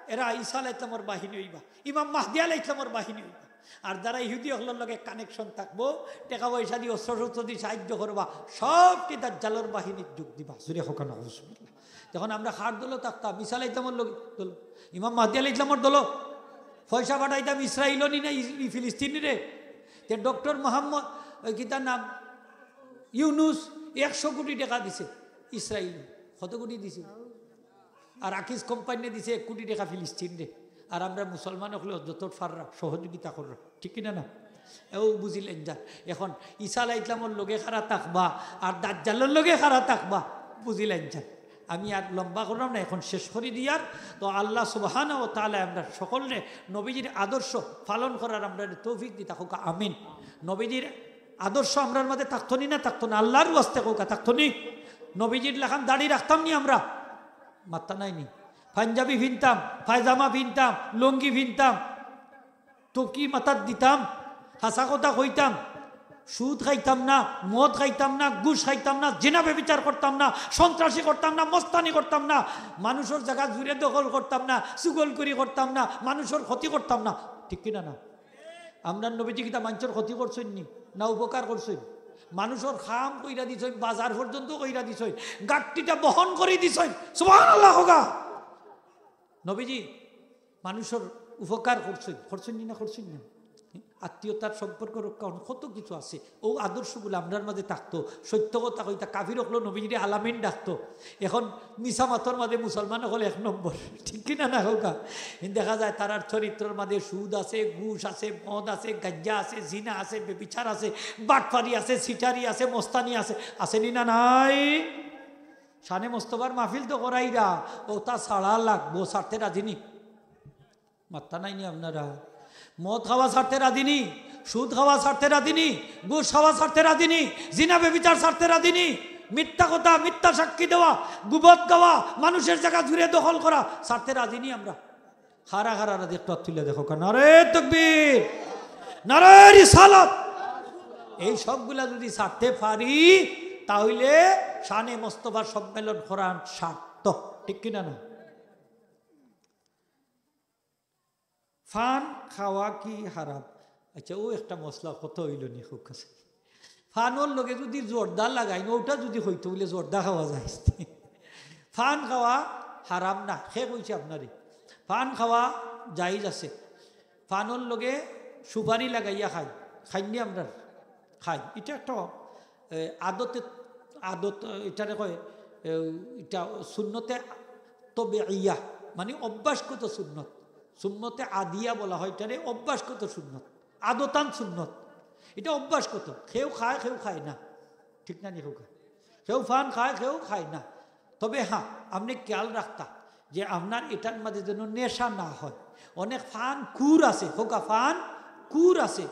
এরা ঈসা আলাইহিস সালামর বাহিনী অইবা, ইমাম মাহদি আলাইহিস সালামর বাহিনী অইবা। আর যারা ইহুদি অকলর লগে কানেকশন থাকবো, টেকা পয়সা দি, অস্ত্র শস্ত্র দি সাহায্য করবা, সবটি দাজ্জালর বাহিনীত যোগ দিবা। জোরে কউক্কা নাউজুবিল্লাহ। তখন আমরা কার দলো থাকতাম? ঈসা আলাইহিস সালামর লগে দলো, ইমাম মাহদি আলাইহিস সালামর দলো। পয়সা পাঠাইতাম ইসরাইলো নি না ই-, ই ফিলিস্তিনিরে? তে ডক্টর মোহাম্মদ, ওই কিতার নাম, ইউনুস একশো কোটি টেকা দিছে ইসরাইল। কত কোটি দিছে? আর আকিজ কোম্পানিয়ে দিছে এক কোটি টেকা ফিলিস্তিনরে। আর আমরা মুসলমান অকলে যত পাররা সহযোগিতা কররা, ঠিক কিনা না? এও বুঝিলাইন যান। এখন ঈসা আলাইহিস সালামর লগে কারা থাকবা আর দাজ্জালর লগে কারা থাকবা, বুঝিলাইন যান। আমি আর লম্বা করলাম না, এখন শেষ করি দিয়ার। তো আল্লাহ সুবহানাহু ওয়া তাআলা আমরা সকলরে নবীজির আদর্শ পালন করার আমরারে তৌফিক দিতা কউক্কা, আমিন। নবীজির আদর্শ আমরার মাঝে থাকতো নি না থাকতো না? আল্লাহর ওয়াস্তে কউক্কা, থাকতো নি? নবীজির লাখান দাড়ি রাখতাম নি আমরা? মাত্তা নাই নি? পাঞ্জাবি ফিনতাম, পায়জামা ফিনতাম, লুঙ্গি ফিনতাম, টুপি মাথাত দিতাম, হাছা কথা কইতাম, সুদ খাইতাম না, মদ খাইতাম না, ঘুষ খাইতাম না, জিনা ব্যভিচার করতাম না, সন্ত্রাসী করতাম না, মস্তানি করতাম না, মানুষর জাগা জুরে দখল করতাম না, চুগলখুরি করতাম না, মানুষর ক্ষতি করতাম না, ঠিক কিনা না? আমরার নবীজি কিতা মানষর ক্ষতি করছইন নি? না উপকার করছইন? মানুষর কাম কইরা দিছইন, বাজার পর্যন্ত কইরা দিছইন, গাট্টিটা বহন করি দিছইন। সুবহানাল্লাহ কউক্কা। নবীজি মানুষর উপকার করছইন, করছইন নি না, করছইন না? আত্মীয়তার সম্পর্ক রক্ষা অন-, কত কিছু আছে। অউ আদর্শগুলা আমরার মাঝে থাকতো, সত্য কথা কইতা, কাফির অকলো নবীজিরে আল-আমিন ডাকতো। এখন মিছা মাতর মাঝে মুসলমান অকল এক নম্বর, ঠিক কিনা না কউক্কা? কিন্তু দেখা যায় তারার চরিত্রর মাঝে সুদ আছে, ঘুষ আছে, মদ আছে, গাঞ্জা আছে, জিনা আছে, ব্যভিচার আছে, বাটপারি আছে, সিটারি আছে, মস্তানি আছে, আছে নি না নাই? শানে মোস্তফার মাহফিল তো করাইরা, অতা ছাড়া লাগবো, ছাড়তে রাজি নি? মাত্তা নাই নি আপনারা? মদ খাওয়া ছাড়তে রাজি নি, সুদ খাওয়া ছাড়তে রাজি নি, ঘুষ খাওয়া ছাড়তে রাজি নি, জিনা ব্যভিচার ছাড়তে রাজি নি, মিথ্যা কথা, মিথ্যা সাক্ষী দেওয়া, গুবত গাওয়া, মানুষর জাগা জুরে দখল করা ছাড়তে রাজি নি আমরা। কারা কারা রাজি একটু আত তুলিয়া দেখউক্কা। নারায়ে তাকবীর, নারায়ে রিসালাত। এই সবগুলা যদি ছাড়তে পারি, তাহলে শানে মোস্তফার সম্মেলন করার সার্থক, ঠিক কিনা না? পান খাওয়া কি হারাম? আচ্ছা, অউ একটা মসলা কত অইলো নি, খুব কাছে। পানর লগে যদি জর্দা লাগাইন, অউটা যদি কইতো বুলে জর্দা খাওয়া যায়। পান খাওয়া হারাম না, কে কইছে আপনারে? পান খাওয়া জায়েজ আছে। পানর লগে সুপারি লাগাইয়া খাই, খাইন নি আপনারা? খাই। ইটা একটা, এ, আদতে, আদত, ইটারে কয়, এ, ইটা সুন্নতে তবিইয়া, মানে অভ্যাসগত সুন্নত। সুন্নতে আদিয়া বলা হয় ইটারে, অভ্যাসগত সুন্নত, আদতান সুন্নত। ইটা অভ্যাসগত, কেউ খায়, কেউ খায় না, ঠিক না নি কউক্কা? কেউ পান খায়, কেউ খায় না। তবে হ্যাঁ, আপনে খেয়াল রাখতা যে আপনার ইটার মাঝে যেন নেশা না হয়। অনেক পান কুর আছে, কউক্কা, পান কুর আছে,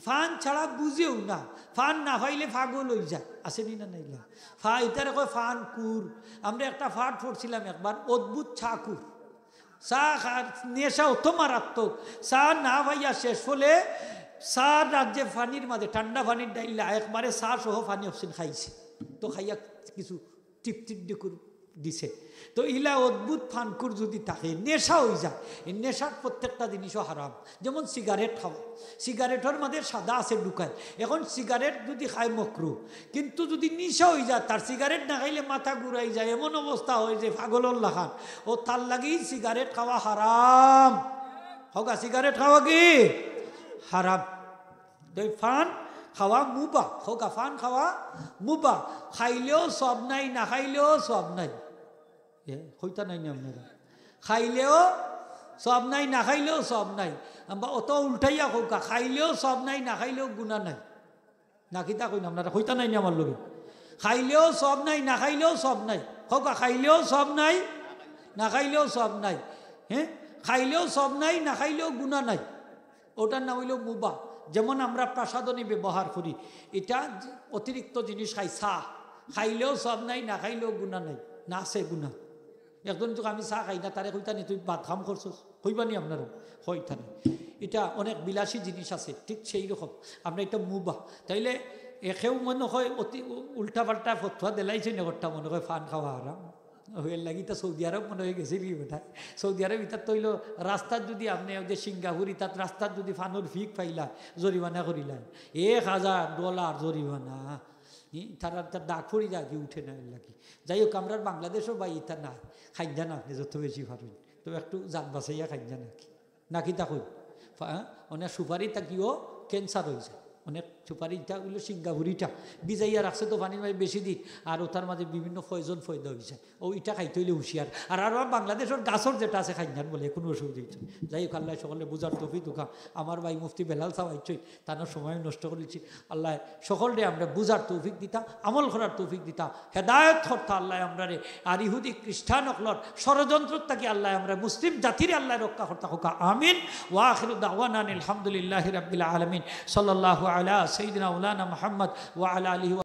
পান ছাড়া বুঝেও না, পান না পাইলে পাগল অইযায়, আছে নি না নাইলা? পা-, ইটারে কয় পান কুর। আমরা একটা পাঠ পড়ছিলাম একবার, অদ্ভুত চা কুর। চা খার নেশা অত মারাত্মক, চা না পাইয়া শেষ অইলে চার রাজ্যে পানির মাঝে, ঠান্ডা পানির ডাইল্লা, একবারে চা সহ পানি অকসিন খাইছে। তো খাইয়া কিছু তৃপ্তির ডুকুর দিছে। তো ইলা অদ্ভুত পানকুর যদি থাকে, নেশা অইযায়, এই নেশার প্রত্যেকটা জিনিসও হারাম। যেমন সিগারেট খাওয়া, সিগারেটর মাঝে সাদা আছে ঢুকায়। এখন সিগারেট যদি খায় মকরু, কিন্তু যদি নিশা অইযায়, তার সিগারেট না খাইলে মাথা ঘুরাই যায়, এমন অবস্থা হয় যে পাগলর লাখান, ও তার লাগি সিগারেট খাওয়া হারাম। কউক্কা, সিগারেট খাওয়া কি হারাম? তো পান খাওয়া মুবাহ, কউক্কা, পান খাওয়া মুবাহ, খাইলেও সওয়াব নাই, না খাইলেও সওয়াব নাই। এ, কইতা নাই নি আপনারা? খাইলেও সওয়াব নাই, না খাইলেও সওয়াব নাই। আমরা অত উল্টাইয়া কউক্কা, খাইলেও সওয়াব নাই, না খাইলেও গুনা নাই। না কিতা কইন আপনারা? কইতা নাই নি আমার লগে? খাইলেও সওয়াব নাই, না খাইলেও সওয়াব নাই। কউক্কা, খাইলেও সওয়াব নাই, না খাইলেও সওয়াব নাই। হ্যাঁ, খাইলেও সওয়াব নাই, না খাইলেও গুনা নাই। অটার নাম অইলো মুবাহ। যেমন আমরা প্রসাধনী ব্যবহার করি, ইটা অতিরিক্ত জিনিস খাই, চা, খাইলেও সওয়াব নাই, না খাইলেও গুনা নাই, না আছে গুনা। একজন যদি আমি চা খাই না, তারে কইতা নি, "তুই বাদ কাম করছস?" কইবা নি আপনারা? কইতা নি। ইটা অনেক বিলাসী জিনিস আছে, ঠিক সেই রকম। আমরা ইটা মুবাহ, তাইলে একেও মনে হয় অতি উ-, উল্টা পাল্টা ফতোয়া দিলাইছে না, করতা মনে হয় ফান খাওয়া হারাম। এর লাগি তো সৌদি আরব মনে হয় গেছিল কি বেটা। সৌদি আরব ইতাত তো অইলো রাস্তাত যদি আপনে ওই যে সিঙ্গাপুর ইতাত রাস্তাত যদি ফানর ফিক পাইলা, জরিমানা করিলা, এক হাজার ডলার জরিমানা। ই, তারা তার ডাক পড়ি যায় কি উঠে না এর লাগি। যাই হোক, আমরার বাংলাদেশও ভাই ইতা নাই, খাইন যান আপনে যত বেশি পারইন, তো একটু জাত বাঁচাইয়া খাইন যান নাকি। নাকি তা কই? ফা-, অনেক সুপারি থাকিও ক্যান্সার অই যায়। অনেক সুপারি ইটা অইলো সিঙ্গাপুরিটা, ভিজাইয়া রাখছে তো পানির মাঝে বেশি দিন, আর ওটার মাঝে বিভিন্ন পয়জন পয়দা অই যায়। ও ইটা খাইতে অইলে হুঁশিয়ার। আর, আর আমার বাংলাদেশর গাছর যেটা আছে খাইন যান বলে, কোনো অসুবিধা অইতো না। যাই হোক, আল্লায় সকলরে বুঝার তৌফিক দেউক্কা। আমার ভাই মুফতি বেলাল সাব আইছইন, তানর সময় নষ্ট করিলিছি। আল্লায় সকলরে আমরারে বুঝার তৌফিক দিতা, আমল করার তৌফিক দিতা, হেদায়েত করতা আল্লায় আমরারে। আর ইহুদি খ্রিস্টান অকলর ষড়যন্ত্র থাকি আল্লায় আমরারে মুসলিম জাতিরে আল্লায় রক্ষা করতা কউক্কা। আমিন। ওয়া আখিরু দাওয়ানা আনিল হামদুলিল্লাহি রাব্বিল আলামিন। সাল্লাল্লাহু আলা সাইয়্যিদিনা মাওলানা মুহাম্মদ ওয়া আলা আলিহি ওয়া